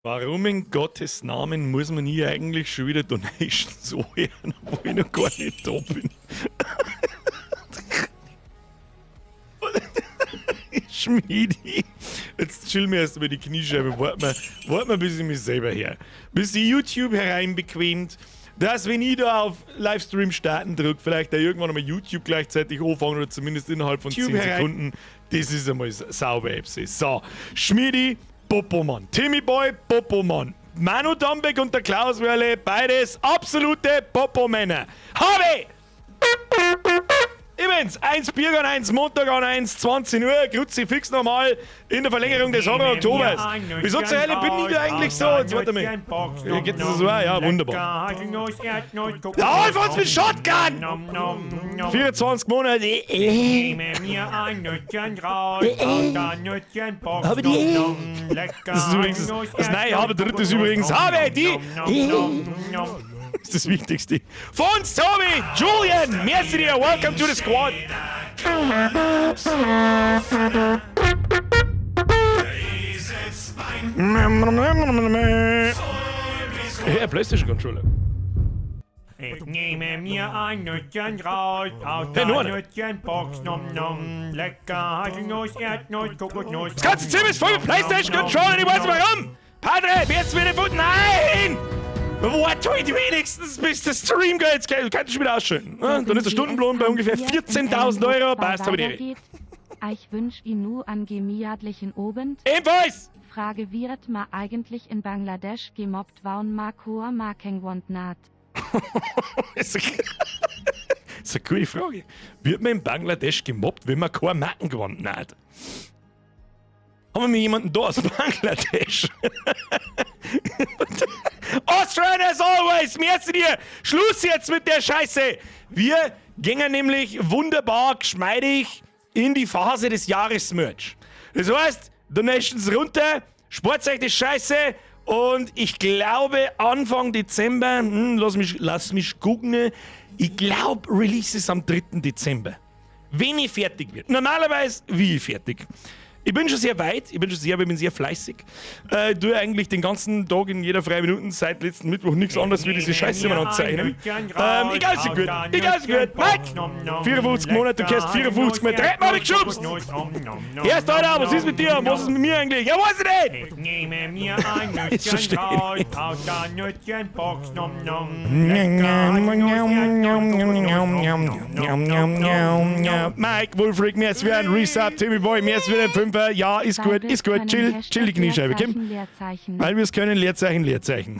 Warum in Gottes Namen muss man hier eigentlich schon wieder Donations anhören, obwohl ich noch gar nicht da bin? Schmiedi. Jetzt chill mir erst über die Kniescheibe. Wart mal, wart mal, bis ich mich selber her. Bis die YouTube hereinbequemt, dass, wenn ich da auf Livestream starten drücke, vielleicht da irgendwann einmal YouTube gleichzeitig anfangen oder zumindest innerhalb von 10 Sekunden. Das ist einmal sauber. So, Schmiedi, Popomann. Timmy Boy, Popomann. Manu Dombeck und der Klaus Wörle, beides absolute Popomänner. Habe! Übrigens, 1 Bier an 1, Montag an 1, 20 Uhr, Kruzifix nochmal in der Verlängerung des Horror Oktobers. Wieso zur Hölle bin ich da eigentlich so? Jetzt warte mal. Geht das so? Ja, wunderbar. Ja, Alfons mit Shotgun! 24 Monate. Habe die. Das ist übrigens das neue Habe drittes übrigens. Habe die. Das ist das Wichtigste. Fons, Tobi, Julian, merci dir, welcome to the squad. Hey, PlayStation Controller. Ich nehme mir ein Nüsschen raus aus Hey, der nur eine. Nüsschenbox. Nom nom, lecker Haselnuss, Erdnuss, Kokosnuss. Das ganze Zimmer ist voll mit PlayStation Controller, ich weiß nicht warum. Padre, jetzt wieder Foot. Nein! Warte halt wenigstens, bis der Stream geht. Jetzt kannst du schon wieder ausschalten. Ne? Dann ist der Stundenlohn bei ungefähr 14.000 Euro. Passt, hab ich die. Ich wünsch Ihnen nu an gemiatlichen Abend. Ebenfalls! Frage: Wird ma eigentlich in Bangladesch gemobbt waun ma koa makengwant nat? Das ist eine gute Frage. Wird man in Bangladesch gemobbt, wenn man kein Mackengewand hat? Haben wir jemanden da aus Bangladesch? Austrian as always, merci dir. Schluss jetzt mit der Scheiße. Wir gingen nämlich wunderbar geschmeidig in die Phase des Jahresmerch. Das heißt, Donations runter, spart euch die Scheiße und ich glaube, Anfang Dezember, lass mich gucken, ich glaube, Release ist am 3. Dezember. Wenn ich fertig wird. Normalerweise, wie ich fertig. Ich bin schon sehr weit, ich bin sehr fleißig. Ich tue eigentlich den ganzen Tag in jeder freien Minute seit letzten Mittwoch nichts anderes wie diese Scheiße immer anzeichnen. Egal, ist gut. Egal, ist gut. Mike! 54 Monate, du kennst 54 Mal. Dreimal hab ich geschubst! Erst, Alter, was ist mit dir? Was ist mit mir eigentlich? Ja, weiß ich nicht! Ich nehme mir ein Ich Nüsschen verstehe raus nicht. aus der Nüsschenbox. Nom nom, lecker Haselnuss, Erdnuss, Kokosnuss. Nom nom nom nom. Mike, Wolfric, mir ist wieder ein Resub, Timmy Boy, mir ist wieder ein Fünfer. Ja, ist Weil gut, wir's ist gut. können, Chill, Hashtag chill die Kniescheibe, Kim. Leerzeichen, Leerzeichen. Weil wir es können, Leerzeichen, Leerzeichen.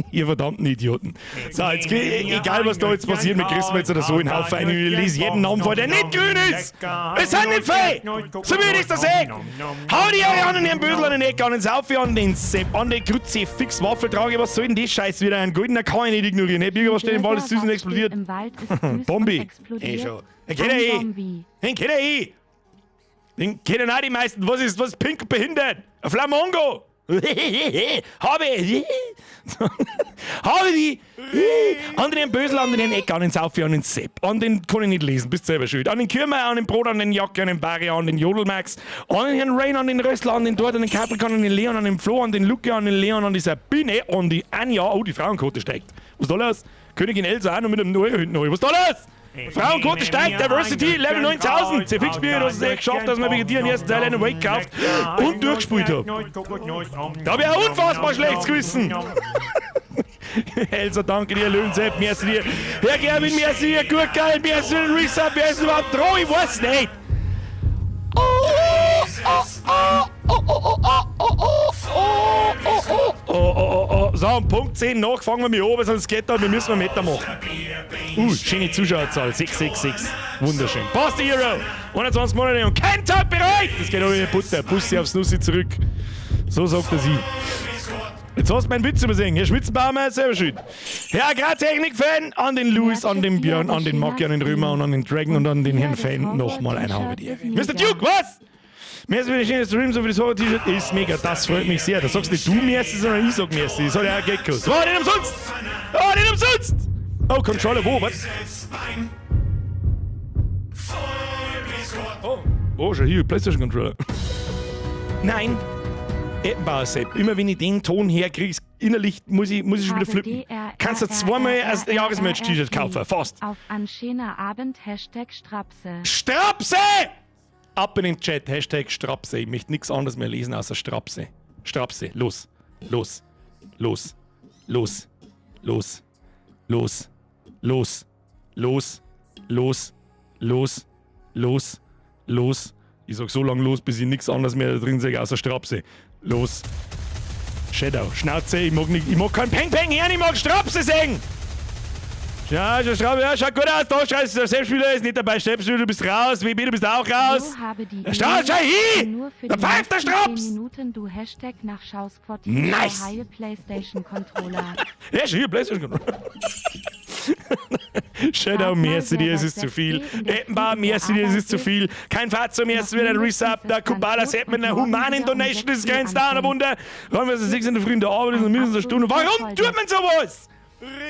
Ihr verdammten Idioten. So, jetzt, egal, was da jetzt passiert, mit Christmas jetzt oder so in Haufen ein. Ich lese jeden Namen vor, der nicht grün ist. Es sind nicht viel. So wie ich das sehe. Hau die alle an den Herrn Bösel, an den Eck, an den Saufi, an den Sepp, an den Kruzifix, Waffeltrage. Was soll denn das Scheiß wieder? Einen goldener kann ich nicht ignorieren. Hey, Birger, was steht im Wald, ist süß und Was steht explodiert. im Wald, ist süß und Bombi. explodiert. Eh schon. Den kennt er Ein eh. Bombi. Den kennt er eh. Den kennen auch die meisten. Was ist pink behindert? Ein Flamongo. Habe ich. Habe die. An den Bösel, an den Eck, an den Saufi, an den Sepp. An den kann ich nicht lesen, bist selber schuld. An den Kürmer, an den Brot, an den Jacke, an den Barry, an den Jodelmax, an den Herrn Rain, an den Rössler, an den Dort, an den Capricorn, an den Leon, an den Flo, an den Luca, an den Leon, an die Sabine, an die Anja. Oh, die Frauenquote steigt. Was ist da los? Königin Elsa auch noch mit einem Euro hinten. Was ist da los? Frauenquote steigt, Diversity, Level 9000. C-Fix-Bier, du hast es echt geschafft, dass man wegen dir den ersten Teil einen Wake gekauft und durchgespielt hat. Da hab ich ein unfassbar schlechtes Gewissen. Elsa, danke dir, Löwensepp, merci dir. Herr Gerwin, merci dir, gut geil, merci dir, Resub, wer ist überhaupt dran? Ich weiß nicht. Oh, oh, oh, oh, oh, oh, oh, oh, oh, oh, oh, oh, oh, oh. So, um Punkt 10 nach fangen wir mich an, sonst geht da, wir müssen mal Meter machen. Schöne Zuschauerzahl, 666. Wunderschön. Passt, Hero! 21 Monate und kein Tag bereit! Das geht auch in die Butter. Bussi aufs Nussi zurück. So sagt er sie. Jetzt hast du meinen Witz übersehen. Herr Schmitzenbaumer, selber schuld. Herr Agrartechnik-Fan, an den Louis, an den Björn, an den Macki, an den Römer und an den Dragon und an den Herrn Fan nochmal ein Habe die Ehre. Mr. Duke, was? Mir ist wieder schöne Stream, so wie das Horror-T-Shirt ist mega. Das freut mich sehr. Das sagst nicht du merci, sondern ich sag merci. Das hat ja auch Geld gekostet. War nicht umsonst! War nicht umsonst! Oh, Controller, wo? Was? Oh, oh, schon hier, PlayStation Controller. Nein. Eppenbauer Sepp. Immer wenn ich den Ton herkriege, innerlich muss ich schon wieder flippen. Kannst du zweimal ein Jahresmerch-T-Shirt kaufen, fast. Auf an schöner Abend #Strapse. Strapse! Ab in den Chat, #Strapse. Ich möchte nichts anderes mehr lesen außer Strapse. Strapse, los, los, los, los, los, los, los, los, los, los, los, los. Ich sag so lange los, bis ich nichts anderes mehr da drin sehe außer Strapse. Los. Shadow, Schnauze, ich mag nicht, ich mag kein Peng Peng hören, ich mag Strapse sehen! Ja, schau, Strapse, ja, schaut gut aus, da scheiße, der Selbstspieler ist nicht dabei, Selbstspieler, du bist raus, WB, du bist auch raus. So habe die Schau, schau hin! Nur für Da die pfeift der nächsten Straps! 10 Minuten du #Nachschausquartier Nice! Haie PlayStation Controller. Ja, schon hier, PlayStation Controller. Shadow, Frag mal, merci wer dir, es bei ist zu 6G viel. in der Eppenbauer, Früh in der merci dir, es ist zu Arbeit viel. Kein Fahrzeug mehr, es wird ein Resub. Der mindestens Kubala dann Sepp mit einer tot und morgen humanen wieder um Donation, das 6 Uhr grenzt da an anfängt. Wunder. Räumen wir 6 in der Früh in der Arbeit, ist mindestens eine Stunde. Warum tut man sowas?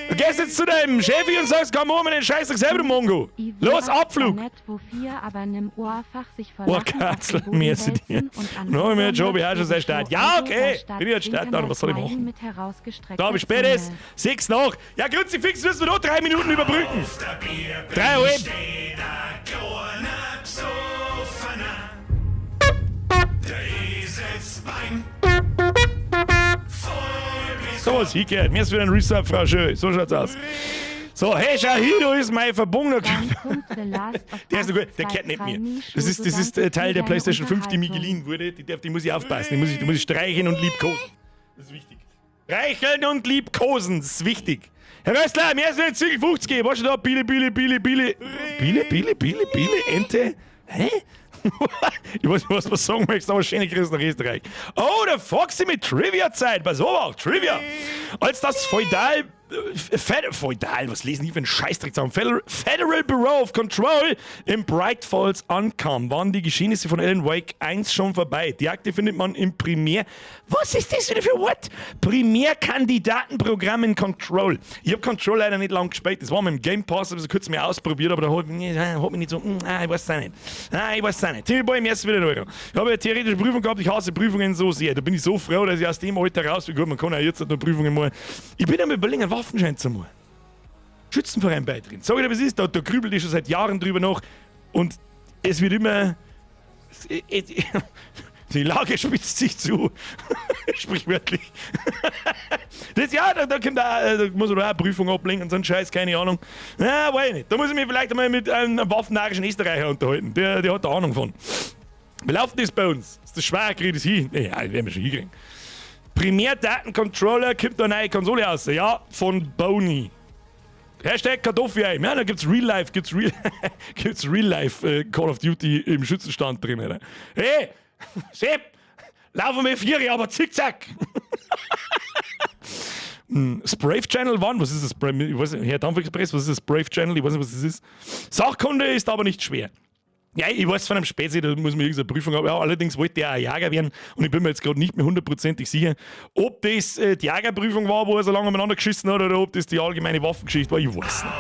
Du gehst jetzt zu deinem Chefi und sagst, komm um den Scheiß selber, du Mongo. I Los, wär Abflug! zwar Nett, wo vier, aber nimm Ohrfach sich vor Oh, Lachen auf den Katzel, Boden merci dir. wälzen und an No, mir Ohren Job, ich auch schon sehr stark. Ja, okay. Bin ich jetzt stark, dann, was soll ich machen? Mit herausgestreckter Da, wie spät ist? Zunge. 6 nach. Ja, Kruzifix müssen wir noch 3 Minuten überbrücken. 3 Uhr. Steht ein kleiner Besoffener. Der Eselsbein. Voll bis So was hingehört. Mir ist wieder ein Resub, Frau Schö. So schaut's aus. So, hey, schau hier, da ist mein verbundener Dann kommt The Last of Der ist Us noch gut, der 2, gehört nicht 3 mir. nie Das ist so danke Teil für der deine PlayStation 5, die mir Unterhaltung. geliehen wurde. Die muss ich aufpassen. Die muss ich streicheln und liebkosen. Das ist wichtig. Streicheln und liebkosen, das ist wichtig. Herr Rössler, mir ist jetzt Zügel 50. Was ist da? Bile, Bile, Bile, Bile. Bile, Bile, Bile, Bile, Ente. Hä? Ich weiß nicht, was man sagen möchte, aber schöne Grüße nach Österreich. Oh, der Foxy mit Trivia-Zeit. Pass auf, Trivia. Als das Feudal Feudal, was lesen die für einen Scheißdreck zusammen? Federal Bureau of Control in Bright Falls ankam, waren die Geschehnisse von Alan Wake 1 schon vorbei. Die Akte findet man im Primär. Was ist das wieder für Wort? Primärkandidatenprogramm in Control. Ich habe Control leider nicht lang gespielt. Das war mit dem Game Pass, habe ich so kurz mal ausprobiert, aber da hat mich nicht so, ah, ich weiß es auch nicht. Ah, ich weiß es auch nicht. Timmy Boy, im ersten wieder Euro. Ich habe eine theoretische Prüfung gehabt, ich hasse Prüfungen so sehr. Da bin ich so froh, dass ich aus dem Alter raus bin. Gut, man kann auch jetzt noch Prüfungen machen. Ich bin am Überlegen, einen Waffenschein zu machen. Schützenverein beitreten. Sag ich dir, was ist, da grübelt ich schon seit Jahren drüber nach und es wird immer. Die Lage spitzt sich zu. Sprichwörtlich. Das, ja, da kommt auch, da muss man auch eine Prüfung ablegen und so einen Scheiß, keine Ahnung. Na, weiß ich nicht. Da muss ich mich vielleicht einmal mit einem waffennarrischen Österreicher unterhalten. Der hat da Ahnung von. Wie läuft das bei uns? Ist das schwer, krieg ich das hin? Ja, das werden wir schon hinkriegen. Primärdatencontroller, kommt da eine neue Konsole raus. Ja, von Bony. #Kartoffelei. Ja, da gibt's Real Life Call of Duty im Schützenstand drin. Alter. Hey, Sepp, laufen wir vier, aber zickzack. Brave Channel One, was ist das? Ich weiß nicht, Herr Dampf Express, was ist das Brave Channel? Ich weiß nicht, was das ist. Sachkunde ist aber nicht schwer. Ja, ich weiß von einem Spezi, da muss man irgendeine Prüfung haben. Ja, allerdings wollte er auch Jäger werden und ich bin mir jetzt gerade nicht mehr hundertprozentig sicher, ob das die Jägerprüfung war, wo er so lange umeinander geschissen hat, oder ob das die allgemeine Waffengeschichte war. Ich weiß nicht.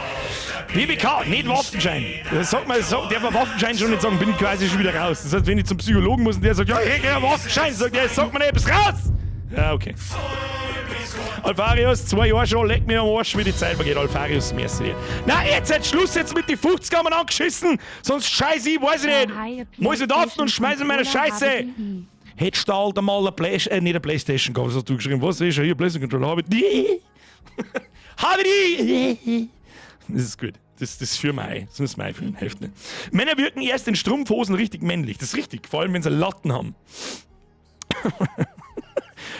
BBK, nicht Waffenschein. Das sagt man, darf man Waffenschein schon nicht sagen, bin ich quasi schon wieder raus. Das heißt, wenn ich zum Psychologen muss und der sagt, ja, ich krieg einen Waffenschein, sagt er, sag mir nicht, bist raus! Ja, okay. Alfarius, 2 Jahre schon, leck mir am Arsch, wie die Zeit vergeht. Alfarius, merci dir. Na, jetzt halt Schluss jetzt mit die 50 haben wir angeschissen, sonst scheiße ich, weiß ich nicht. Muss ich da und schmeiße meine Scheiße. Hättest du halt einmal eine Play nicht eine Playstation gehabt, was hast du geschrieben? Was ist hier PlayStation Controller? Habe ich die? Habe die? Das ist gut. Das führen wir ein. Das müssen wir einführen. Hilft nicht. Männer wirken erst in Strumpfhosen richtig männlich. Das ist richtig. Vor allem, wenn sie Latten haben.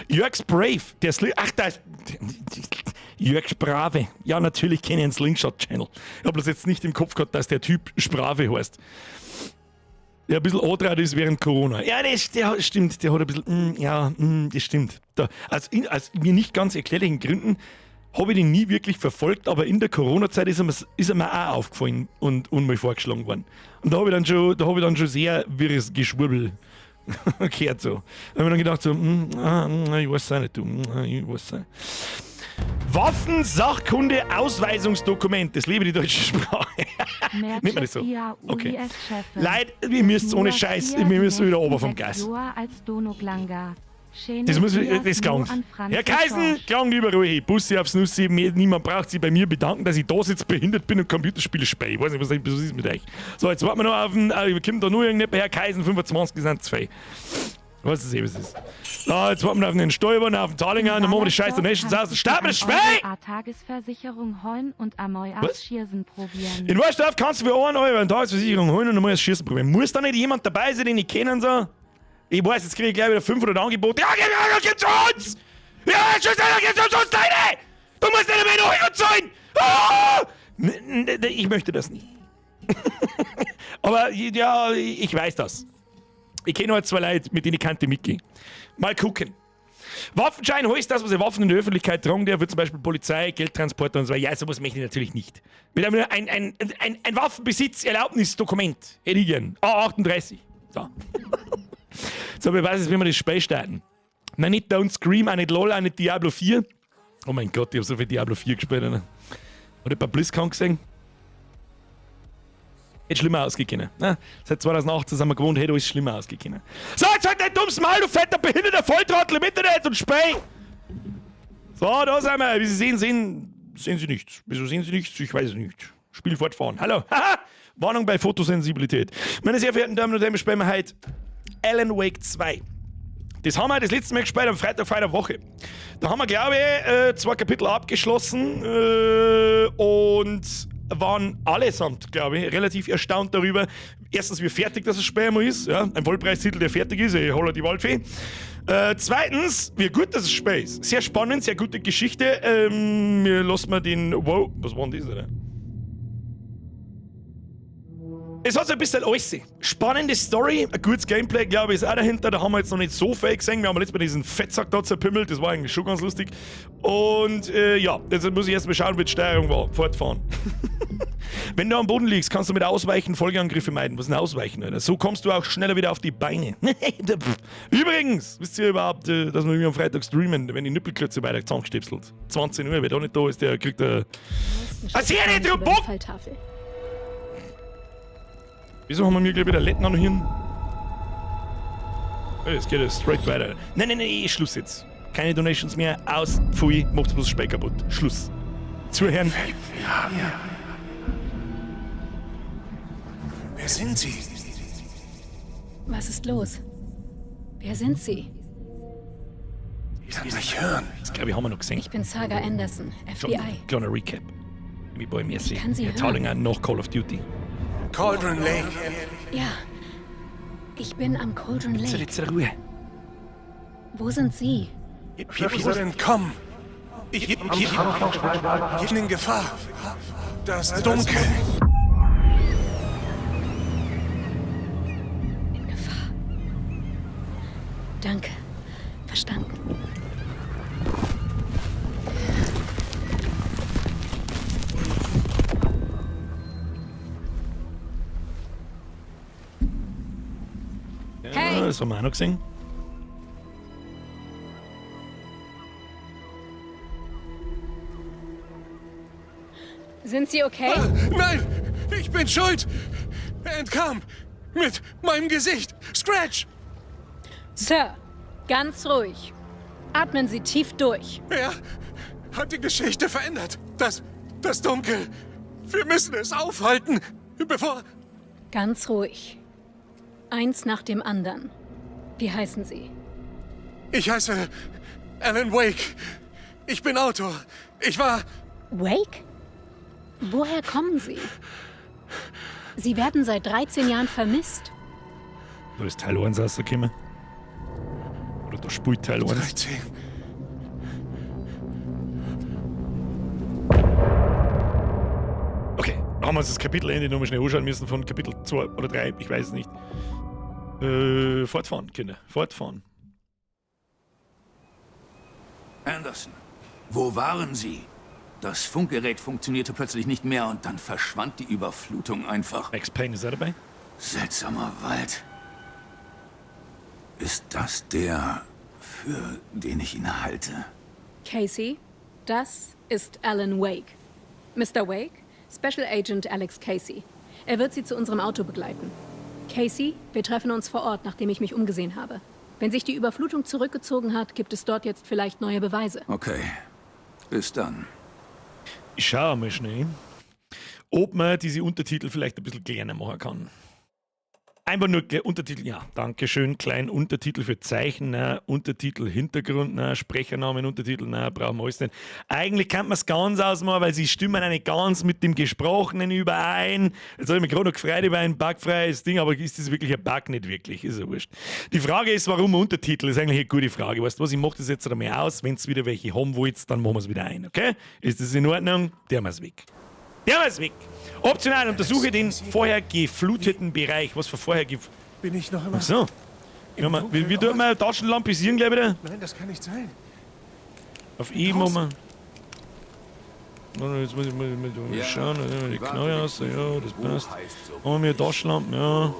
Jörgs Brave, der Sli ach, da ist Jörg Sprave. Ja, natürlich kenne ich einen Slingshot Channel. Ich habe das jetzt nicht im Kopf gehabt, dass der Typ Sprave heißt. Der ein bisschen andraht ist während Corona. Ja, das der stimmt. Der hat ein bisschen, ja, das stimmt. Da, aus mir nicht ganz erklärlichen Gründen habe ich den nie wirklich verfolgt, aber in der Corona-Zeit ist er mir auch aufgefallen und mal vorgeschlagen worden. Und da habe ich dann schon sehr wirres Geschwurbel gehört so. Da habe ich dann gedacht so, ah, ich weiß auch nicht, du, ich weiß auch nicht. Waffen, Sachkunde, Ausweisungsdokument. Das liebe die deutsche Sprache. Nimmt man das so? Okay. Leute, wir müssen ohne Scheiß, wir müssen wieder ober vom Gas. Als Dono Glanga. Schöne Das muss, Trias das nur klang. an Franz Herr Kaisen, Schorsch. klang lieber ruhig. Bussi aufs Nussi, niemand braucht sich bei mir bedanken, dass ich da sitze, behindert bin und Computerspiele spiele. Ich weiß nicht, was ist mit euch. So, jetzt warten wir noch auf den, kommt da nur irgendjemand, Herr Kaisen, 25 sind zwei. Was ist eh, was ist. So, jetzt warten wir auf den Stolper, auf den Talinger, dann machen wir die scheiß Donations aus. Starten wir das Spiel! A Tagesversicherung holen und Amoy Was? Schiersen probieren. In Waschdorf kannst du für 1 Euro eine Tagesversicherung holen und dann muss ich Schießen probieren. Muss da nicht jemand dabei sein, den ich kennen soll? Ich weiß, jetzt kriege ich gleich wieder 500 Angebote. Ja, gib, gib, gib zu uns! Ja, tschüss, gib zu uns, deine! Du musst nicht mehr einen Euro zahlen! Ah! Ich möchte das nicht. Aber ja, ich weiß das. Ich kenne halt zwei Leute, mit denen ich kannte mitgehen. Mal gucken. Waffenschein heißt das, was ich Waffen in der Öffentlichkeit tragen darf, wie zum Beispiel Polizei, Geldtransporter und so weiter. Ja, sowas möchte ich natürlich nicht. Mit einem ein Waffenbesitzerlaubnisdokument hätte ich gern. A38. So. So, wer weiß jetzt, wie wir das Spiel starten. Nein, nicht Don't Scream, auch nicht LOL, auch nicht Diablo 4. Oh mein Gott, ich habe so viel Diablo 4 gespielt. Alter. Hat jemand BlizzCon gesehen? Hätte schlimmer ausgegangen. Ne? Seit 2018 sind wir gewohnt, hätte alles schlimmer ausgegangen. So, jetzt halt dein dummes Maul, du fetter, behinderter Volltrottel im Internet und Spey! So, da sind wir. Wie Sie sehen, sehen Sie nichts. Wieso sehen Sie nichts? Ich weiß es nicht. Spiel fortfahren. Hallo. Haha. Warnung bei Fotosensibilität. Meine sehr verehrten Damen und Herren, wir spielen heute Alan Wake 2. Das haben wir das letzte Mal gespielt am Freitag vor einer Woche. Da haben wir, glaube ich, 2 Kapitel abgeschlossen und waren allesamt, glaube ich, relativ erstaunt darüber. Erstens, wie fertig das Spiel einmal ist. Ja, ein Vollpreistitel, der fertig ist. Ich hole die Waldfee. Zweitens, wie gut das Spiel ist. Sehr spannend, sehr gute Geschichte. Wir lassen mal den... Wow, was war denn das, oder? Es hat so ein bisschen alles. Spannende Story, ein gutes Gameplay, glaube ich, ist auch dahinter. Da haben wir jetzt noch nicht so viel gesehen. Wir haben letztes Mal diesen Fettsack da zerpimmelt. Das war eigentlich schon ganz lustig. Und ja, jetzt muss ich erst mal schauen, wie die Steuerung war. Fortfahren. Wenn du am Boden liegst, kannst du mit Ausweichen Folgeangriffe meiden. Was ist denn Ausweichen, Alter? So kommst du auch schneller wieder auf die Beine. Übrigens, wisst ihr überhaupt, dass wir am Freitag streamen, wenn die Nippelklötze weiter zusammengestipselt? 20 Uhr, wer da nicht da ist, der kriegt eine... Was hier nicht, du Bock! Wieso haben wir mir gleich wieder Letten an Hirn? Oh, jetzt geht es straight weiter. Nein, nein, nein, Schluss jetzt. Keine Donations mehr. Aus, pfui, macht's bloß Speck kaputt. Schluss. Zuhören. Ja. Wer sind Sie? Was ist los? Wer sind Sie? Ich kann mich hören. Das glaube ich haben wir noch gesehen. Ich bin Saga Anderson, FBI. Kleiner Recap. Wie bei mir Ich kann Sie hören. Zahlungen nach Call of Duty. Cauldron Lake. Ja. Ich bin am Cauldron Lake. Jetzt Ruhe. Wo sind Sie? Ich muss entkommen. Ich bin in Gefahr. Das Dunkel. In Gefahr. Danke. Verstanden. Ja, das haben wir auch noch gesehen. Sind Sie okay? Ah, nein! Ich bin schuld! Er entkam! Mit meinem Gesicht! Scratch! Sir, ganz ruhig. Atmen Sie tief durch. Er hat die Geschichte verändert. Das Dunkel. Wir müssen es aufhalten, bevor... Ganz ruhig. Eins nach dem anderen. Wie heißen Sie? Ich heiße Alan Wake. Ich bin Autor. Ich war... Wake? Woher kommen Sie? Sie werden seit 13 Jahren vermisst. Da ist Teil 1 rausgekommen. Oder da spielt Teil 1. 13. Okay, da haben wir uns das Kapitelende nochmal schnell anschauen müssen von Kapitel 2 oder 3, ich weiß es nicht. Fortfahren, Kinder, fortfahren. Anderson, wo waren Sie? Das Funkgerät funktionierte plötzlich nicht mehr und dann verschwand die Überflutung einfach. Max Payne ist er dabei? Seltsamer Wald. Ist das der, für den ich ihn halte? Casey, das ist Alan Wake. Mr. Wake, Special Agent Alex Casey. Er wird Sie zu unserem Auto begleiten. Casey, wir treffen uns vor Ort, nachdem ich mich umgesehen habe. Wenn sich die Überflutung zurückgezogen hat, gibt es dort jetzt vielleicht neue Beweise. Okay. Bis dann. Ich schaue mal schnell, ob man diese Untertitel vielleicht ein bisschen kleiner machen kann. Einfach nur Untertitel, ja, dankeschön, klein Untertitel für Zeichen, nein, Untertitel Hintergrund, nein, Sprechernamen, Untertitel, nein, brauchen wir alles nicht. Eigentlich kann man es ganz ausmachen, weil sie stimmen auch nicht ganz mit dem Gesprochenen überein. Jetzt habe ich mich gerade noch gefreut über ein bugfreies Ding, aber ist das wirklich ein Bug? Nicht wirklich, ist ja wurscht. Die Frage ist, warum Untertitel? Ist eigentlich eine gute Frage. Weißt du was, ich mache das jetzt einmal aus, wenn es wieder welche haben wollt, dann machen wir es wieder ein, okay? Ist das in Ordnung? Der haben wir's weg. Der ist weg. Optional, untersuche den vorher gefluteten Bereich. Was für vorher gef... Bin ich noch immer... Ach so. Ja, mal, wie tut man Taschenlampisieren gleich wieder? Nein, das kann nicht sein. Auf E machen wir. Jetzt muss ich mal schauen. Die Knarre aus. Ja, das passt. Haben wir Taschenlampen, ja.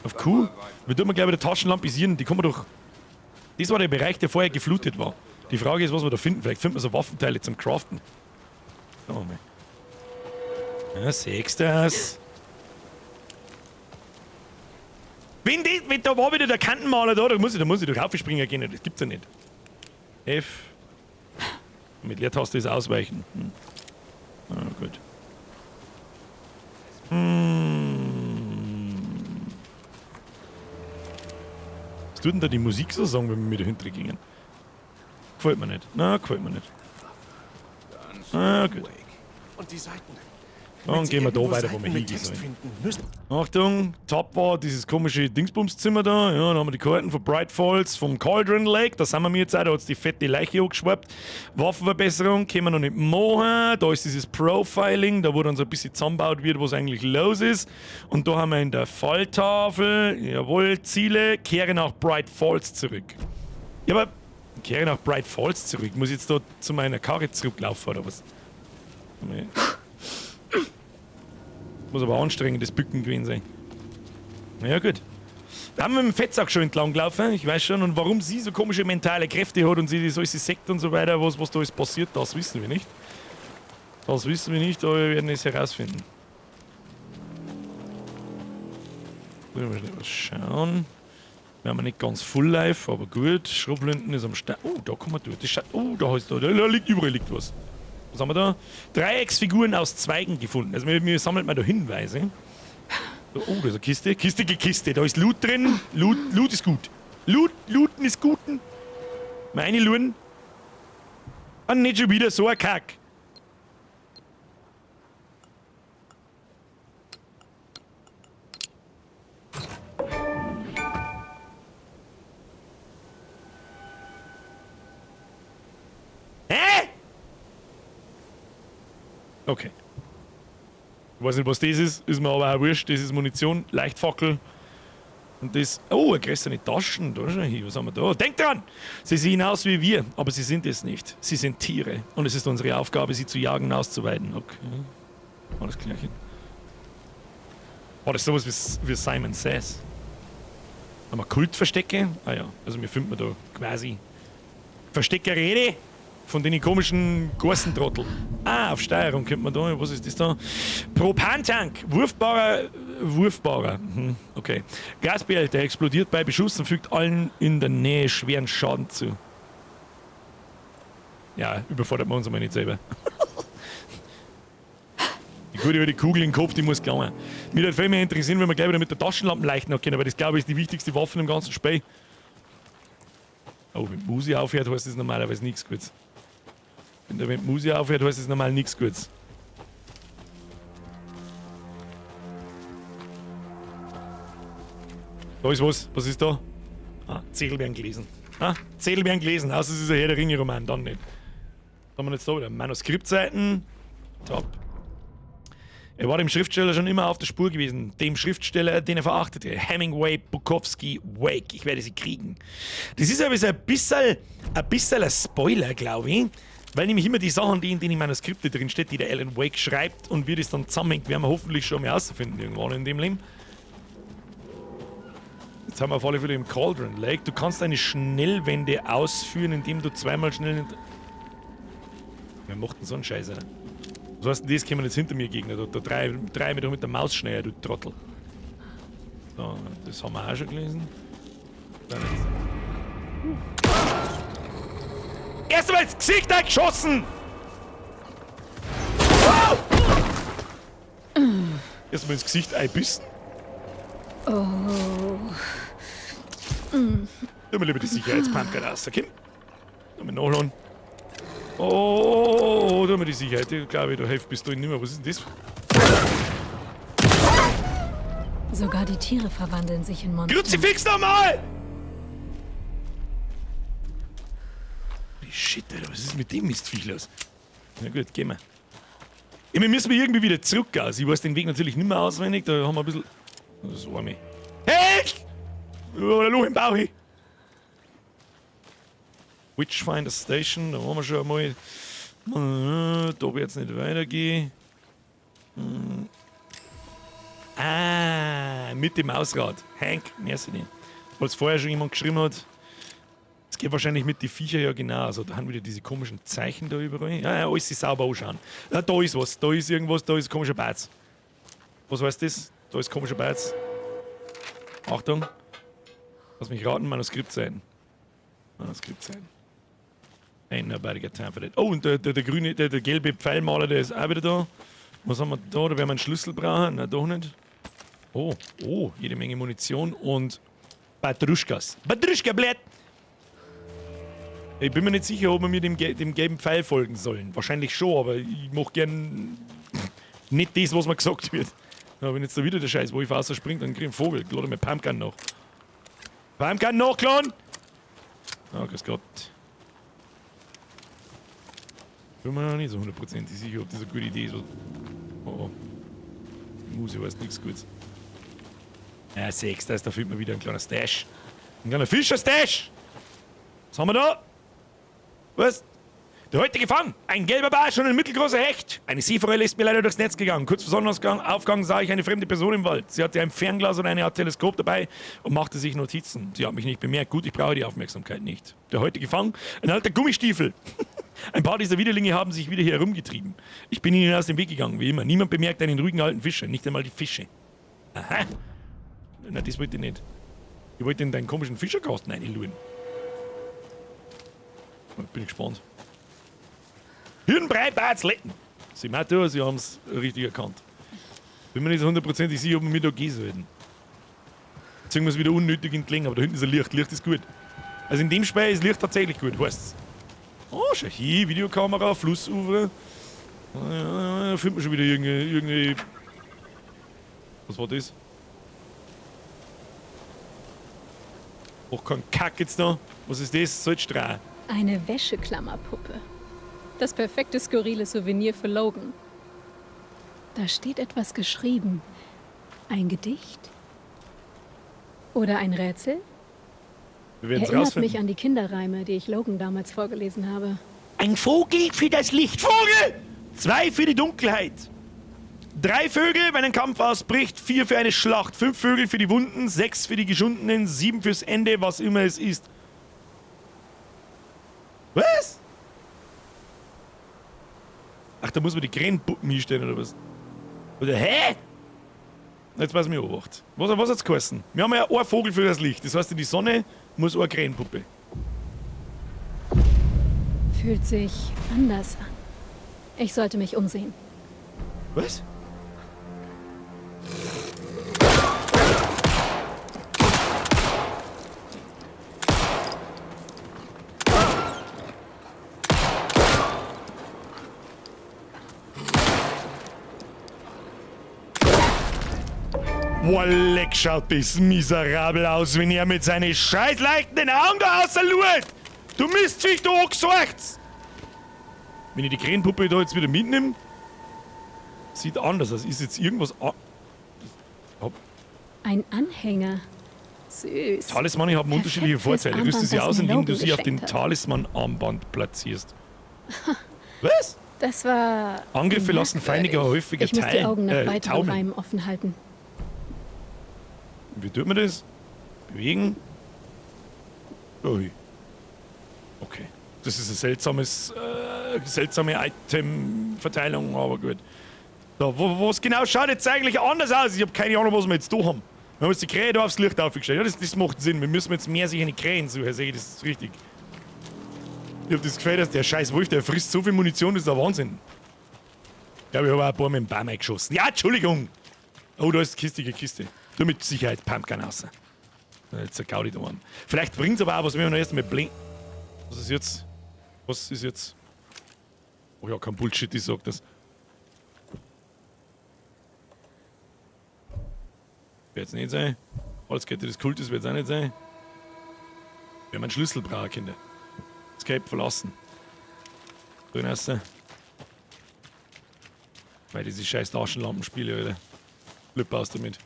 Auf Q? Wie tut man gleich wieder Taschenlampisieren? Die kommen doch... Das war der Bereich, der vorher geflutet war. Die Frage ist, was wir da finden. Vielleicht finden wir so Waffenteile zum Craften. Schauen wir mal. Ja, siehst du das? Wenn da war wieder der Kantenmaler da, da muss ich doch raufspringen können. Das gibt's ja nicht. F. Mit Leertaste ist ausweichen. Hm. Ah, gut. Hm. Was tut denn da die Musik so sagen, wenn wir mit dahinter gingen? Gefällt mir nicht. Na, gefällt mir nicht. Ah, gut. Und die Seiten. Dann gehen wir da weiter, wo wir hingehen sollen. Achtung, top war dieses komische Dingsbumszimmer da. Ja, da haben wir die Karten von Bright Falls, vom Cauldron Lake. Da sind wir jetzt auch, da hat's die fette Leiche angeschwappt. Waffenverbesserung können wir noch nicht machen. Da ist dieses Profiling, da wo dann so ein bisschen zusammengebaut wird, was eigentlich los ist. Und da haben wir in der Falltafel, jawohl, Ziele, kehre nach Bright Falls zurück. Ja, aber kehre nach Bright Falls zurück. Muss ich jetzt da zu meiner Karre zurücklaufen oder was? Nee. Muss aber anstrengendes Bücken gewesen sein. Na ja, gut. Da haben wir mit dem Fettsack schon entlang gelaufen, ich weiß schon. Und warum sie so komische mentale Kräfte hat und sie so ist sie Sekt und so weiter, was da alles passiert, das wissen wir nicht. Das wissen wir nicht, aber wir werden es herausfinden. Wollen wir schnell was schauen. Wir haben nicht ganz full life, aber gut. Schrubblinden ist am Start. Oh, da kommen wir durch. Das schaut, oh, da ist da. Da liegt überall liegt was. Was haben wir da? Dreiecksfiguren aus Zweigen gefunden. Also mir sammelt man da Hinweise. So, oh, da ist eine Kiste. Kiste, Kiste. Da ist Loot drin. Loot ist gut. Looten ist guten. Meine Luren. Ah, nicht schon wieder so ein Kack. Hä? Okay. Ich weiß nicht, was das ist, ist mir aber auch wurscht. Das ist Munition, Leichtfackel. Und das. Oh, eine größere Taschen. Da schon hier. Was haben wir da? Denkt dran! Sie sehen aus wie wir, aber sie sind es nicht. Sie sind Tiere. Und es ist unsere Aufgabe, sie zu jagen und auszuweiden. Okay. Alles klärchen. War das sowas wie Simon Says? Haben wir Kultverstecke? Ah ja, also wir finden da quasi Versteckerrede von den komischen Gorsentrottel. Ah, auf Steuerung könnte man da, was ist das da? Propantank, wurfbarer. Okay. Gasbehälter explodiert bei Beschuss und fügt allen in der Nähe schweren Schaden zu. Ja, überfordert man uns aber nicht selber. Die gute alte Kugel im Kopf, die muss gelangen. Mich würde viel mehr interessieren, wenn wir gleich wieder mit der Taschenlampe leicht noch können, weil das, glaube ich, ist die wichtigste Waffe im ganzen Spiel. Oh, wenn die Musik aufhört, heißt das normalerweise nichts Gutes. Wenn die Musik aufhört, heißt das normal nichts Gutes. Da ist was. Was ist da? Ah, Zettel werden gelesen. Ah, Zettel werden gelesen. Außer es ist ein Herr der Ringe-Roman, dann nicht. Was haben wir jetzt da wieder? Manuskriptseiten. Top. Er war dem Schriftsteller schon immer auf der Spur gewesen. Dem Schriftsteller, den er verachtete. Hemingway, Bukowski, Wake. Ich werde sie kriegen. Das ist aber so ein bisschen ein Spoiler, glaube ich. Weil nämlich immer die Sachen, die in den Manuskripten drin steht, die der Alan Wake schreibt und wie das dann zusammenhängt, werden wir hoffentlich schon mal herausfinden irgendwann in dem Leben. Jetzt haben wir auf alle Fälle im Cauldron Lake. Du kannst eine Schnellwende ausführen, indem du zweimal schnell... Wer macht denn so einen Scheiß, Alter? Was heißt denn das? Kommen jetzt hinter mir Gegner. Da drei mir doch mit der Maus schneller, du Trottel. So, das haben wir auch schon gelesen. Dann jetzt. Erst einmal ins Gesicht eingeschossen! Wow! Erstmal ins Gesicht einbissen. Oh. Tu mir lieber die Sicherheitspumpgun raus, okay? Tu mir nachladen. Oh, tu mir die Sicherheit. Ich glaube, da hilft bis dahin nicht mehr. Was ist denn das? Sogar die Tiere verwandeln sich in Monster. Kruzifix nochmal! Shit, Alter, was ist mit dem Mistviech los? Na gut, gehen wir. Ja, wir müssen irgendwie wieder zurück. Also ich weiß den Weg natürlich nicht mehr auswendig. Da haben wir ein bisschen. Das ist arme. Hey! Oh, der Loch im Bauch. Witchfinder Station, da waren wir schon einmal. Da wird es nicht weitergehen. Ah, mit dem Mausrad. Hank, merci dir. Weil es vorher schon jemand geschrieben hat. Es geht wahrscheinlich mit den Viecher ja genau. Also da haben wieder diese komischen Zeichen da überall. Ja, ja, alles sich sauber anschauen. Ja, da ist was, da ist irgendwas, da ist ein komischer Batz. Was heißt das? Da ist komischer Batz. Achtung. Lass mich raten, Manuskript sein. Manuskript sein. Ain't nobody got time for that. Oh, und der grüne, der gelbe Pfeilmaler, der ist auch wieder da. Was haben wir da? Da werden wir einen Schlüssel brauchen. Na, doch nicht. Oh, oh, jede Menge Munition und Patruschkas. Patruschka, blöd! Ich bin mir nicht sicher, ob wir mir dem gelben Pfeil folgen sollen. Wahrscheinlich schon, aber ich mach gern nicht das, was mir gesagt wird. Ja, wenn jetzt da wieder der Scheiß Wolf rausspringt, dann krieg ich einen Vogel. Lade mir Pumpgun noch. Pumpgun noch, Klon! Ah, grüß Gott. Bin mir noch nicht so hundertprozentig sicher, ob das eine gute Idee ist. Oh, oh. Muse weiß nichts Gutes. Ja, sechs, da findet man wieder ein kleiner Stash. Ein kleiner Fischer-Stash! Was haben wir da? Was? Der heutige Fang! Ein gelber Barsch und ein mittelgroßer Hecht! Eine Seeforelle ist mir leider durchs Netz gegangen. Kurz vor Sonnenaufgang sah ich eine fremde Person im Wald. Sie hatte ein Fernglas und eine Art Teleskop dabei und machte sich Notizen. Sie hat mich nicht bemerkt. Gut, ich brauche die Aufmerksamkeit nicht. Der heutige Fang? Ein alter Gummistiefel! Ein paar dieser Widerlinge haben sich wieder hier herumgetrieben. Ich bin ihnen aus dem Weg gegangen, wie immer. Niemand bemerkt einen ruhigen alten Fischer, nicht einmal die Fische. Aha! Na, das wollte ich nicht. Ich wollte in deinen komischen Fischerkasten reinluren. Bin ich gespannt. Hirnbrei, Batzletten. Sie Matthew, sie haben's richtig erkannt. Bin mir nicht so hundertprozentig sicher, ob wir mit da gehen sollten. Jetzt wir es wieder unnötig entlegen, aber da hinten ist ein Licht. Licht ist gut. Also in dem Spiel ist Licht tatsächlich gut, heißt's. Oh, schau hier, Videokamera, Flussufer. Da findet man schon wieder irgendeine. Was war das? Auch kein Kack jetzt noch. Was ist das? Salzstrahl. Eine Wäscheklammerpuppe. Das perfekte skurrile Souvenir für Logan. Da steht etwas geschrieben. Ein Gedicht? Oder ein Rätsel? Wir werden's Erinnert rausfinden. mich an die Kinderreime, die ich Logan damals vorgelesen habe. Ein Vogel für das Licht. Vogel! 2 für die Dunkelheit. 3 Vögel, wenn ein Kampf ausbricht. 4 für eine Schlacht. 5 Vögel für die Wunden. 6 für die Geschundenen. 7 fürs Ende, was immer es ist. Was? Ach, da muss man die Krähenpuppen hinstellen, oder was? Oder, hä? Jetzt weiß ich mich obacht. Was hat's geheißen? Wir haben ja einen Vogel für das Licht. Das heißt, in die Sonne muss eine Krähenpuppe. Fühlt sich anders an. Ich sollte mich umsehen. Was? Boah, leck, schaut das miserabel aus, wenn er mit seinen scheiß leichten Augen da rausschaut. Du Mistviech, du Angesorgts! Wenn ich die Krähenpuppe da jetzt wieder mitnehme, sieht anders aus. Ist jetzt irgendwas hopp. Ein Anhänger. Süß. Talismane haben unterschiedliche Perfekt fürs Vorteile. Rüste sie Armband, aus, das mir indem du Logan sie auf den geschenkt hat. Talisman-Armband platzierst. Was? Das war Angriffe lassen Feinde merkwürdig. häufiger Ich muss die Augen nach weiteren taumeln. Reimen offen halten. Wie tut man das? Bewegen? Ui. Okay. Das ist eine seltsame Item-Verteilung, aber gut. So, was genau schaut jetzt eigentlich anders aus? Ich hab keine Ahnung, was wir jetzt da haben. Wir haben jetzt die Krähe da aufs Licht aufgestellt. Ja, das macht Sinn. Wir müssen jetzt mehr sich eine Krähen suchen. Sehe ich das ist richtig. Ich hab das Gefühl, dass der scheiß Wolf, der frisst so viel Munition, das ist ein Wahnsinn. Ich glaube, ich habe auch ein paar mit dem Baum eingeschossen. Ja, Entschuldigung! Oh, da ist die Kiste, die Kiste. Nur mit Sicherheit Pumpgun raus. Jetzt ein Gaudi da an. Vielleicht bringt's aber auch was, wenn wir noch erst mal blinken. Was ist jetzt? Was ist jetzt? Oh ja, kein Bullshit, ich sag das. Wird's nicht sein. Holzkette des Kultes wird's auch nicht sein. Wir haben einen Schlüssel brauchen, Kinder. Escape verlassen. Drin erst. Weil diese scheiß Taschenlampenspiele, Alter. Flipp aus damit.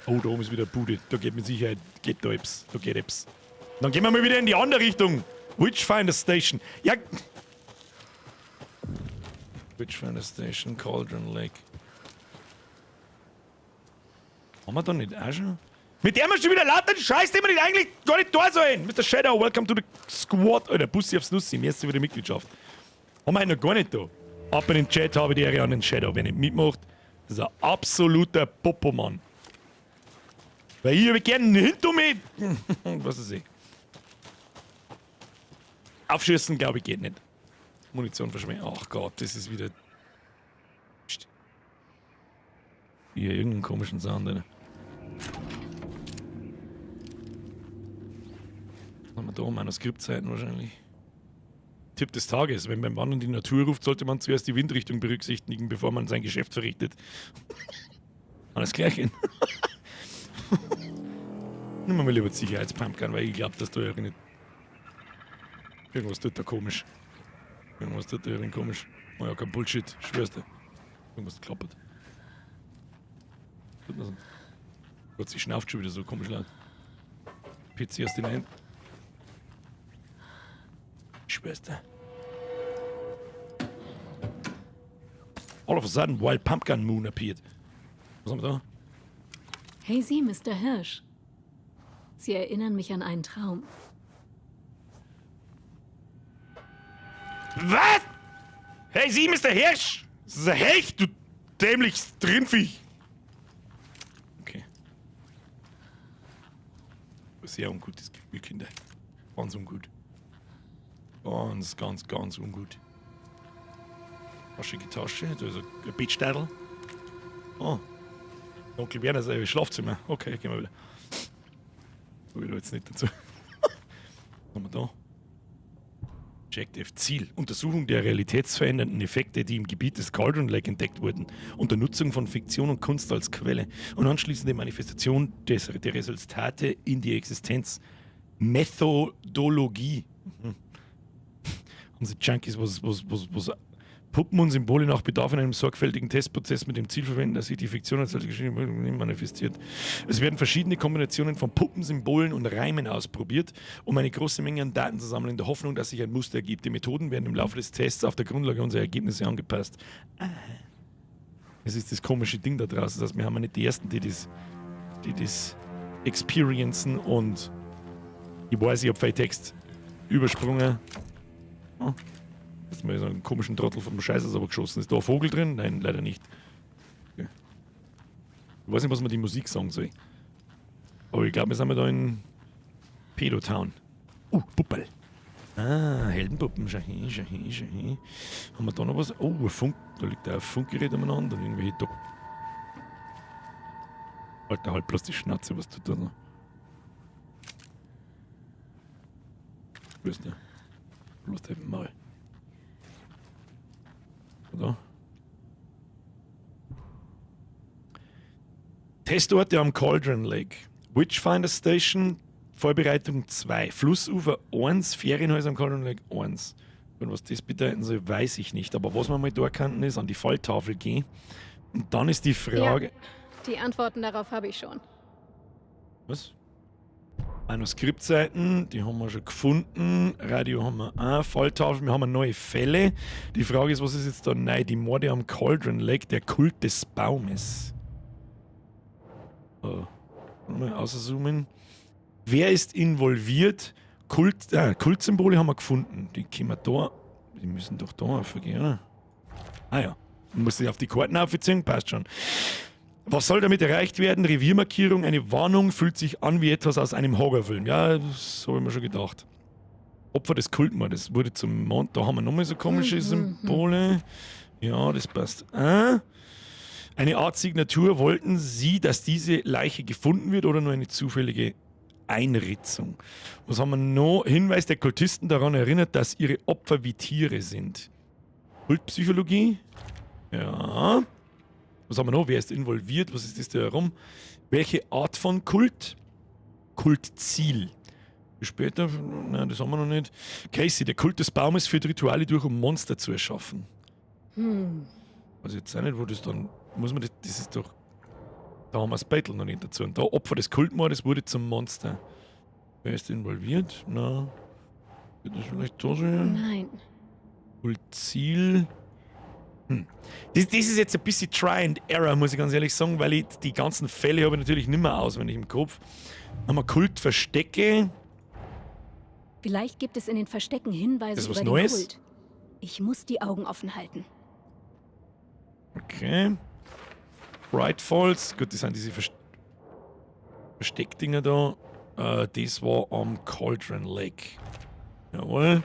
Oh, da oben ist wieder Bude. Da geht mit Sicherheit, geht da etwas. Da geht etwas. Dann gehen wir mal wieder in die andere Richtung. Witchfinder Station. Ja. Witchfinder Station, Cauldron Lake. Haben wir da nicht auch schon? Mit der wir schon wieder lauter Scheiß, den wir nicht eigentlich gar nicht da sollen. Mr. Shadow, welcome to the squad. Alter, Bussi aufs Nussi, mir ist wieder Mitgliedschaft. Haben wir noch gar nicht da. Ab in den Chat habe ich die Ehre an den Shadow. Wer nicht mitmacht, das ist ein absoluter Popomann. Weil ich habe gerne hinter mir. Was ist ich? Aufschießen, glaube ich, geht nicht. Munition verschwenden. Ach Gott, das ist wieder. Psst. Hier irgendeinen komischen Sound, Alter. Was haben wir da? Manuskriptseiten wahrscheinlich. Tipp des Tages. Wenn beim Wandern die Natur ruft, sollte man zuerst die Windrichtung berücksichtigen, bevor man sein Geschäft verrichtet. Alles klärchen. Nimm mal lieber die Sicherheitspumpgun, weil ich glaube, dass da nicht. Irgendwas tut da komisch. Irgendwas tut da irgendwie komisch. Oh ja, kein Bullshit, schwör's dir. Irgendwas klappert. Tut man so. Gott, sie schnauft schon wieder so komisch laut. PC aus den ein. Schwör's dir. All of a sudden, Wild Pumpkin Moon appeared. Was haben wir da? Hey Sie, Mr. Hirsch. Sie erinnern mich an einen Traum. Was? Hey, Sie, Mr. Hirsch! Das ist ein Hecht, du dämliches Rindviech! Okay. Sehr ungutes Gefühl, Kinder. Ganz ungut. Ganz, ganz, ganz ungut. Tasche, Tasche. Da ist ein Bettstadel. Oh. Onkel Werner ist Schlafzimmer. Okay, gehen wir wieder. So wieder jetzt nicht dazu. Was haben wir da? Objective Ziel. Untersuchung der realitätsverändernden Effekte, die im Gebiet des Cauldron Lake entdeckt wurden, unter Nutzung von Fiktion und Kunst als Quelle und anschließende Manifestation der Resultate in die Existenz. Methodologie. Haben sie Junkies, was Puppen und Symbole nach Bedarf in einem sorgfältigen Testprozess mit dem Ziel verwenden, dass sich die Fiktion als solche Geschichte manifestiert. Es werden verschiedene Kombinationen von Puppen, Symbolen und Reimen ausprobiert, um eine große Menge an Daten zu sammeln, in der Hoffnung, dass sich ein Muster ergibt. Die Methoden werden im Laufe des Tests auf der Grundlage unserer Ergebnisse angepasst. Aha. Es ist das komische Ding da draußen, das heißt, wir haben ja nicht die Ersten, die das experiencen, und ich weiß, ich hab viel Text übersprungen. Oh. Jetzt mal so einen komischen Trottel vom Scheiß aber geschossen. Ist da ein Vogel drin? Nein, leider nicht. Okay. Ich weiß nicht, was man die Musik sagen soll. Aber ich glaube, wir sind da in Pedotown. Puppel. Ah, Heldenpuppen. Schau hin, schau hin, schau hin. Haben wir da noch was? Oh, ein Funk. Da liegt da ein Funkgerät umeinander und irgendwelche Dok. Alter, halt bloß die Schnauze, was tut da noch? Wo ist der? Bloß der Maul. Oder? Testorte am Cauldron Lake. Witchfinder Station, Vorbereitung 2. Flussufer 1, Ferienhäuser am Cauldron Lake 1. Und was das bedeuten soll, weiß ich nicht. Aber was wir mal da kannten, ist an die Falltafel gehen. Und dann ist die Frage... Ja, die Antworten darauf habe ich schon. Was? Manuskriptseiten, die haben wir schon gefunden. Radio haben wir auch. Falltafel, wir haben neue Fälle. Die Frage ist, was ist jetzt da neu? Die Morde am Cauldron Lake, der Kult des Baumes. Oh. Mal auszoomen. Wer ist involviert? Kultsymbole haben wir gefunden. Die können wir da. Die müssen doch da aufgehen, oder? Ah ja. Man muss sich auf die Karten aufziehen, passt schon. Was soll damit erreicht werden? Reviermarkierung, eine Warnung, fühlt sich an wie etwas aus einem Horrorfilm. Ja, das habe ich mir schon gedacht. Opfer des Kultmordes wurde zum Mond. Da haben wir nochmal so komische Symbole. Ja, das passt. Eine Art Signatur. Wollten Sie, dass diese Leiche gefunden wird oder nur eine zufällige Einritzung? Was haben wir noch? Hinweis der Kultisten daran erinnert, dass ihre Opfer wie Tiere sind. Kultpsychologie? Ja. Was haben wir noch? Wer ist involviert? Was ist das da herum? Welche Art von Kult? Kultziel. Später? Nein, das haben wir noch nicht. Casey, der Kult des Baumes führt Rituale durch, um Monster zu erschaffen. Weiß ich jetzt auch nicht, wo das dann. Muss man das. Das ist doch. Da haben wir das Beitel noch nicht dazu. Und da Opfer des Kultmordes wurde zum Monster. Wer ist involviert? Na. Wird das vielleicht da sein? Nein. Kultziel. Das ist jetzt ein bisschen Try and Error, muss ich ganz ehrlich sagen, weil ich die ganzen Fälle habe ich natürlich nicht mehr auswendig im Kopf. Haben wir Kultverstecke. Vielleicht gibt es in den Verstecken Hinweise Ist was über den Neues? Kult. Ich muss die Augen offen halten. Okay. Bright Falls. Gut, das sind diese Versteckdinger da. Das war am Cauldron Lake. Jawohl.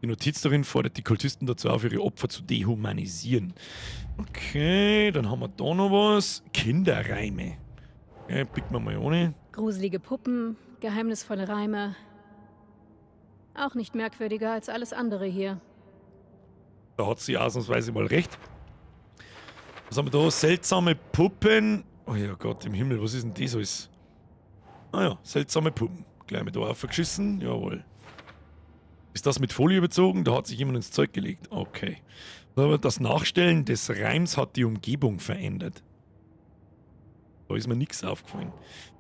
Die Notiz darin fordert die Kultisten dazu auf, ihre Opfer zu dehumanisieren. Okay, dann haben wir da noch was. Kinderreime. Okay, picken wir mal ohne. Gruselige Puppen, geheimnisvolle Reime. Auch nicht merkwürdiger als alles andere hier. Da hat sie ausnahmsweise mal recht. Was haben wir da? Seltsame Puppen. Oh ja Gott im Himmel, was ist denn das alles? Ah ja, seltsame Puppen. Gleich mit da aufgeschissen. Jawohl. Ist das mit Folie überzogen? Da hat sich jemand ins Zeug gelegt. Okay. Aber das Nachstellen des Reims hat die Umgebung verändert. Da ist mir nichts aufgefallen.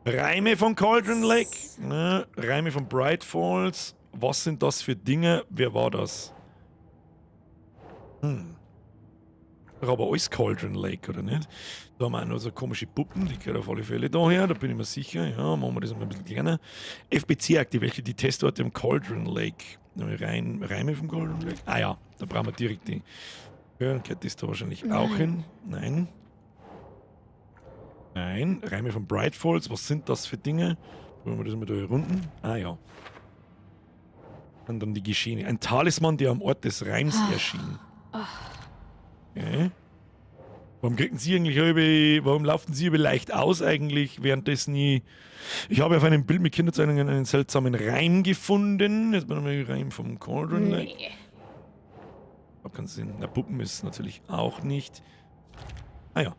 Reime von Cauldron Lake. Ne, Reime von Bright Falls. Was sind das für Dinge? Wer war das? Aber alles Cauldron Lake, oder nicht? Da haben wir auch noch so komische Puppen, die gehören auf alle Fälle daher, da bin ich mir sicher. Ja, machen wir das mal ein bisschen kleiner. FBC-Akte, welche die Testorte am Cauldron Lake. Reime vom Cauldron Lake? Ah ja, da brauchen wir direkt die. Ja, dann gehört das da wahrscheinlich auch Nein. hin. Nein. Nein, Reime von Bright Falls, was sind das für Dinge? Wollen wir das mal da hier runden? Ah ja. Und dann die Geschehene. Ein Talisman, der am Ort des Reims erschien. Okay. Warum kriegen Sie eigentlich über, warum laufen Sie über leicht aus eigentlich, währenddessen ich, ich habe auf einem Bild mit Kinderzeichnungen einen seltsamen Reim gefunden. Jetzt mal einen Reim vom Cauldron Lake. Nee. Da kann Sinn. Na, Puppen ist natürlich auch nicht. Ah ja.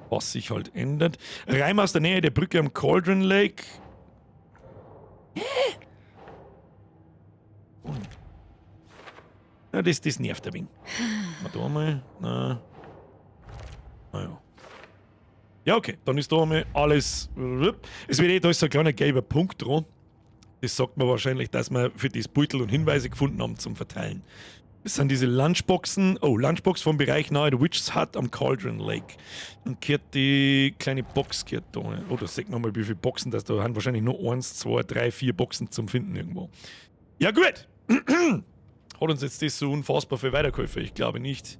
Was sich halt ändert. Reim aus der Nähe der Brücke am Cauldron Lake. Hä? Oh. Ja, das nervt ein wenig. Mal da mal. Na. Ah ja. Ja, okay. Dann ist da einmal alles. Es wird eh, da ist so ein kleiner gelber Punkt dran. Das sagt man wahrscheinlich, dass wir für das Beutel und Hinweise gefunden haben zum Verteilen. Das sind diese Lunchboxen. Oh, Lunchbox vom Bereich nahe der Witch's Hut am Cauldron Lake. Dann kehrt die kleine Box kehrt da. Oh, da sieht man mal, wie viele Boxen das da haben. Wahrscheinlich nur 1, 2, 3, 4 Boxen zum Finden irgendwo. Ja, gut. Hat uns jetzt das so unfassbar viel weitergeholfen? Ich glaube nicht.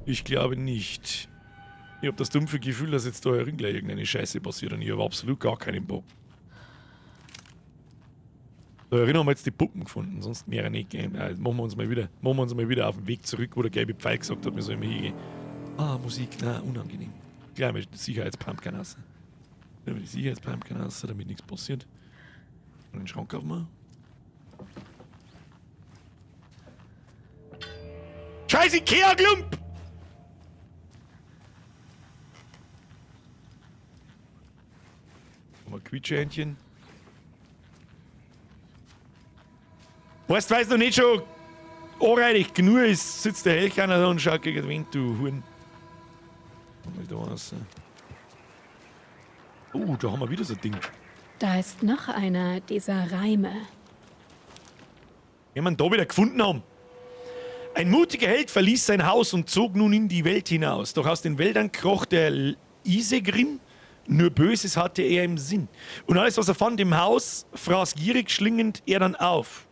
Ich glaube nicht. Ich hab das dumpfe Gefühl, dass jetzt da herin gleich irgendeine Scheiße passiert und ich hab absolut gar keinen Bock. Da erinnern wir jetzt die Puppen gefunden, sonst mehr nicht gehen. Ja, jetzt machen wir uns mal wieder, machen wir uns mal wieder auf den Weg zurück, wo der gelbe Pfeil gesagt hat, wir sollen mal hingehen. Ah, Musik, na, unangenehm. Gleich mal die Sicherheitspumpkin raus. Gleich mal die Sicherheitspumpkin raus, damit nichts passiert. Und den Schrank aufmachen. Scheiße, Ikea-Klump! Haben wir Quietschhändchen. Weißt du, weil es noch nicht schon anreidig genug ist, sitzt der Hellkeiner da und schaut gegen den Wind, du Huren. Mal da raus. Oh, da haben wir wieder so ein Ding. Da ist noch einer dieser Reime. Den wir da wieder gefunden haben. Ein mutiger Held verließ sein Haus und zog nun in die Welt hinaus. Doch aus den Wäldern kroch der Isegrim. Nur Böses hatte er im Sinn. Und alles, was er fand im Haus, fraß gierig schlingend er dann auf.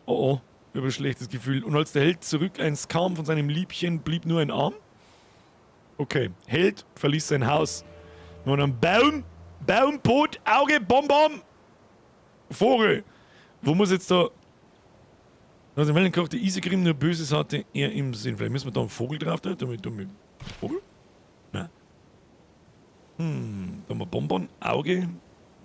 Oh, oh, ich hab ein schlechtes Gefühl. Und als der Held zurück eins kam von seinem Liebchen, blieb nur ein Arm. Okay, Held verließ sein Haus. Und dann Baum, Baum, Boot, Auge, Bonbon, Vogel. Wo muss jetzt da... Also, Wellen kochte Isegrim, nur Böses hatte er im Sinn. Vielleicht müssen wir da einen Vogel drauf tun. Damit, Vogel? Nein. Da haben wir Bonbon, Auge.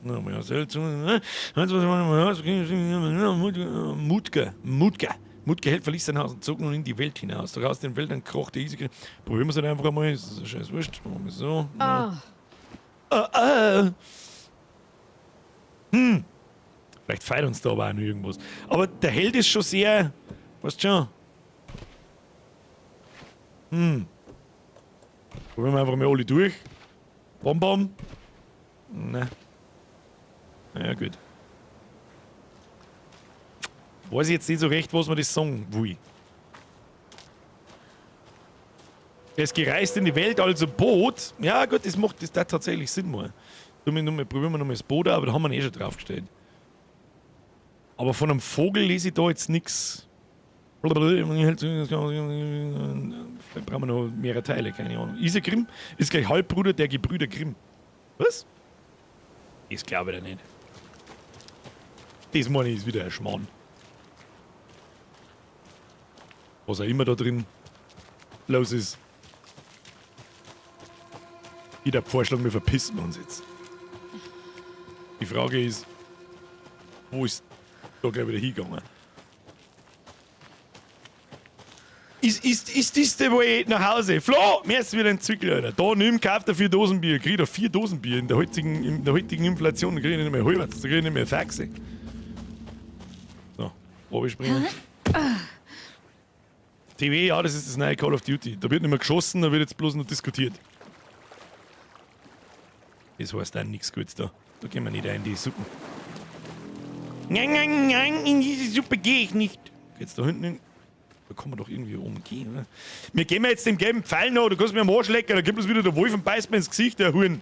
Mutke, Mutke. Mutke Held verließ sein Haus und zog nun in die Welt hinaus. Doch aus den Wäldern kroch der Isegrim. Probieren wir es halt einfach einmal. Das ist scheiß wurscht. Machen wir so. Ah. Vielleicht feiert uns da aber auch noch irgendwas. Aber der Held ist schon sehr. Weißt schon. Probieren wir einfach mal alle durch. Bom Bom. Na. Na ja, gut. Weiß ich jetzt nicht so recht, was man das sagen will. Er ist gereist in die Welt, also Boot. Ja gut, das macht das da tatsächlich Sinn mal. Probieren wir nochmal das Boot, aber da haben wir ihn eh schon draufgestellt. Aber von einem Vogel lese ich da jetzt nix. Vielleicht brauchen wir noch mehrere Teile, keine Ahnung. Isegrim ist gleich Halbbruder der Gebrüder Grimm. Was? Das glaube ich nicht. Das meine ich ist wieder ein Schmarrn. Was auch immer da drin los ist. Ich hab vorschlagen, wir verpissen uns jetzt. Die Frage ist, wo ist da gleich wieder hingegangen? Ist das der Way nach Hause? Flo, mir ist wieder ein Zwickel, Alter. Da nimm, kauf dir 4 Dosen Bier. Krieg da 4 Dosen Bier. In der heutigen Inflation krieg ich nicht mehr halbwegs, da krieg ich nicht mehr Faxe. So, runterspringen. TV, ja, das ist das neue Call of Duty. Da wird nicht mehr geschossen, da wird jetzt bloß noch diskutiert. Das heißt auch nichts Gutes da. Da gehen wir nicht rein in die Suppen. Nein, nein, nein, in diese Suppe gehe ich nicht. Geht's da hinten hin? Da kann man doch irgendwie umgehen, oder? Wir gehen jetzt dem gelben Pfeil nach, du kannst mir am Arsch lecken, da kommt bloß wieder der Wolf und beißt mir ins Gesicht, der Huren.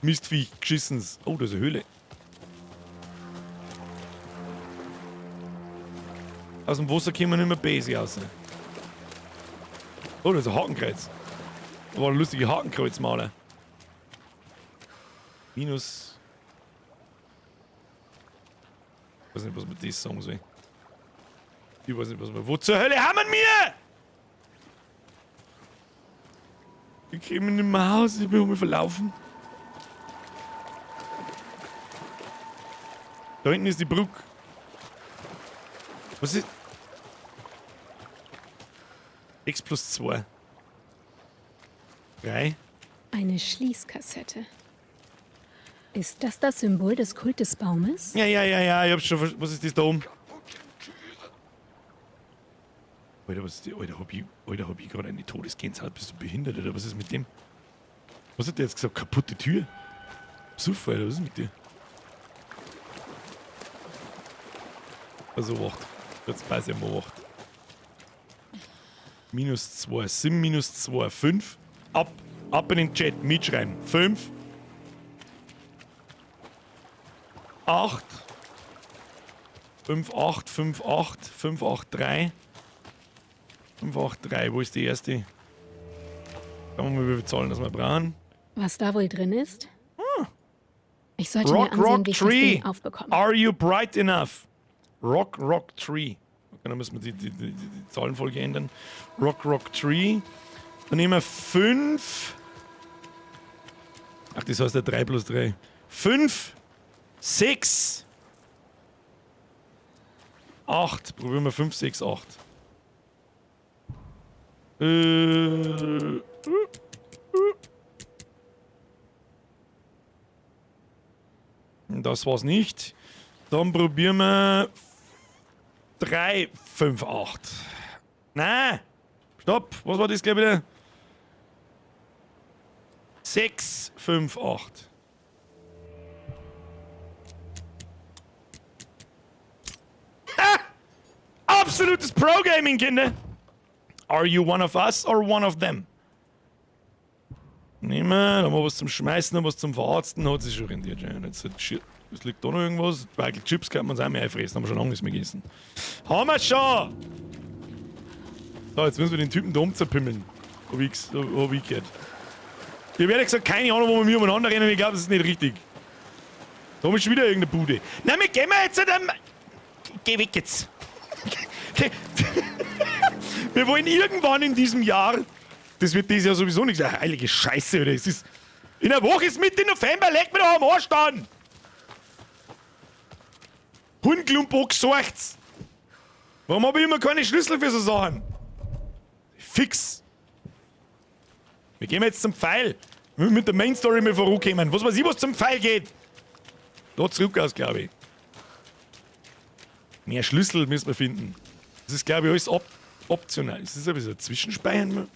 Mistviech, geschissens. Oh, da ist eine Höhle. Aus dem Wasser kommen wir nicht mehr basic raus. Oh, da ist ein Hakenkreuz. Da war ein lustiger Hakenkreuzmaler. Minus. Ich weiß nicht, was man das sagen soll. Ich weiß nicht, was man. Wo zur Hölle haben wir? Ich komme nicht mehr raus, ich bin mich verlaufen. Da hinten ist die Brücke. Was ist? X plus 2. 3. Eine Schließkassette. Ist das das Symbol des Kult des Baumes? Ja, ja, ja, ja, ich hab's schon Was ist das da oben? Alter, was ist die? Alter, hab ich gerade eine Todesgänsehaut. Bist du behindert, oder was ist mit dem? Was hat der jetzt gesagt? Kaputte Tür? Psuff, Alter, was ist mit dir? Also, wacht. Jetzt weiß ich mal, wacht. Minus 2, 7, minus 2, 5. Ab, ab in den Chat, mitschreiben. 5. 8. 5, 8, 5, 8, 5, 8, 3. 5, 8, 3, wo ist die erste? Schauen wir mal, wie wir zahlen, dass wir brauchen. Was da wohl drin ist? Ich sollte Rock, mir ansehen, Rock wie ich das Tree. Ding aufbekomme. Are you bright enough? Rock, Rock Tree. Okay, dann müssen wir die Zahlenfolge ändern. Rock, Rock Tree. Dann nehmen wir 5. Ach, das heißt ja 3 plus 3. 5, 6, 8. Probieren wir 5, 6, 8. Das war's nicht. Dann probieren wir 3, 5, 8. Nein! Stopp! Was war das gleich wieder? 6, 5, 8. Ha! Absolutes Pro-Gaming, Kinder! Are you one of us or one of them? Nehmen wir, da haben wir was zum Schmeißen, noch was zum Verarzten, hat sich schon rendiert. Ja. Jetzt hat shit. Es liegt da noch irgendwas. Michael Chips kann man uns auch mehr einfressen, haben wir schon lange nichts mehr gegessen. Haben wir schon! So, jetzt müssen wir den Typen da umzerpimmeln. Hab ich gehört. Ich hab ehrlich gesagt keine Ahnung, wo wir mir umeinander rennen. Ich glaub, das ist nicht richtig. Da ist schon wieder irgendeine Bude. Na, wir gehen wir jetzt dann. Geh weg jetzt. Wir wollen irgendwann in diesem Jahr. Das wird dieses Jahr sowieso nichts. Ach, heilige Scheiße, oder? Es ist. In der Woche ist Mitte November, leg mir doch am Arsch an! Hundklump gesorgt's! Warum habe ich immer keine Schlüssel für so Sachen? Fix! Wir gehen jetzt zum Pfeil. Wir müssen mit der Main Story mal vorankommen. Was weiß ich, was zum Pfeil geht? Da zurück aus, glaube ich. Mehr Schlüssel müssen wir finden. Das ist, glaube ich, alles optional. Ist das ein bisschen Zwischenspeichern?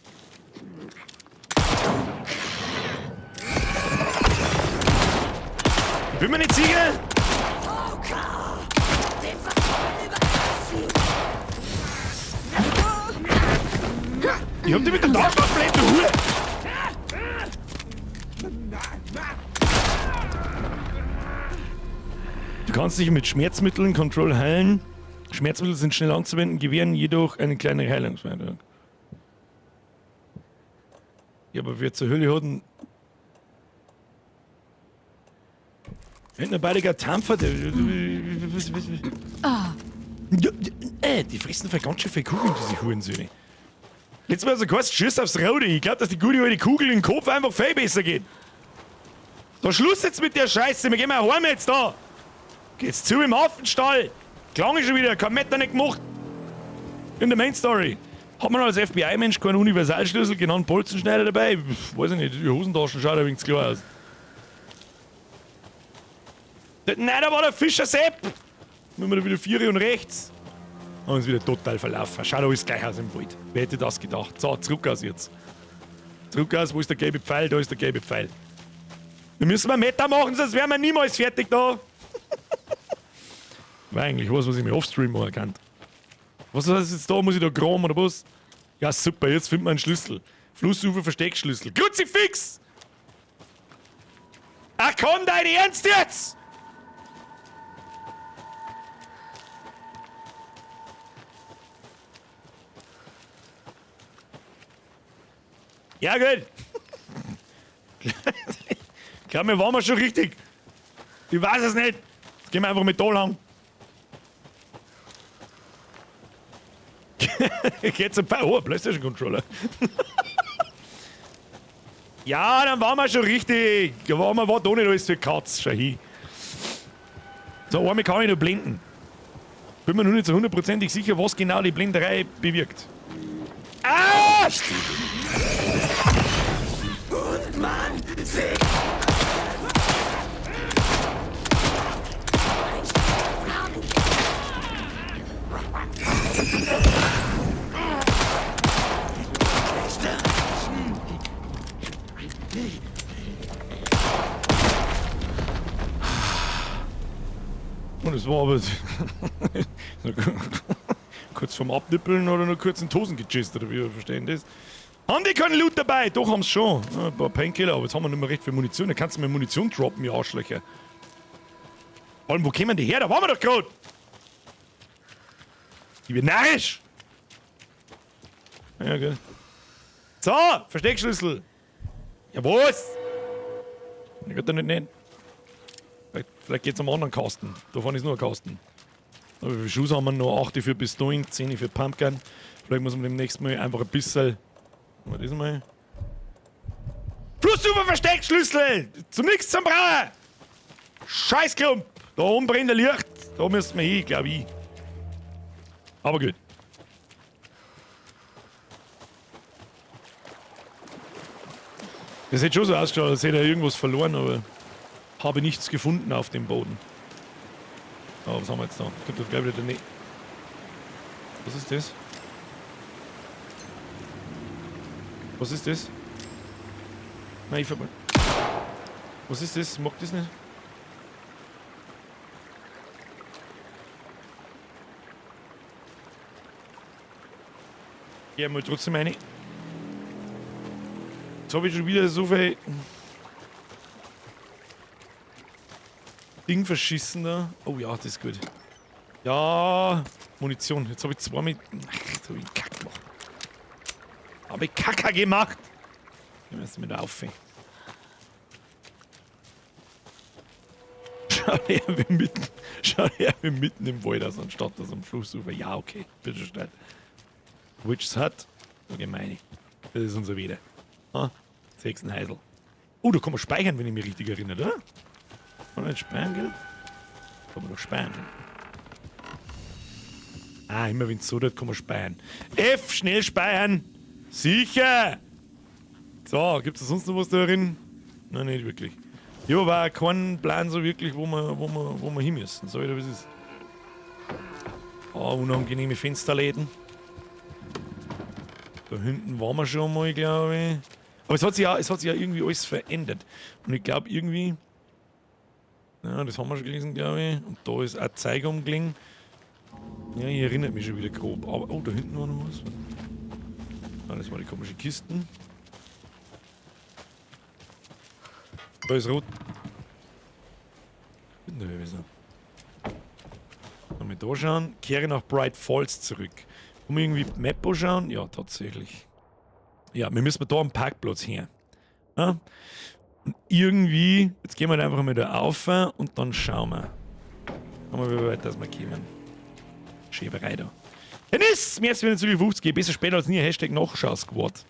Ich bin mir nicht sicher. Ich hab die mit der Taschenlampe, du Hure! Du kannst dich mit Schmerzmitteln Control heilen. Schmerzmittel sind schnell anzuwenden, gewähren jedoch eine kleine Heilungswirkung. Ja, aber wer zur Hölle hat denn... Hinten beide gar Tampfer. Die fressen voll ganz schön viel Kugeln, diese Hurensöhne. Letztes Mal so geheißen, schieß aufs Rode. Ich glaub, dass die gute alte Kugel in den Kopf einfach viel besser geht. So, Schluss jetzt mit der Scheiße. Wir gehen mal heim jetzt da. Geht's zu im Hafenstall. Klang ich schon wieder, kein Meter nicht gemacht. In der Main Story. Hat man als FBI-Mensch keinen Universalschlüssel, genannt Bolzenschneider dabei? Pff, weiß ich nicht, die Hosentaschen schaut ein wenig zu klar aus. Nein, da war der Fischer Sepp! Müssen wir da wieder 4 und rechts. Haben uns wieder total verlaufen. Schaut alles gleich aus im Wald. Wer hätte das gedacht? So, zurück aus jetzt. Zurück aus, wo ist der gelbe Pfeil? Da ist der gelbe Pfeil. Wir müssen mal Meter machen, sonst wären wir niemals fertig da. War eigentlich was, was ich mir offstream machen kann. Was ist das jetzt da? Muss ich da graben oder was? Ja, super, jetzt findet man einen Schlüssel. Flussufer Versteckschlüssel. Kruzifix! Ach komm, dein Ernst jetzt! Ja, gut. Ich glaube, wir waren schon richtig. Ich weiß es nicht. Jetzt gehen wir einfach mit da lang. Geht zum Pfeil. Oh, PlayStation Controller. Ja, dann waren wir schon richtig. Da waren wir, war da nicht alles für Katz. Schau hin. So, einmal kann ich noch blenden. Bin mir noch nicht so hundertprozentig sicher, was genau die Blenderei bewirkt. Ah! Und man sieht. Und es war aber kurz vorm Abnippeln oder nur kurz in die Hosen gechisst, oder wie wir verstehen das. Haben die keinen Loot dabei? Doch, haben sie schon. Ja, ein paar Painkiller, aber jetzt haben wir nicht mehr recht viel Munition. Da kannst du mir Munition droppen, ihr Arschlöcher. Vor allem, wo kämen die her? Da waren wir doch gerade! Ich bin narrisch! Ja, gut. So, Versteckschlüssel! Ja, was? Ich kann da nicht nehmen. Vielleicht geht's am anderen Kasten. Da vorne ist nur ein Kasten. Aber wie viele Schuss haben wir noch? 8 für Pistolen, 10 für Pumpgun. Vielleicht muss man demnächst mal einfach ein bisschen. Machen wir das mal. Flussufer Versteckschlüssel! Zum nichts zum Brauchen! Scheißklump! Da oben brennt ein Licht. Da müssen wir hin, glaub ich. Aber gut. Das hätte schon so ausgeschaut, als hätte er irgendwas verloren, aber habe nichts gefunden auf dem Boden. Oh, was haben wir jetzt da? Kommt das gleich wieder daneben. Was ist das? Was ist das? Nein, ich ver- Was ist das? Ich mag das nicht. Geh mal trotzdem rein. Jetzt hab ich schon wieder so viel Ding verschissen da. Oh ja, das ist gut. Ja, Munition. Jetzt hab ich zwei mit. Ach, jetzt hab ich einen Kack gemacht. Hab ich Kacker gemacht. Wir müssen wieder auf. Schaut her, wie mitten im Wald aus, anstatt das am Flussufer. Ja, okay, bitte schnell. Witch's Hut, da gehen wir rein. Das ist unser Wieder. Ah, sechsten Heisel. Oh, da kann man speichern, wenn ich mich richtig erinnere, oder? Kann man nicht speichern, gell? Kann man doch speichern. Ah, immer wenn es so tut, kann man speichern. F, schnell speichern! Sicher! So, gibt's da sonst noch was da drin? Nein, nicht wirklich. Ich habe aber auch keinen Plan so wirklich, wo wir hin müssen. Sag ich dir, wie es ist. Ah, unangenehme Fensterläden. Da hinten waren wir schon mal, glaube ich. Aber es hat sich ja irgendwie alles verändert. Und ich glaube irgendwie... Ja, das haben wir schon gelesen, glaube ich. Und da ist auch Zeug umgelegen. Ja, ich erinnere mich schon wieder grob. Aber, oh, da hinten war noch was. Ah, das waren die komischen Kisten. Da ist rot. Mal da schauen. Kehre nach Bright Falls zurück. Kann man irgendwie Map anschauen? Ja, tatsächlich. Ja, wir müssen da am Parkplatz her. Ja? Und irgendwie, jetzt gehen wir halt einfach mal da auf und dann schauen wir. Schauen wir, wie weit das wir kommen. Schäberei da. Dennis! Merci, wenn du 50 geht. Besser später als nie. Hashtag Nachschau-Squad.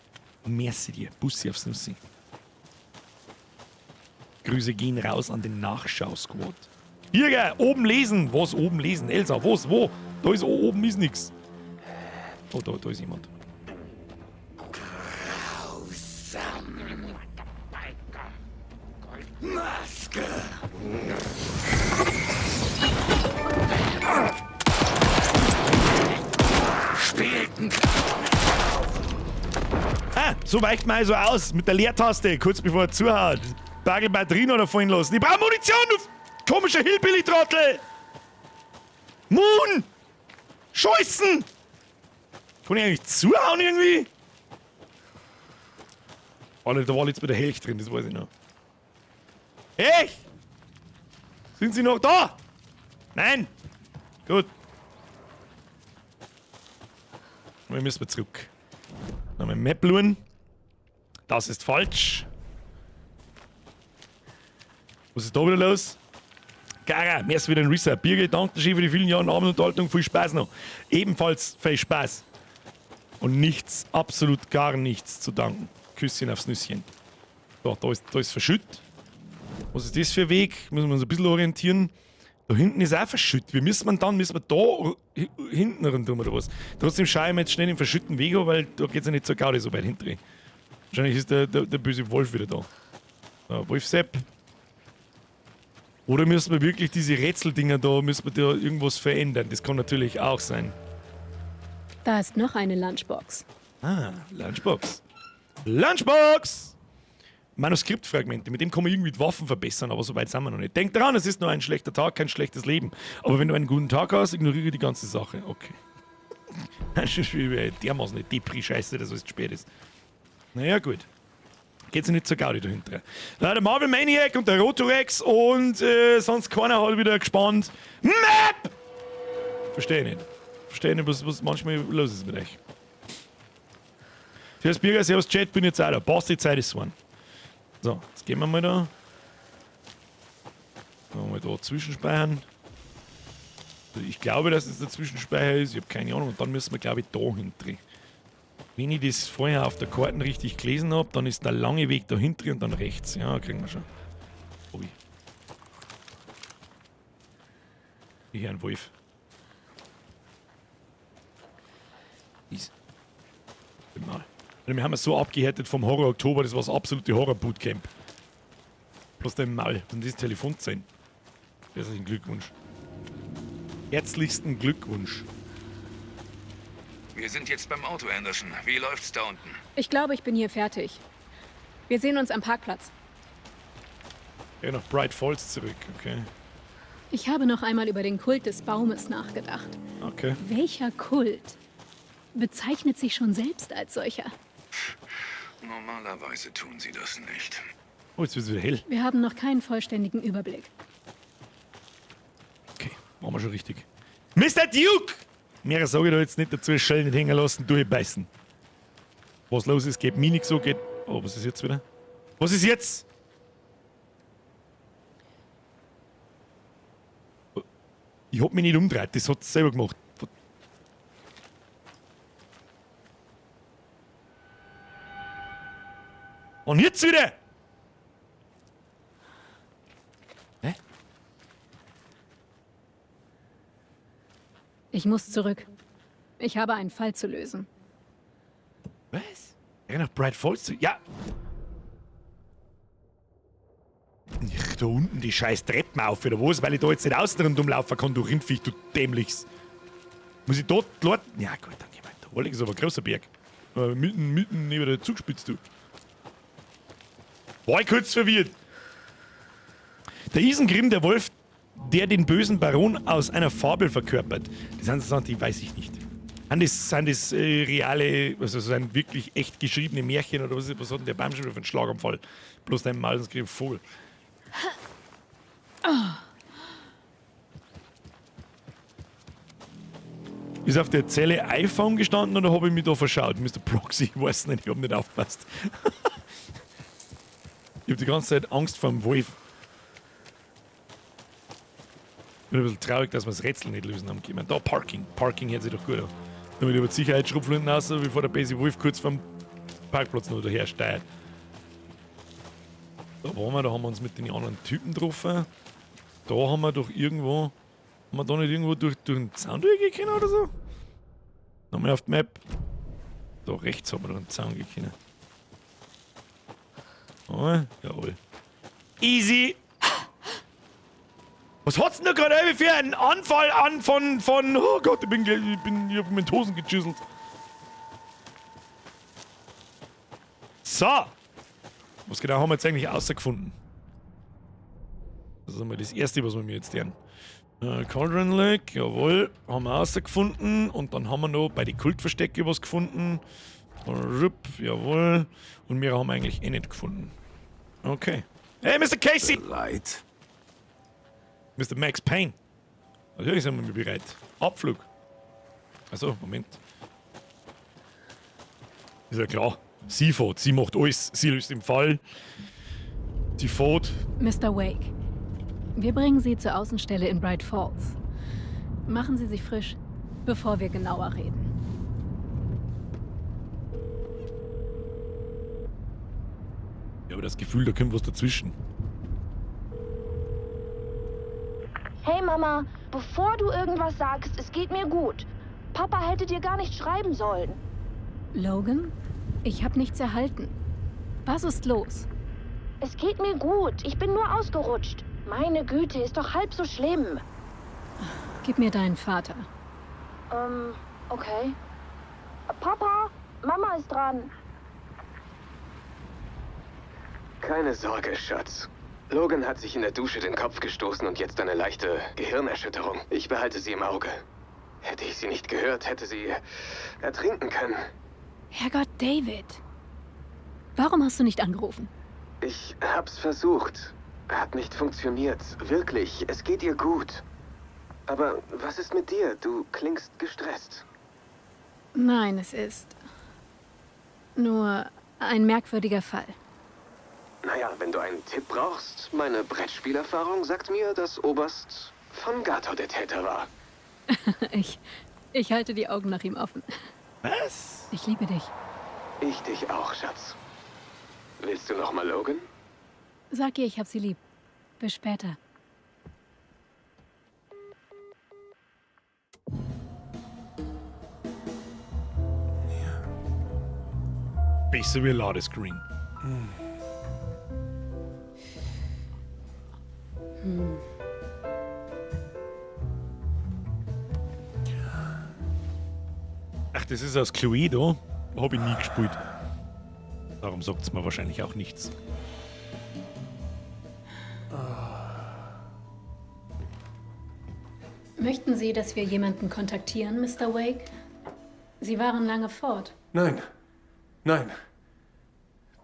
Merci dir. Bussi aufs Nussi. Grüße gehen raus an den Nachschau-Squad. Hier, oben lesen. Was oben lesen? Elsa, was? Wo? Da ist oben ist nix. Oh, da ist jemand. Grausam. Maske. Spielten. Ah, so weicht man also aus mit der Leertaste, kurz bevor er zuhaut. Bagel Batterien oder fallen lassen. Ich brauche Munition, du komischer Hillbilly-Trottel! Moon! Scheißen! Kann ich eigentlich zuhauen irgendwie? Oh, da war jetzt mit der Helch drin, das weiß ich noch. Echt? Sind Sie noch da? Nein! Gut. Wir müssen zurück. Nochmal Map schauen. Das ist falsch. Was ist da wieder los? Gara, merci für den Reset. Birgit, danke schön für die vielen Jahre Abendunterhaltung. Viel Spaß noch. Ebenfalls viel Spaß. Und nichts, absolut gar nichts zu danken. Küsschen aufs Nüsschen. So, da ist verschütt. Was ist das für ein Weg? Müssen wir uns ein bisschen orientieren. Da hinten ist auch verschütt. Wie müssen wir dann? Müssen wir da hinten rundum oder was? Trotzdem schaue ich mir jetzt schnell den verschütten Weg an, weil da geht es ja nicht so Gaudi so weit hinten. Wahrscheinlich ist der böse Wolf wieder da. So, Wolfsepp. Oder müssen wir wirklich diese Rätseldinger da, müssen wir da irgendwas verändern? Das kann natürlich auch sein. Da ist noch eine Lunchbox. Ah, Lunchbox. Lunchbox! Manuskriptfragmente, mit dem kann man irgendwie die Waffen verbessern, aber so weit sind wir noch nicht. Denk dran, es ist nur ein schlechter Tag, kein schlechtes Leben. Aber wenn du einen guten Tag hast, ignoriere die ganze Sache. Okay. Das ist dermaßen eine Depri-Scheiße, dass es spät ist. Naja, gut. Geht's ja nicht zur Gaudi dahinter. Der Marvel Maniac und der Rotorex und sonst keiner hat wieder gespannt. Map! Verstehe ich nicht. Verstehe nicht, was manchmal los ist mit euch. Servus Birger, servus Chat, bin jetzt auch da. Passt, die Zeit ist one. So, jetzt gehen wir mal da. Mal da zwischenspeichern. Ich glaube, dass es der Zwischenspeicher ist. Ich habe keine Ahnung. Und dann müssen wir, glaube ich, da hinten. Wenn ich das vorher auf der Karte richtig gelesen habe, dann ist der lange Weg da hinten und dann rechts. Ja, kriegen wir schon. Hobby. Hier ein Wolf. Ist. Mal. Wir haben es so abgehärtet vom Horror Oktober, das war das absolute Horror-Bootcamp. Bloß dein Maul und dieses Telefon sein. Herzlichen Glückwunsch. Herzlichsten Glückwunsch. Wir sind jetzt beim Auto, Anderson. Wie läuft's da unten? Ich glaube, ich bin hier fertig. Wir sehen uns am Parkplatz. Ja, nach Bright Falls zurück, okay. Ich habe noch einmal über den Kult des Baumes nachgedacht. Okay. Welcher Kult bezeichnet sich schon selbst als solcher? Normalerweise tun sie das nicht. Oh, jetzt wird es wieder hell. Wir haben noch keinen vollständigen Überblick. Okay, machen wir schon richtig. Mr. Duke! Mehr sage ich da jetzt nicht dazu, Schellen nicht hängen lassen, durchbeißen. Was los ist, geht mir nicht so, geht... Oh, was ist jetzt wieder? Was ist jetzt? Ich hab mich nicht umgedreht, das hat selber gemacht. Und jetzt wieder! Hä? Ich muss zurück. Ich habe einen Fall zu lösen. Was? Ja, nach Bright Falls zu. Ja! Ich, da unten die scheiß Treppen auf, oder was? Weil ich da jetzt nicht außen rundum laufen kann, du Rindviech, du dämlichs. Muss ich dort dort? Ja, gut, dann gehen wir. Da Wollig ist aber ein großer Berg. Mitten, mitten neben der Zugspitze, du. War ich kurz verwirrt. Der Isengrim, der Wolf, der den bösen Baron aus einer Fabel verkörpert. Das sind so Sachen, die weiß ich nicht. Sind das reale, also sind wirklich echt geschriebene Märchen oder was, was hat denn der Baum schon wieder für einen Schlaganfall? Bloß dein Mal, sonst krieg ich einen Vogel. Ist auf der Zelle iPhone gestanden oder habe ich mich da verschaut? Mr. Proxy, ich weiß nicht, ich habe nicht aufgepasst. Ich habe die ganze Zeit Angst vor dem Wolf. Bin ein bisschen traurig, dass wir das Rätsel nicht lösen haben können. Da, Parking. Parking hört sich doch gut an. Damit über die Sicherheitsschrupflinten raus, bevor der böse Wolf kurz vom Parkplatz noch daher steuert. Da waren wir, da haben wir uns mit den anderen Typen getroffen. Da haben wir doch irgendwo. Haben wir da nicht irgendwo durch den Zaun durchgehen können oder so? Nochmal auf die Map. Da rechts haben wir doch einen Zaun gehen können. Oh, jawohl. Easy! Was hat's denn da gerade für einen Anfall an von. Oh Gott, ich hab mit Hosen geschüsselt. So! Was genau haben wir jetzt eigentlich außergefunden? Das ist einmal das Erste, was wir mir jetzt lernen. Cauldron Lake, jawohl, haben wir außergefunden. Und dann haben wir noch bei den Kultverstecke was gefunden. Rup, jawohl. Und wir haben eigentlich eh nicht gefunden. Okay. Hey, Mr. Casey! Bereit? Mr. Max Payne. Natürlich sind wir bereit. Abflug. Achso, Moment. Ist ja klar. Sie fährt. Sie macht alles. Sie löst den Fall. Sie fährt. Mr. Wake, wir bringen Sie zur Außenstelle in Bright Falls. Machen Sie sich frisch, bevor wir genauer reden. Ich habe das Gefühl, da kommt was dazwischen. Hey Mama, bevor du irgendwas sagst, es geht mir gut. Papa hätte dir gar nicht schreiben sollen. Logan, ich habe nichts erhalten. Was ist los? Es geht mir gut. Ich bin nur ausgerutscht. Meine Güte, ist doch halb so schlimm. Gib mir deinen Vater. Okay. Papa, Mama ist dran. Keine Sorge, Schatz. Logan hat sich in der Dusche den Kopf gestoßen und jetzt eine leichte Gehirnerschütterung. Ich behalte sie im Auge. Hätte ich sie nicht gehört, hätte sie ertrinken können. Herrgott, David. Warum hast du nicht angerufen? Ich hab's versucht. Hat nicht funktioniert. Wirklich, es geht ihr gut. Aber was ist mit dir? Du klingst gestresst. Nein, es ist nur ein merkwürdiger Fall. Naja, wenn du einen Tipp brauchst, meine Brettspielerfahrung sagt mir, dass Oberst von Gato der Täter war. Ich halte die Augen nach ihm offen. Was? Ich liebe dich. Ich dich auch, Schatz. Willst du noch mal Logan? Sag ihr, ich hab sie lieb. Bis später. Besser wie Ladescreen. Ach, das ist aus Cluedo. Hab ich nie gespielt. Darum sagt's mir wahrscheinlich auch nichts. Möchten Sie, dass wir jemanden kontaktieren, Mr. Wake? Sie waren lange fort. Nein. Nein.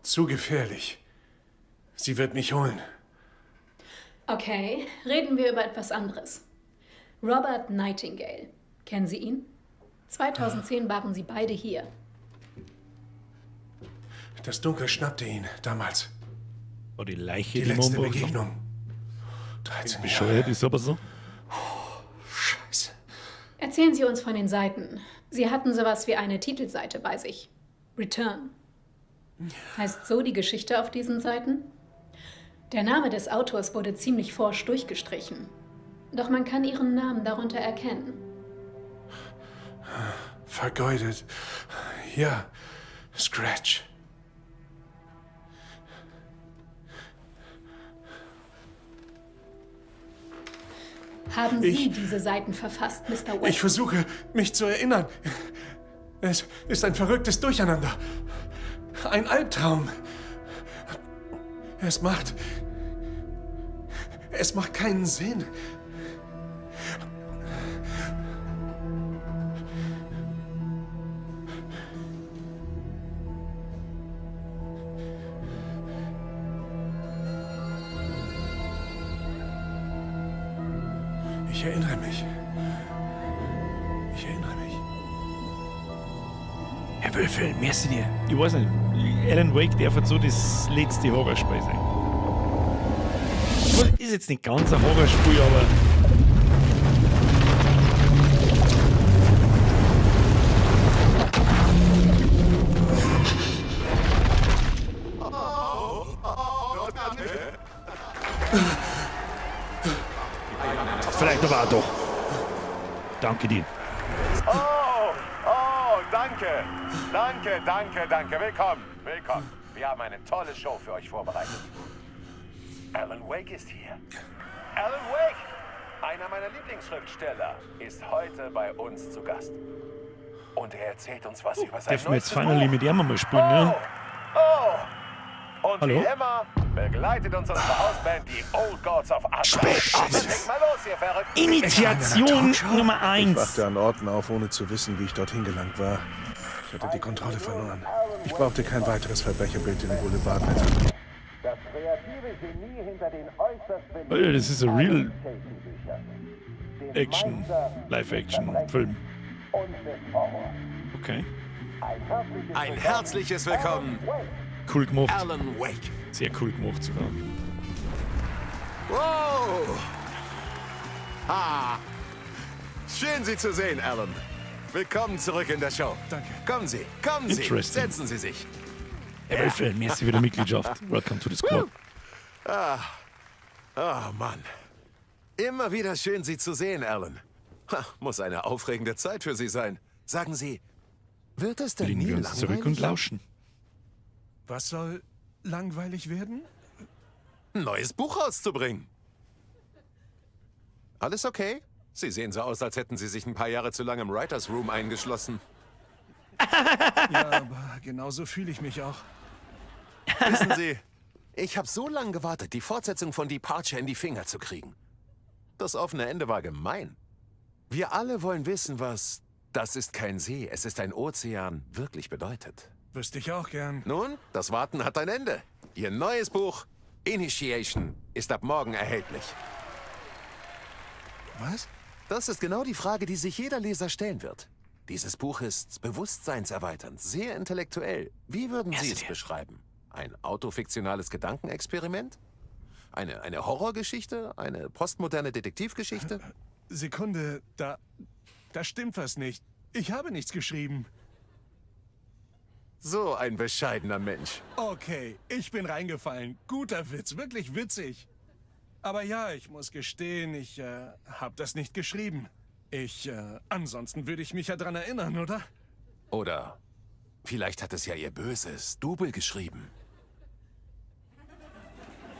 Zu gefährlich. Sie wird mich holen. Okay, reden wir über etwas anderes. Robert Nightingale. Kennen Sie ihn? 2010 waren Sie beide hier. Das Dunkel schnappte ihn damals. War die Leiche, Die die letzte wir umgebracht haben? Begegnung. 13 Jahre. Bescheuert ist aber so. Erzählen Sie uns von den Seiten. Sie hatten sowas wie eine Titelseite bei sich. Return. Heißt so die Geschichte auf diesen Seiten? Der Name des Autors wurde ziemlich forsch durchgestrichen. Doch man kann Ihren Namen darunter erkennen. Vergeudet. Ja, Scratch. Haben Sie diese Seiten verfasst, Mr. Wake? Ich versuche, mich zu erinnern. Es ist ein verrücktes Durcheinander. Ein Albtraum. Es macht keinen Sinn. Ich erinnere mich. Ich erinnere mich. Herr Wölfel, merci dir. Ich weiß nicht, Alan Wake darf halt so das letzte Horrorspiel sein. Ist jetzt nicht ganz ein Horrorspiel, aber. Vielleicht aber auch doch. Danke dir. Oh, oh, danke. Danke, danke, danke. Willkommen, willkommen. Wir haben eine tolle Show für euch vorbereitet. Alan Wake ist hier. Alan Wake, einer meiner Lieblingsschriftsteller, ist heute bei uns zu Gast. Und er erzählt uns was über sein Dürfen wir jetzt neuestes finally Buch. mit ihm einmal spielen, ne? Oh! Und Hallo? wie immer begleitet uns unsere Hausband, die Old Gods of Asgard. Legt mal los, ihr Verrückten. Initiation Nummer Ich 1. wachte an Orten auf, ohne zu wissen, wie ich dorthin gelangt war. Ich hatte die Kontrolle verloren. Ich brauchte kein weiteres Verbrecherbild in den Boulevardblättern. Das kreative Genie hinter den äußerst Alter, das ist ein real Casey-Büchern. Action, Live-Action-Film. Okay. Ein herzliches Willkommen, Cool gemacht. Alan Wake. Sehr cool gemacht sogar. Wow! Ah! Schön, Sie zu sehen, Alan. Willkommen zurück in der Show. Danke. Kommen Sie, kommen Sie. Interesting. Setzen Sie sich. Herr Wölfel, merci für die Mitgliedschaft. Welcome to the squad. Ah. Oh, Mann. Immer wieder schön, Sie zu sehen, Alan. Ha, muss eine aufregende Zeit für Sie sein. Sagen Sie, wird es denn Lehnen nie wir uns zurück und langweilig? lauschen. Was soll langweilig werden? Ein neues Buch rauszubringen. Alles okay? Sie sehen so aus, als hätten Sie sich ein paar Jahre zu lange im Writers Room eingeschlossen. Ja, aber genauso fühle ich mich auch. Wissen Sie, ich habe so lange gewartet, die Fortsetzung von Departure in die Finger zu kriegen. Das offene Ende war gemein. Wir alle wollen wissen, was das ist kein See, es ist ein Ozean wirklich bedeutet. Wüsste ich auch gern. Nun, das Warten hat ein Ende. Ihr neues Buch, Initiation, ist ab morgen erhältlich. Was? Das ist genau die Frage, die sich jeder Leser stellen wird. Dieses Buch ist bewusstseinserweiternd, sehr intellektuell. Wie würden Sie es beschreiben? Ein autofiktionales Gedankenexperiment? Eine Horrorgeschichte? Eine postmoderne Detektivgeschichte? Sekunde, da stimmt was nicht. Ich habe nichts geschrieben. So ein bescheidener Mensch. Okay, ich bin reingefallen. Guter Witz, wirklich witzig. Aber ja, ich muss gestehen, ich habe das nicht geschrieben. Ansonsten würde ich mich ja dran erinnern, oder? Oder vielleicht hat es ja ihr böses Double geschrieben.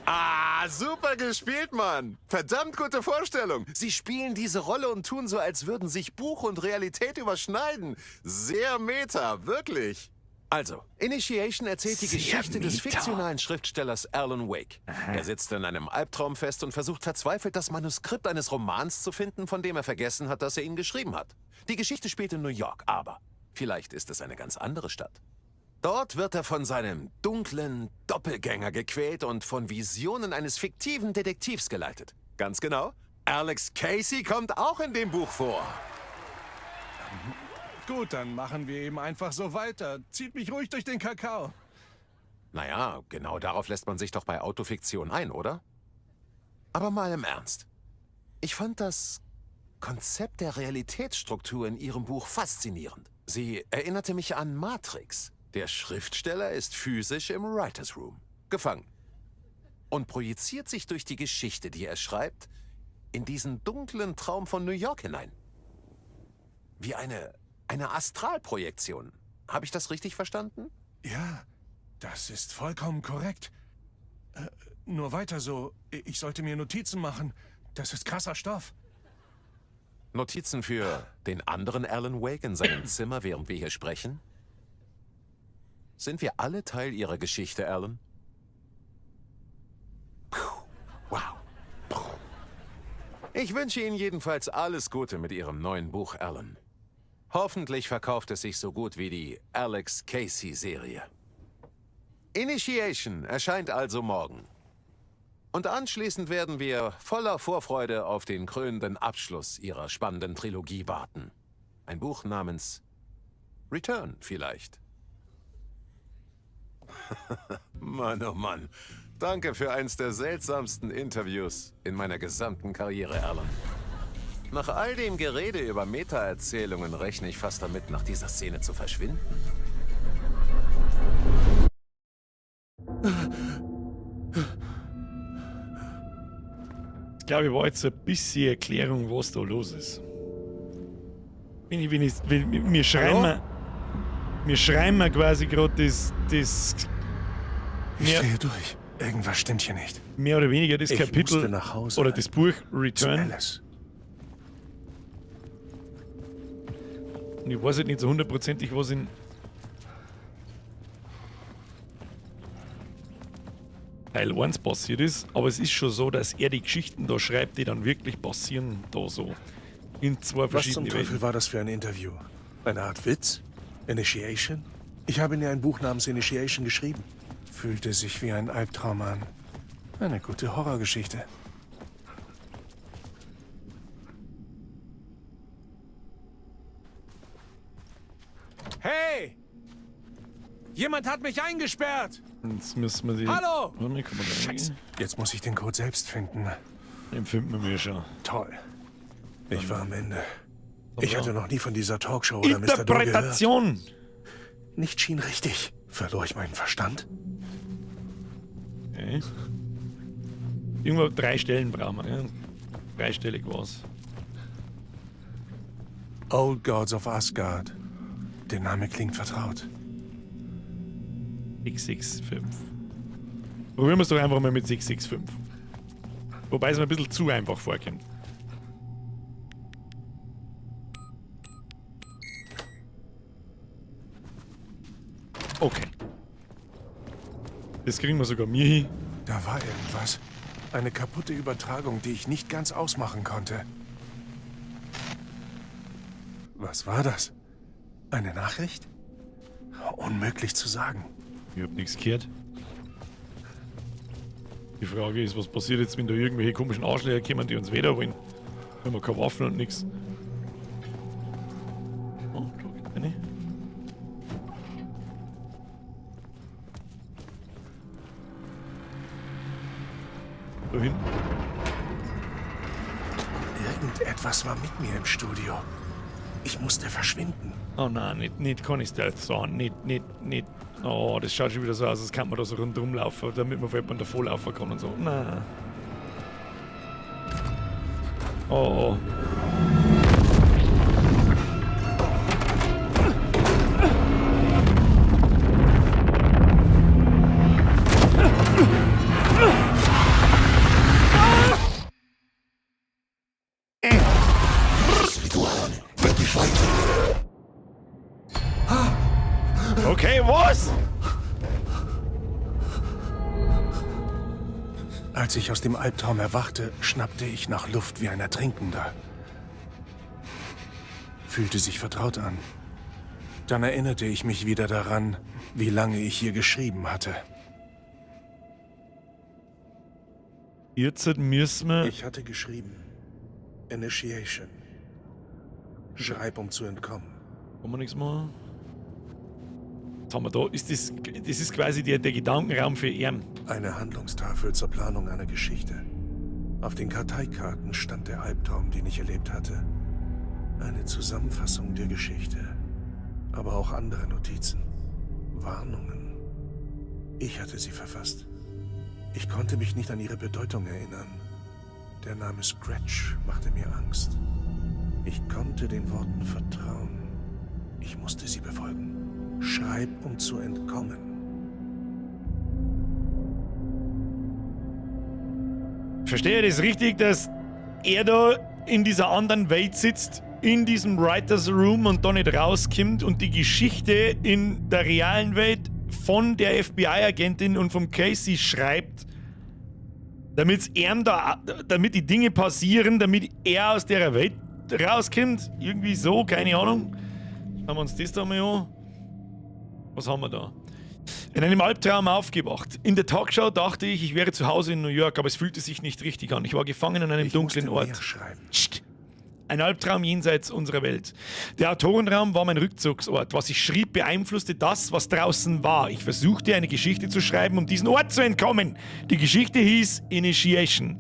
Ah, super gespielt, Mann. Verdammt gute Vorstellung. Sie spielen diese Rolle und tun so, als würden sich Buch und Realität überschneiden. Sehr meta, wirklich. Also, Initiation erzählt die Sehr Geschichte des meta. fiktionalen Schriftstellers Alan Wake. Er sitzt in einem Albtraum fest und versucht verzweifelt, das Manuskript eines Romans zu finden, von dem er vergessen hat, dass er ihn geschrieben hat. Die Geschichte spielt in New York, aber vielleicht ist es eine ganz andere Stadt. Dort wird er von seinem dunklen Doppelgänger gequält und von Visionen eines fiktiven Detektivs geleitet. Ganz genau, Alex Casey kommt auch in dem Buch vor. Gut, dann machen wir eben einfach so weiter. Zieht mich ruhig durch den Kakao. Naja, genau darauf lässt man sich doch bei Autofiktion ein, oder? Aber mal im Ernst. Ich fand das Konzept der Realitätsstruktur in Ihrem Buch faszinierend. Sie erinnerte mich an Matrix. Der Schriftsteller ist physisch im Writers Room, gefangen. Und projiziert sich durch die Geschichte, die er schreibt, in diesen dunklen Traum von New York hinein. Wie eine Astralprojektion. Habe ich das richtig verstanden? Ja, das ist vollkommen korrekt. Nur weiter so. Ich sollte mir Notizen machen. Das ist krasser Stoff. Notizen für den anderen Alan Wake in seinem Zimmer, während wir hier sprechen? Sind wir alle Teil Ihrer Geschichte, Alan? Puh, wow. Puh. Ich wünsche Ihnen jedenfalls alles Gute mit Ihrem neuen Buch, Alan. Hoffentlich verkauft es sich so gut wie die Alex Casey-Serie. Initiation erscheint also morgen. Und anschließend werden wir voller Vorfreude auf den krönenden Abschluss Ihrer spannenden Trilogie warten. Ein Buch namens Return vielleicht. Mann, oh Mann. Danke für eins der seltsamsten Interviews in meiner gesamten Karriere, Alan. Nach all dem Gerede über Meta-Erzählungen rechne ich fast damit, nach dieser Szene zu verschwinden. Ich glaube, ich war jetzt ein bisschen Erklärung, was da los ist. Wenn ich, wenn ich, wenn, wir schreiben, Hallo? wir schreiben quasi gerade das Ich mehr, drehe durch. Irgendwas stimmt hier nicht. mehr oder weniger das Ich Kapitel musste nach Hause. oder das Buch Zu Return. Alice. Und ich weiß halt nicht so hundertprozentig, was in Teil 1 passiert ist, aber es ist schon so, dass er die Geschichten da schreibt, die dann wirklich passieren, da so. In zwei Was zum verschiedene Teufel Welten. war das für ein Interview? Eine Art Witz? Initiation? Ich habe mir ein Buch namens Initiation geschrieben. Fühlte sich wie ein Albtraum an. Eine gute Horrorgeschichte. Hey! Jemand hat mich eingesperrt! Jetzt müssen wir die. Hallo! Warte mal, kann man da Scheiße. Jetzt muss ich den Code selbst finden. Den finden wir schon. Toll. Ich war am Ende. Ich hatte noch nie von dieser Talkshow oder Mr. Doe gehört. Interpretation! Nicht schien richtig. Verlor ich meinen Verstand? Okay. Irgendwo 3 Stellen brauchen wir. Ja? Dreistellig war's. Old Gods of Asgard. Der Name klingt vertraut. 665. Probieren wir es doch einfach mal mit 665. Wobei es mir ein bisschen zu einfach vorkommt. Okay. Das kriegen wir sogar mir hin. Da war irgendwas. Eine kaputte Übertragung, die ich nicht ganz ausmachen konnte. Was war das? Eine Nachricht? Unmöglich zu sagen. Ich hab nichts gehört. Die Frage ist, was passiert jetzt, wenn da irgendwelche komischen Arschlöcher kommen, die uns weder wollen? Wenn wir keine Waffen und nix. Oh, da geht eine. Da hinten. Irgendetwas war mit mir im Studio. Ich musste verschwinden. Oh nein, nicht kann ich Stealth sagen. Nicht. Oh, das schaut schon wieder so aus, als könnte man da so rundherum laufen, damit man vor jemandem davonlaufen kann und so. Nein. Oh, oh. Okay, was? Als ich aus dem Albtraum erwachte, schnappte ich nach Luft wie ein Ertrinkender. Fühlte sich vertraut an. Dann erinnerte ich mich wieder daran, wie lange ich hier geschrieben hatte. Jetzt müssen wir... Ich hatte geschrieben. Initiation. Schreib, um zu entkommen. Kann man nichts machen? Was haben wir da? Ist das, das ist quasi der Gedankenraum für ihn. Eine Handlungstafel zur Planung einer Geschichte. Auf den Karteikarten stand der Albtraum, den ich erlebt hatte. Eine Zusammenfassung der Geschichte. Aber auch andere Notizen. Warnungen. Ich hatte sie verfasst. Ich konnte mich nicht an ihre Bedeutung erinnern. Der Name Scratch machte mir Angst. Ich konnte den Worten vertrauen. Ich musste sie befolgen. Schreib, um zu entkommen. Verstehe ich das richtig, dass er da in dieser anderen Welt sitzt, in diesem Writers Room und da nicht rauskommt und die Geschichte in der realen Welt von der FBI-Agentin und vom Casey schreibt, damit's ihm da, damit die Dinge passieren, damit er aus der Welt rauskommt? Irgendwie so, keine Ahnung. Schauen wir uns das da mal an. Was haben wir da? In einem Albtraum aufgewacht. In der Talkshow dachte ich, ich wäre zu Hause in New York, aber es fühlte sich nicht richtig an. Ich war gefangen an einem Ich dunklen musste Ort. mehr schreiben. Psst. Ein Albtraum jenseits unserer Welt. Der Autorenraum war mein Rückzugsort. Was ich schrieb, beeinflusste das, was draußen war. Ich versuchte, eine Geschichte zu schreiben, um diesen Ort zu entkommen. Die Geschichte hieß Initiation.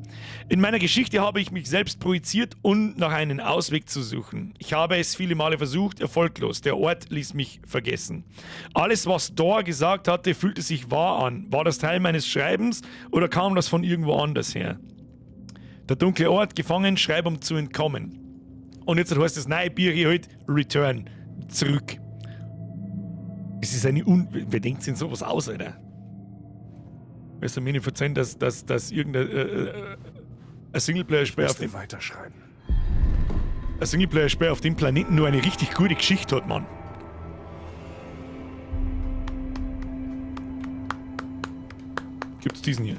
In meiner Geschichte habe ich mich selbst projiziert, um nach einem Ausweg zu suchen. Ich habe es viele Male versucht, erfolglos. Der Ort ließ mich vergessen. Alles, was Door gesagt hatte, fühlte sich wahr an. War das Teil meines Schreibens oder kam das von irgendwo anders her? Der dunkle Ort, gefangen, schreib, um zu entkommen. Und jetzt heißt das neue Bier hier halt Return. Zurück. Es ist eine Un... Wer denkt sich denn sowas aus, Alter? Weißt du, mir nicht verzeihen, dass irgendein ein Singleplayer-Spiel auf dem... weiterschreiben. Ein Singleplayer-Spiel auf dem Planeten nur eine richtig gute Geschichte hat, Mann. Gibt's diesen hier?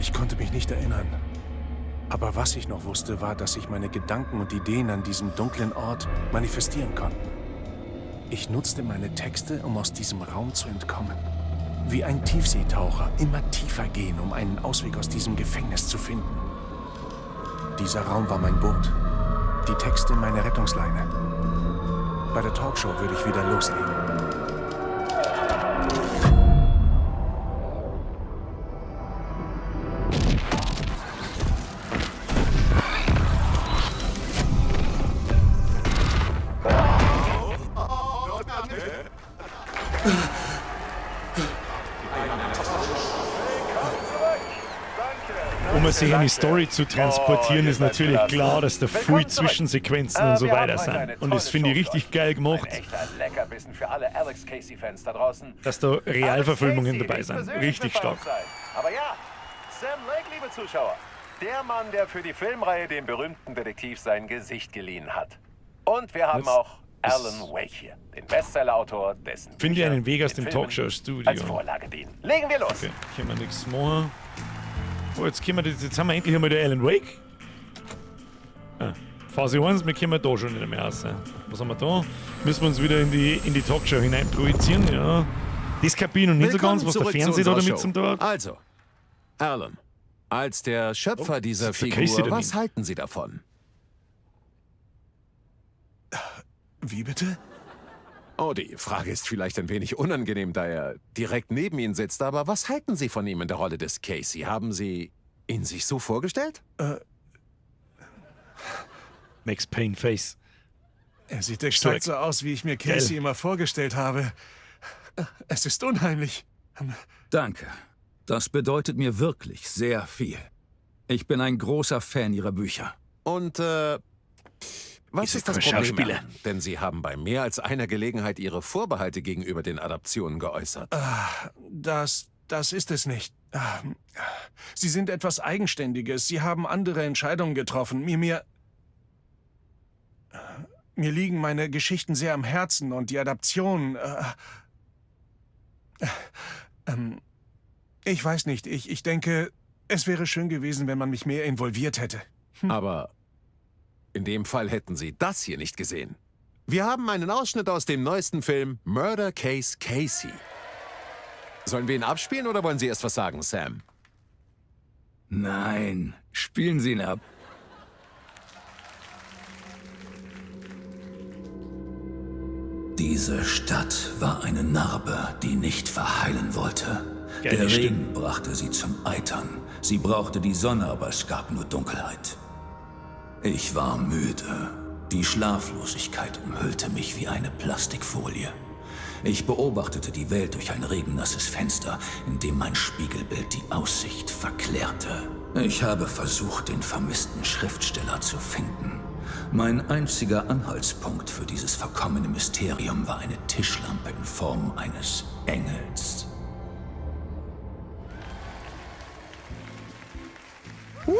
Ich konnte mich nicht erinnern. Aber was ich noch wusste, war, dass sich meine Gedanken und Ideen an diesem dunklen Ort manifestieren konnten. Ich nutzte meine Texte, um aus diesem Raum zu entkommen. Wie ein Tiefseetaucher immer tiefer gehen, um einen Ausweg aus diesem Gefängnis zu finden. Dieser Raum war mein Boot. Die Texte meine Rettungsleine. Bei der Talkshow würde ich wieder loslegen. Um sich eine Story zu transportieren, ist natürlich klar, dass da viel Zwischensequenzen und so weiter sind. Und das finde ich richtig geil gemacht, Ein echter Leckerbissen für alle Alex Casey-Fans da draußen. dass da Realverfilmungen Alex dabei Casey sind. höchstpersönlich Richtig wird bei stark. uns sein. Aber ja, Sam Lake, liebe Zuschauer. Der Mann, der für die Filmreihe dem berühmten Detektiv sein Gesicht geliehen hat. Und wir haben Jetzt auch ist- Alan Wake hier, den Bestsellerautor, dessen Finde Bücher einen Weg aus den dem Filmen Talkshow-Studio. als Vorlage dienen. Legen wir los. Okay, können wir nichts machen. Oh, jetzt, können wir das, jetzt haben wir endlich einmal den Alan Wake. Ah, Phase 1, wir kommen da schon nicht mehr raus. Was haben wir da? Müssen wir uns wieder in die Talkshow hinein projizieren, ja. Das kapiere ich noch nicht so ganz, was der zurück zu Fernseher da unserer damit Show. zum tun hat. Also, Alan, als der Schöpfer dieser sitzt der Casey Figur, daneben. was halten Sie davon? Wie bitte? Oh, die Frage ist vielleicht ein wenig unangenehm, da er direkt neben Ihnen sitzt, aber was halten Sie von ihm in der Rolle des Casey? Haben Sie ihn sich so vorgestellt? Max Payne Face. Er sieht exakt so aus, wie ich mir Casey Geil. immer vorgestellt habe. Es ist unheimlich. Danke. Das bedeutet mir wirklich sehr viel. Ich bin ein großer Fan Ihrer Bücher. Und, was Ist ist das kein Problem? Schauspieler. Alan? Denn Sie haben bei mehr als einer Gelegenheit Ihre Vorbehalte gegenüber den Adaptionen geäußert. Das ist es nicht. Sie sind etwas Eigenständiges. Sie haben andere Entscheidungen getroffen. Mir liegen meine Geschichten sehr am Herzen und die Adaption. Ich weiß nicht. Ich denke, es wäre schön gewesen, wenn man mich mehr involviert hätte. Aber in dem Fall hätten Sie das hier nicht gesehen. Wir haben einen Ausschnitt aus dem neuesten Film Murder Case Casey. Sollen wir ihn abspielen oder wollen Sie erst was sagen, Sam? Nein, spielen Sie ihn ab. Diese Stadt war eine Narbe, die nicht verheilen wollte. Geile Der Stimme. Regen brachte sie zum Eitern. Sie brauchte die Sonne, aber es gab nur Dunkelheit. Ich war müde. Die Schlaflosigkeit umhüllte mich wie eine Plastikfolie. Ich beobachtete die Welt durch ein regennasses Fenster, in dem mein Spiegelbild die Aussicht verklärte. Ich habe versucht, den vermissten Schriftsteller zu finden. Mein einziger Anhaltspunkt für dieses verkommene Mysterium war eine Tischlampe in Form eines Engels. Woo!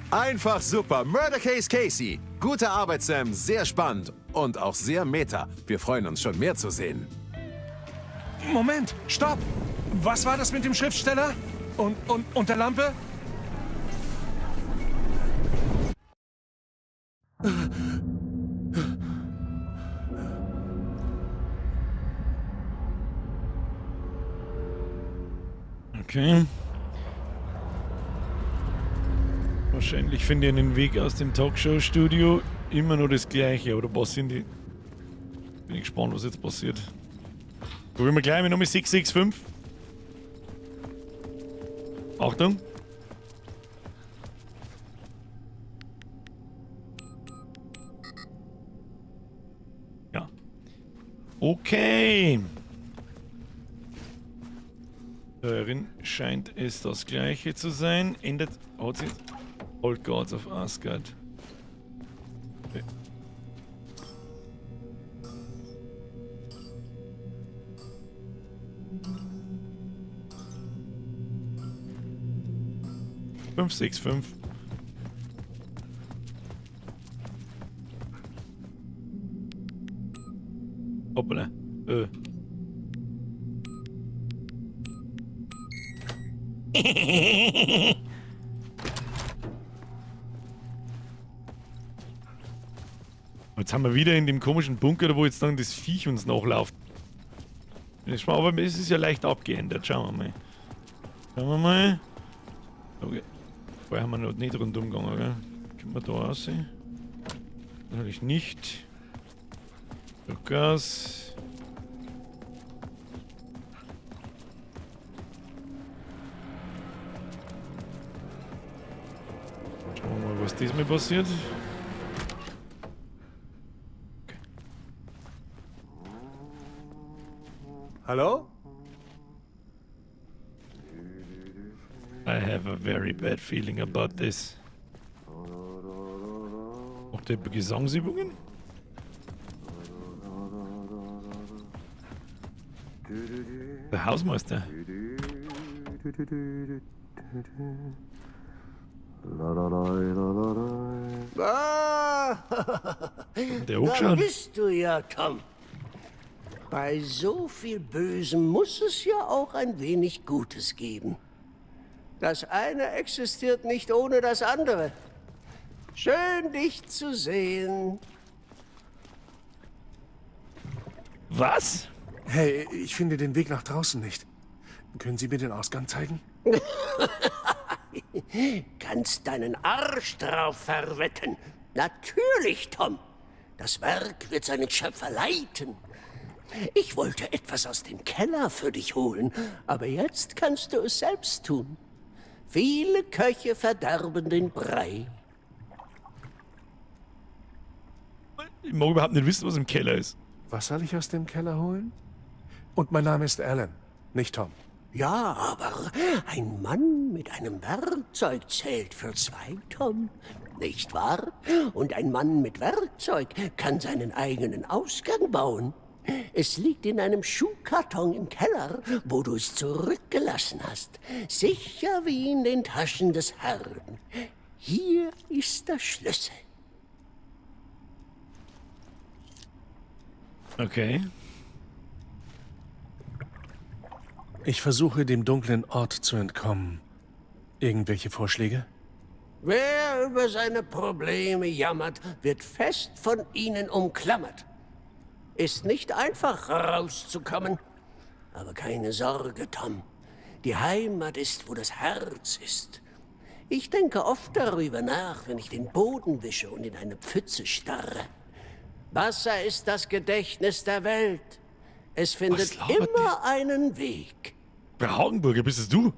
Einfach super. Murder Case Casey. Gute Arbeit, Sam. Sehr spannend. Und auch sehr meta. Wir freuen uns schon mehr zu sehen. Moment, stopp! Was war das mit dem Schriftsteller? Und der Lampe? Okay. Wahrscheinlich finde ich einen Weg aus dem Talkshow-Studio immer nur das Gleiche. Oder was sind die? Bin ich gespannt, was jetzt passiert. Probieren wir gleich mit Nummer 665. Achtung. Ja. Okay. Darin scheint es das gleiche zu sein. Ändert. Hat sich Old Gods of Asgard. Okay. Fünf, sechs, fünf. Hoppala. Jetzt haben wir wieder in dem komischen Bunker, wo jetzt dann das Viech uns nachläuft. Aber es ist ja leicht abgeändert. Schauen wir mal. Schauen wir mal. Okay. Vorher haben wir noch nicht rundum gegangen, gell? Können wir da aussehen? Natürlich nicht. Lukas. Schauen wir mal, was diesmal passiert. Okay. Hallo? I have a very bad feeling about this. Macht der Gesangsübungen? Der Hausmeister. Ah, Der da hochschaut. bist du ja, Tom. Bei so viel Bösem muss es ja auch ein wenig Gutes geben. Das eine existiert nicht ohne das andere. Schön, dich zu sehen. Was? Hey, ich finde den Weg nach draußen nicht. Können Sie mir den Ausgang zeigen? Kannst deinen Arsch drauf verwetten. Natürlich, Tom. Das Werk wird seinen Schöpfer leiten. Ich wollte etwas aus dem Keller für dich holen, aber jetzt kannst du es selbst tun. Viele Köche verderben den Brei. Ich mag überhaupt nicht wissen, was im Keller ist. Was soll ich aus dem Keller holen? Und mein Name ist Alan, nicht Tom. Ja, aber ein Mann mit einem Werkzeug zählt für zwei, Tom. Nicht wahr? Und ein Mann mit Werkzeug kann seinen eigenen Ausgang bauen. Es liegt in einem Schuhkarton im Keller, wo du es zurückgelassen hast. Sicher wie in den Taschen des Herrn. Hier ist der Schlüssel. Okay. Ich versuche, dem dunklen Ort zu entkommen. Irgendwelche Vorschläge? Wer über seine Probleme jammert, wird fest von ihnen umklammert. Ist nicht einfach rauszukommen. Aber keine Sorge, Tom. Die Heimat ist, wo das Herz ist. Ich denke oft darüber nach, wenn ich den Boden wische und in eine Pfütze starre. Wasser ist das Gedächtnis der Welt. Es findet immer einen Weg. Frau Hagenburger, bist es du?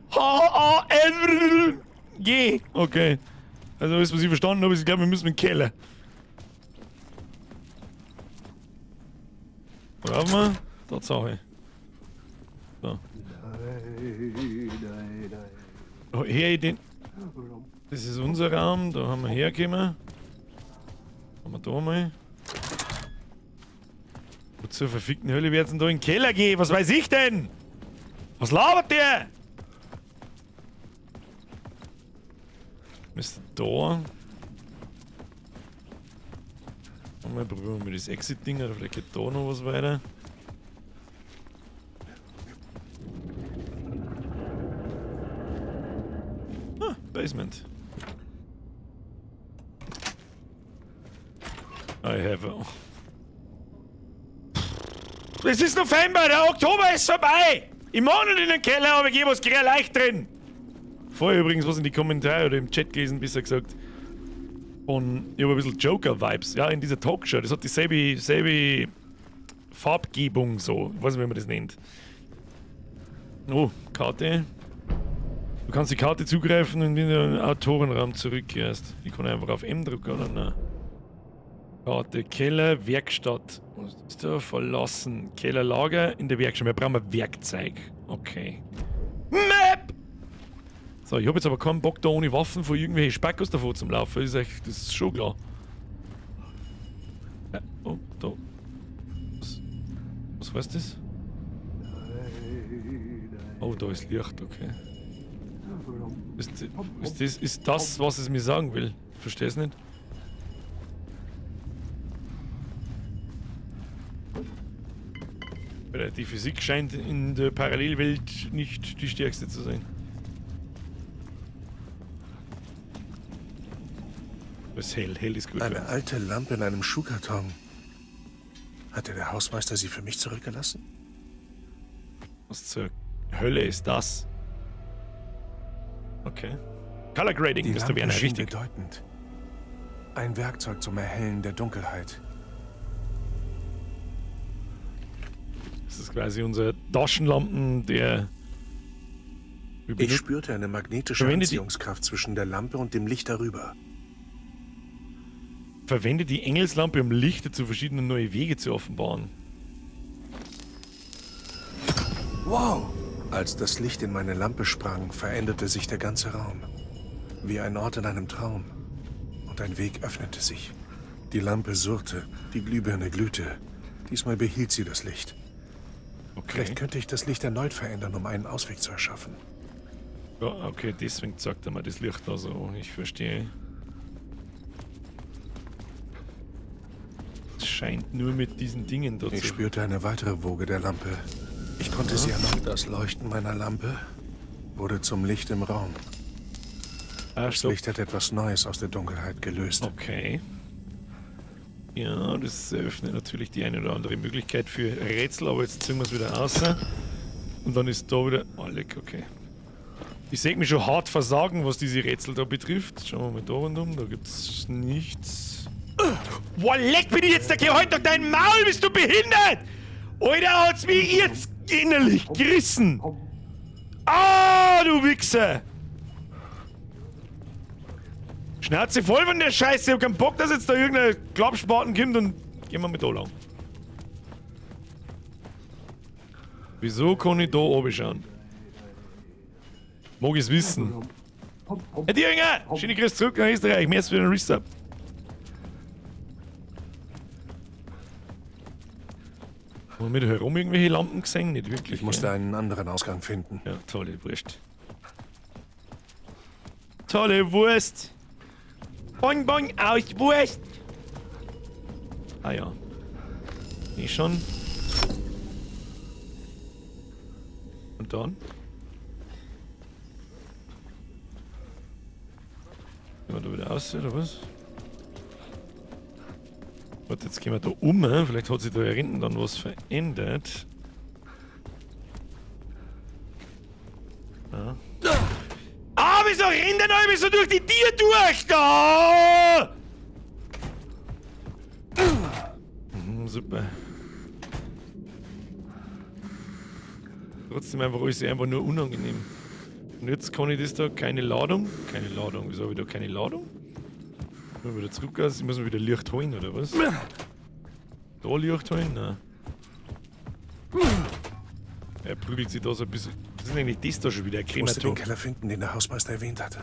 H-A-N-G. Okay. Also, alles, was ich verstanden habe, ist, ich glaube, wir müssen in den Keller. Brauchen wir? Tatsache. So. Oh, her in den. Das ist unser Raum, da haben wir hergekommen. Haben wir da mal. Wo zur verfickten Hölle wird's denn da in den Keller gehen? Was weiß ich denn? Was labert der? Müsste da. Mal probieren wir das Exit-Ding, oder vielleicht geht da noch was weiter. Ah, Basement. I have a... Es ist November, der Oktober ist vorbei! Ich mag nicht in den Keller, aber ich gebe was gerade leicht drin. Vorher übrigens was in die Kommentare oder im Chat gelesen, besser gesagt. Und ich habe ein bisschen Joker-Vibes, ja, in dieser Talkshow. Das hat dieselbe Farbgebung so. Ich weiß nicht, wie man das nennt. Oh, Karte. Du kannst die Karte zugreifen und in den Autorenraum zurückkehrst. Ich kann einfach auf M drücken, oder? Nein. Karte, Keller, Werkstatt. Was ist da? Verlassen. Kellerlager in der Werkstatt. Wir brauchen ein Werkzeug. Okay. Map! So, ich hab jetzt aber keinen Bock da ohne Waffen vor irgendwelche Spackos davor zum Laufen. Das ist schon klar. Ja, oh, da. Was heißt das? Oh, da ist Licht, okay. Ist das, was es mir sagen will? Versteh's nicht. Die Physik scheint in der Parallelwelt nicht die stärkste zu sein. Das ist hell, hell ist gut. Eine alte Lampe in einem Schuhkarton. Hatte der Hausmeister sie für mich zurückgelassen? Was zur Hölle ist das? Okay. Color Grading, Die Mr. Lampe Werner, schien richtig. bedeutend. Ein Werkzeug zum Erhellen der Dunkelheit. Das ist quasi unser Taschenlampen, der... Ich spürte eine magnetische Anziehungskraft zwischen der Lampe und dem Licht darüber. Verwende die Engelslampe, um Lichter zu verschiedenen neuen Wege zu offenbaren. Wow! Als das Licht in meine Lampe sprang, veränderte sich der ganze Raum. Wie ein Ort in einem Traum. Und ein Weg öffnete sich. Die Lampe surrte, die Glühbirne glühte. Diesmal behielt sie das Licht. Okay. Vielleicht könnte ich das Licht erneut verändern, um einen Ausweg zu erschaffen. Ja, okay, deswegen zeigt er mir das Licht da so. Ich verstehe. Es scheint nur mit diesen Dingen da Ich zu... spürte eine weitere Woge der Lampe. Ich konnte sie erneut. Das Leuchten meiner Lampe wurde zum Licht im Raum. Ah, Das stopp. Licht hat etwas Neues aus der Dunkelheit gelöst. Okay. Ja, das eröffnet natürlich die eine oder andere Möglichkeit für Rätsel, aber jetzt ziehen wir es wieder raus. Und dann ist da wieder... Oh, leck, okay. Ich sehe mich schon hart versagen, was diese Rätsel da betrifft. Schauen wir mal da rundum, da gibt's nichts. Boah, leck, bin ich jetzt da? Geh heute doch dein Maul, bist du behindert! Alter, hat's mich jetzt innerlich gerissen! Ah, du Wichser! Schnauze voll von der Scheiße, ich hab keinen Bock, dass jetzt da irgendein Klappspaten kommt und gehen wir mit da lang. Wieso kann ich da oben schauen? Mag ich's wissen. Herr Thüringer! Schöne Grüße zurück nach Österreich. Merci für den Resub. Haben wir da herum irgendwelche Lampen gesehen? Nicht wirklich. Ich musste gell? einen anderen Ausgang finden. Ja, tolle Wurst. Tolle Wurst! Boing, boing, aus Wurst! Ah ja. Nee, schon. Und dann? Gehen wir da wieder raus, oder was? Warte, jetzt gehen wir da um. Vielleicht hat sich da hinten dann was verändert. Ja. Ah, wieso rennt der noch so durch die Tür durch? Da! Super. Trotzdem einfach alles einfach nur unangenehm. Und jetzt kann ich das da, keine Ladung. Keine Ladung, wieso habe ich da keine Ladung? Nur wieder zurück aus. Ich muss mir wieder Licht holen, oder was? Da Licht holen? Nein. Er prügelt sich da so ein bisschen. Was ist denn eigentlich das da schon wieder? Ich musste den Keller finden, den der Hausmeister erwähnt hatte.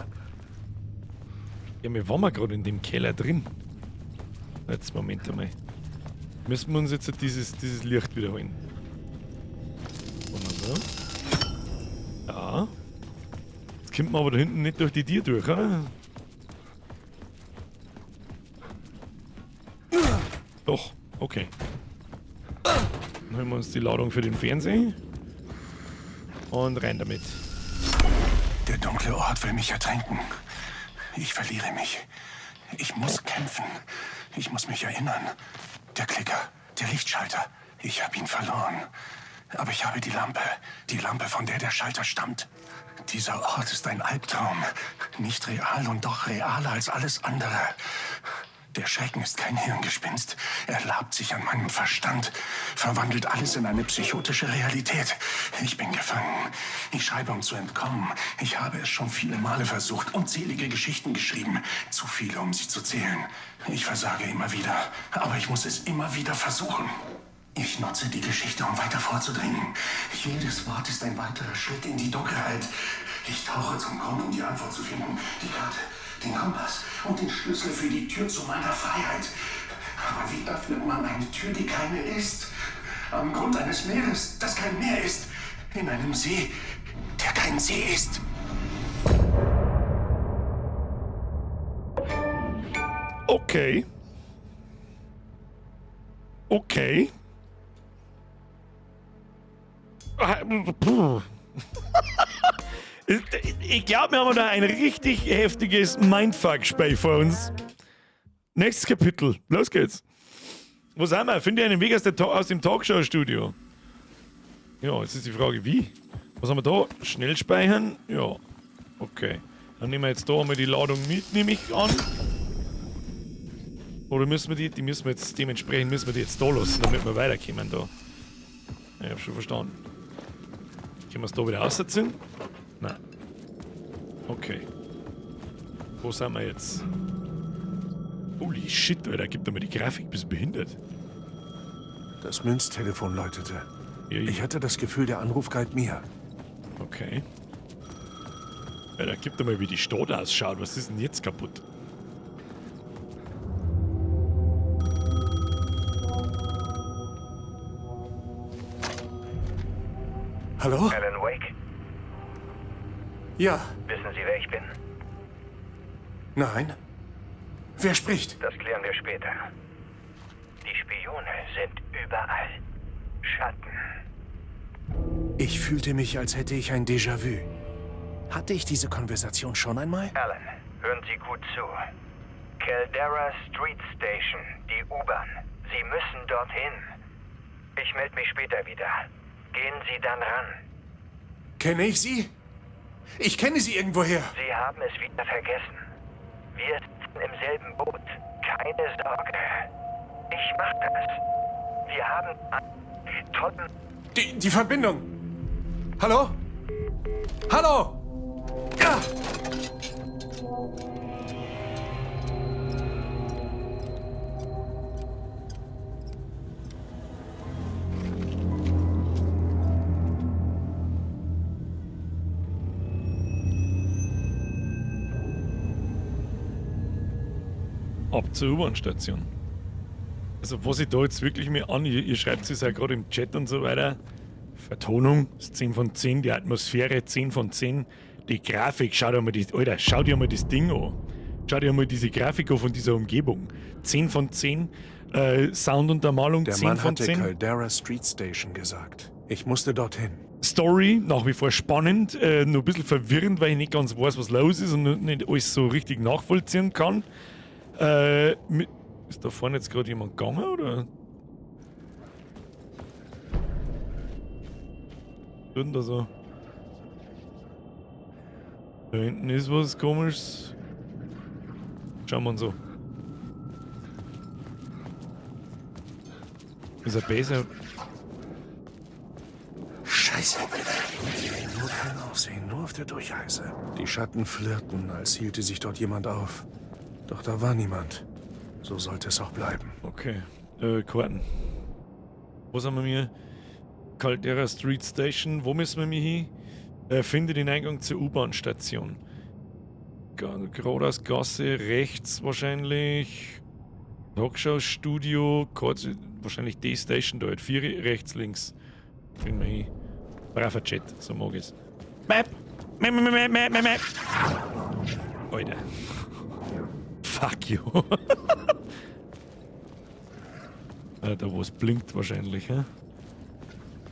Ja, wir waren gerade in dem Keller drin. Jetzt, Moment einmal. Müssen wir uns jetzt dieses Licht wiederholen. So. Ja. Jetzt kommt man aber da hinten nicht durch die Tür durch, oder? Doch, okay. Dann holen wir uns die Ladung für den Fernseher. Und rein damit. Der dunkle Ort will mich ertränken. Ich verliere mich. Ich muss kämpfen. Ich muss mich erinnern. Der Klicker, der Lichtschalter. Ich habe ihn verloren. Aber ich habe die Lampe. Die Lampe, von der der Schalter stammt. Dieser Ort ist ein Albtraum. Nicht real und doch realer als alles andere. Der Schrecken ist kein Hirngespinst. Er labt sich an meinem Verstand, verwandelt alles in eine psychotische Realität. Ich bin gefangen. Ich schreibe, um zu entkommen. Ich habe es schon viele Male versucht, unzählige Geschichten geschrieben. Zu viele, um sie zu zählen. Ich versage immer wieder, aber ich muss es immer wieder versuchen. Ich nutze die Geschichte, um weiter vorzudringen. Jedes Wort ist ein weiterer Schritt in die Dunkelheit. Ich tauche zum Grund, um die Antwort zu finden. Die Karte, den Kompass und den Schlüssel für die Tür zu meiner Freiheit. Aber wie öffnet man eine Tür, die keine ist? Am Grund eines Meeres, das kein Meer ist. In einem See, der kein See ist. Okay. Okay. Ich glaube, wir haben da ein richtig heftiges Mindfuck-Spiel vor uns. Nächstes Kapitel. Los geht's. Wo sind wir? Finde einen Weg aus dem Talkshow-Studio. Ja, jetzt ist die Frage, wie? Was haben wir da? Schnell speichern? Ja. Okay. Dann nehmen wir jetzt da einmal die Ladung mit, nehme ich an. Oder müssen wir die? Die müssen wir jetzt dementsprechend müssen wir die jetzt da lassen, damit wir weiterkommen da. Ja, ich hab schon verstanden. Können wir es da wieder rausziehen? Nein. Okay. Wo sind wir jetzt? Holy shit, Alter, gibt mir die Grafik, bist du behindert. Das Münztelefon läutete. Ja, ich hatte das Gefühl, der Anruf galt mir. Okay. Alter, gib dir mal, wie die Stadt ausschaut. Was ist denn jetzt kaputt? Hallo? Alan Wake? Ja. Wissen Sie, wer ich bin? Nein. Wer spricht? Das klären wir später. Die Spione sind überall. Schatten. Ich fühlte mich, als hätte ich ein Déjà-vu. Hatte ich diese Konversation schon einmal? Alan, hören Sie gut zu. Caldera Street Station, die U-Bahn. Sie müssen dorthin. Ich melde mich später wieder. Gehen Sie dann ran. Kenne ich Sie? Ich kenne Sie irgendwoher. Sie haben es wieder vergessen. Wir sitzen im selben Boot. Keine Sorge. Ich mach das. Wir haben einen tollen... Die Verbindung. Hallo? Hallo? Ja! Ab zur U-Bahn-Station. Also was ich da jetzt wirklich mir an, ihr schreibt es ja gerade im Chat und so weiter. Vertonung ist 10 von 10, die Atmosphäre 10 von 10, die Grafik, schau dir mal die, Alter, schau dir mal das Ding an. Schau dir mal diese Grafik an von dieser Umgebung. 10 von 10, Sounduntermalung Der 10 Mann von hatte 10. Caldera Street Station gesagt. Ich musste dorthin. Story nach wie vor spannend, nur ein bisschen verwirrend, weil ich nicht ganz weiß, was los ist und nicht alles so richtig nachvollziehen kann. Ist da vorne jetzt gerade jemand gegangen, oder? Was tut denn da so? Da hinten ist was Komisches. Schauen wir uns an. Ist er besser? Scheiße. Scheiße. Nur kein Aufsehen, nur auf der Durchreise. Die Schatten flirrten, als hielte sich dort jemand auf. Doch da war niemand. So sollte es auch bleiben. Okay. Karten. Wo sind wir hier? Caldera Street Station. Wo müssen wir mich hin? Finde den Eingang zur U-Bahn-Station. Geradeaus Gasse, rechts wahrscheinlich. Talkshow-Studio, wahrscheinlich die Station da halt. 4 rechts, links. Kriegen wir hin. Braver Chat, so mag ich's. Map! Map, map, map, map, map, map! Alter. Fuck you. Da wo es blinkt wahrscheinlich, hä?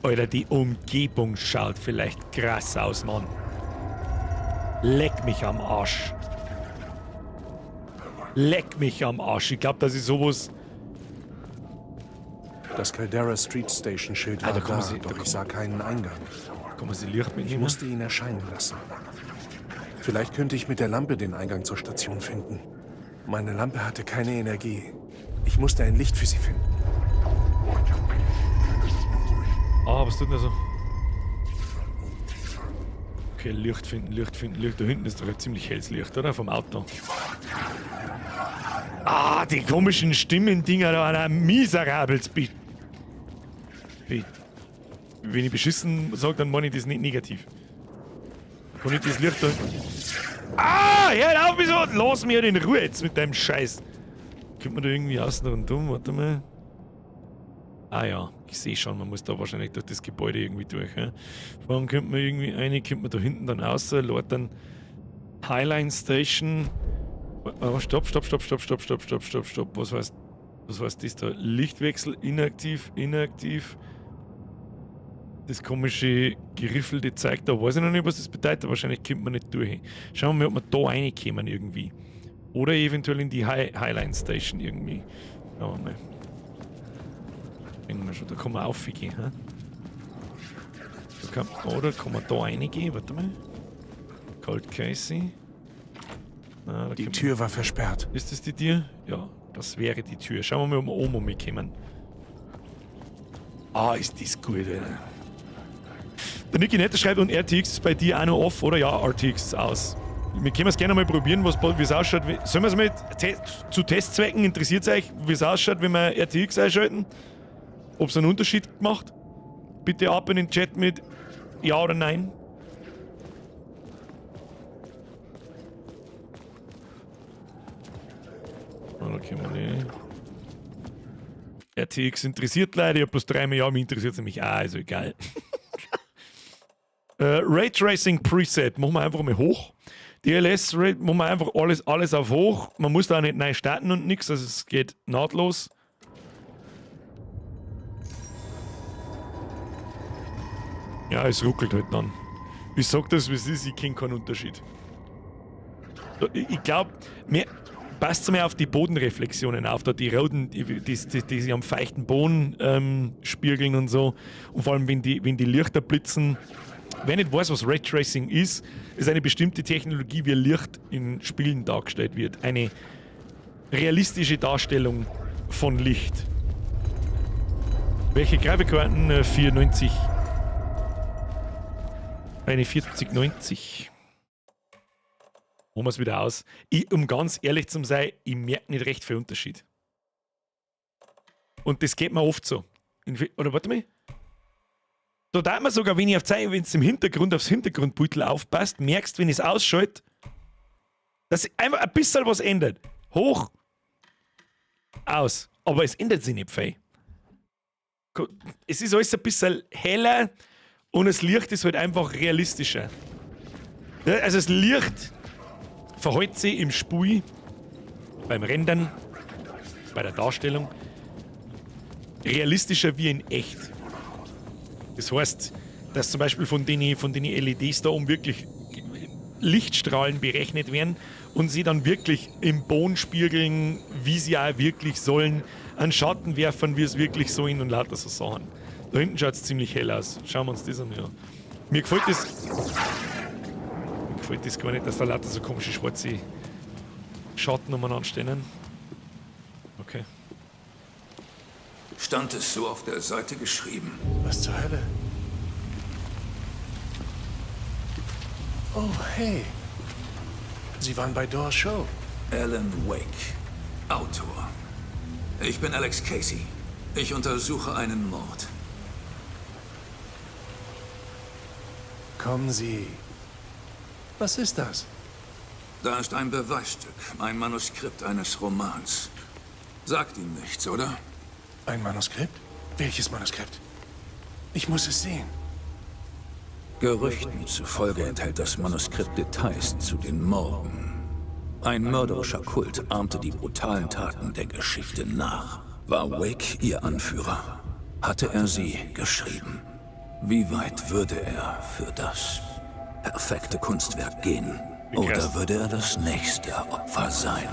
Alter, die Umgebung schaut vielleicht krass aus, Mann. Leck mich am Arsch. Leck mich am Arsch. Ich glaub, das ist sowas. Das Caldera Street Station Schild war Ah, da kommen da, sie, da doch ich kommen sah keinen Eingang. Kann man sie Licht mitnehmen? Ich musste ihn erscheinen lassen. Vielleicht könnte ich mit der Lampe den Eingang zur Station finden. Meine Lampe hatte keine Energie. Ich musste ein Licht für sie finden. Ah, was tut denn da so? Okay, Licht finden, Licht finden, Licht. Da hinten ist doch ein ziemlich helles Licht, oder? Vom Auto. Ah, die komischen Stimmendinger da, einer miserabels Wenn ich beschissen sag, dann meine ich das nicht negativ. Kann ich das Licht da... Ah, hör auf, wieso? Lass mich in Ruhe jetzt mit deinem Scheiß. Könnte man da irgendwie außen rundum? Warte mal. Ah ja, ich sehe schon, man muss da wahrscheinlich durch das Gebäude irgendwie durch. Ja? Vor allem könnte man irgendwie eine, könnte man da hinten dann raus, dann Highline Station. Oh, stopp, stopp, stopp, stopp, stopp, stopp, stopp, stopp, stopp. Was heißt das da? Lichtwechsel, inaktiv, inaktiv. Das komische geriffelte Zeug da, weiß ich noch nicht, was das bedeutet, aber wahrscheinlich kommt man nicht durch. Schauen wir mal, ob wir da reinkommen irgendwie. Oder eventuell in die Highline Station irgendwie. Schauen wir mal. Denken wir schon, da kann man aufgehen, hä? Da kann, oder kann man da reingehen? Warte mal. Cold Casey. Na, da Die Tür war versperrt. Ist das die Tür? Ja, das wäre die Tür. Schauen wir mal, ob wir oben umkommen. Ah, ist das gut, Alter. Der Niki Netter schreibt, und RTX ist bei dir auch noch off, oder? Ja, RTX ist aus. Wir können es gerne mal probieren, wie es ausschaut. Sollen wir es mal zu Testzwecken? Interessiert es euch, wie es ausschaut, wenn wir RTX einschalten? Ob es einen Unterschied macht? Bitte ab in den Chat mit Ja oder Nein. Oh, da können wir nicht. RTX interessiert leider, ich hab bloß 3 Jahre, mich interessiert es nämlich auch, also egal. Raytracing Preset machen wir einfach mal hoch. DLS Ray, machen wir einfach alles auf hoch. Man muss da auch nicht neu starten und nix, also es geht nahtlos. Ja, es ruckelt halt dann. Ich sag das, wie es ist, ich kenn keinen Unterschied. Ich glaub, mir passt mehr auf die Bodenreflexionen auf, da die roten, die sich am feuchten Boden spiegeln und so. Und vor allem, wenn die Lichter blitzen. Wer nicht weiß, was Raytracing ist, ist eine bestimmte Technologie, wie Licht in Spielen dargestellt wird. Eine realistische Darstellung von Licht. Welche Grafikkarten? 490. Eine 4090. Holen wir es wieder aus. Ich, um ganz ehrlich zu sein, ich merke nicht recht viel Unterschied. Und das geht mir oft so. Oder warte mal. Da darf man sogar, wenn ich auf Zeichen, wenn es im Hintergrund aufs Hintergrundbeutel aufpasst, merkst, wenn ich es ausschalte, dass sich einfach ein bisschen was ändert. Hoch, aus. Aber es ändert sich nicht viel. Es ist alles ein bisschen heller und das Licht ist halt einfach realistischer. Ja, also das Licht verhält sich im Spiel, beim Rendern, bei der Darstellung, realistischer wie in echt. Das heißt, dass zum Beispiel von den LEDs da oben wirklich Lichtstrahlen berechnet werden und sie dann wirklich im Boden spiegeln, wie sie auch wirklich sollen, einen Schatten werfen, wie es wirklich sollen und lauter so Sachen. Da hinten schaut es ziemlich hell aus. Schauen wir uns das an. Ja. Mir gefällt das. Mir gefällt das gar nicht, dass da lauter so komische schwarze Schatten umeinander stehen. Okay. Stand es so auf der Seite geschrieben? Was zur Hölle? Oh, hey. Sie waren bei Doors Show. Alan Wake, Autor. Ich bin Alex Casey. Ich untersuche einen Mord. Kommen Sie. Was ist das? Da ist ein Beweisstück, ein Manuskript eines Romans. Sagt Ihnen nichts, oder? Ein Manuskript? Welches Manuskript? Ich muss es sehen. Gerüchten zufolge enthält das Manuskript Details zu den Morden. Ein mörderischer Kult ahmte die brutalen Taten der Geschichte nach. War Wake ihr Anführer? Hatte er sie geschrieben? Wie weit würde er für das perfekte Kunstwerk gehen? Oder würde er das nächste Opfer sein?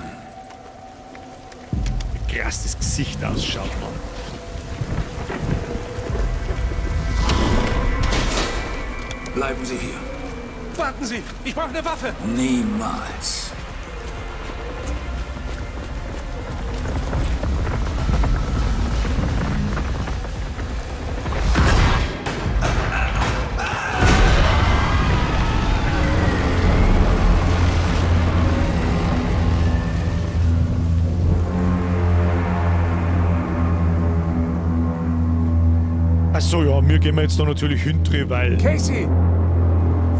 Wie krass das Gesicht ausschaut, Mann. Bleiben Sie hier. Warten Sie! Ich brauche eine Waffe! Niemals. Achso, ja, mir gehen wir jetzt da natürlich hinter, weil. Casey!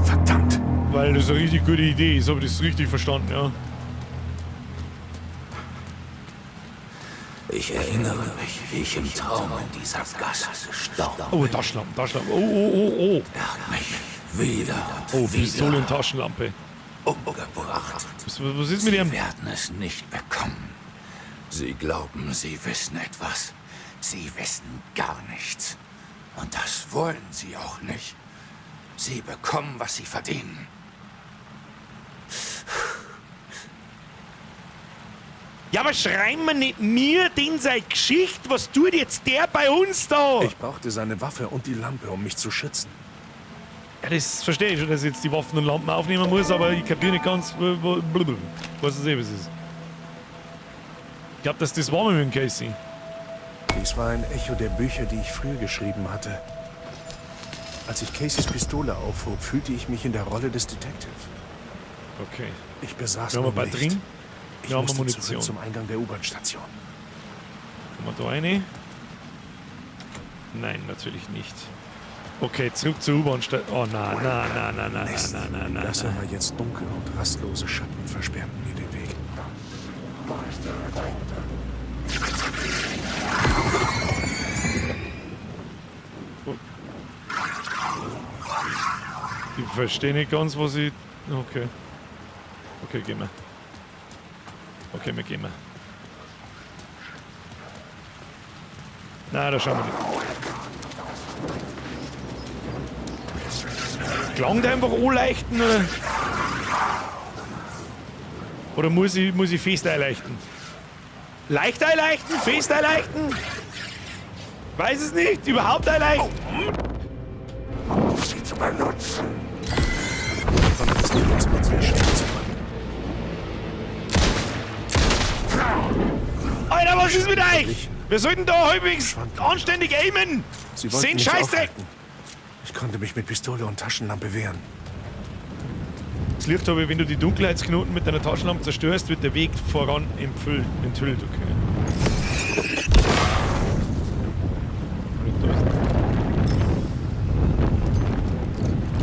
Verdammt! Weil das eine richtig gute Idee ist, habe ich das richtig verstanden, ja. Ich erinnere mich, wie ich im Traum in dieser Gasse gestorben Oh, Taschenlampe, Taschenlampe. Oh, oh, oh, oh. Er hat mich wieder und Oh, Pistole wieder und Taschenlampe. umgebracht. Was ist mit Sie ihm? werden es nicht bekommen. Sie glauben, sie wissen etwas. Sie wissen gar nichts. Und das wollen sie auch nicht. Sie bekommen, was sie verdienen. Ja, aber schreiben wir nicht mir den seine Geschichte? Was tut jetzt der bei uns da? Ich brauchte seine Waffe und die Lampe, um mich zu schützen. Ja, das verstehe ich schon, dass ich jetzt die Waffen und Lampen aufnehmen muss, aber ich kapiere nicht ganz, was es eben ist. Ich glaube, dass das war mit dem Casey. Dies war ein Echo der Bücher, die ich früher geschrieben hatte. Als ich Caseys Pistole aufhob, fühlte ich mich in der Rolle des Detective. Okay. Ich besaß Wir haben nun Batterien. Licht. Ich Wir haben musste Munition. zurück zum Eingang der U-Bahn-Station. Kommen wir da rein? Nein, natürlich nicht. Okay, zurück zur U-Bahn-Station. Oh, nein, nein, nein, nein, nein, Mist. nein, nein, Die nein, Gasse nein. war jetzt dunkel und rastlose Schatten versperrten mir den Weg. Ich verstehe nicht ganz, was ich. Okay. Okay, gehen wir. Okay, wir gehen. Wir. Nein, da schauen wir nicht. Klang der einfach anleichten oder? Oder muss ich fest einleichten? Leicht einleichten? Fest einleichten? Weiß es nicht. Überhaupt einleichten? Sie zu benutzen. Ich konnte das Nebenzimmer zu schwer. Alter, was ist mit euch? Wir sollten da halbwegs anständig aimen. Sie wollten Sind mich Scheißdreck. aufhalten. Ich konnte mich mit Pistole und Taschenlampe wehren. Das Licht habe ich, wenn du die Dunkelheitsknoten mit deiner Taschenlampe zerstörst, wird der Weg voran enthüllt. Okay.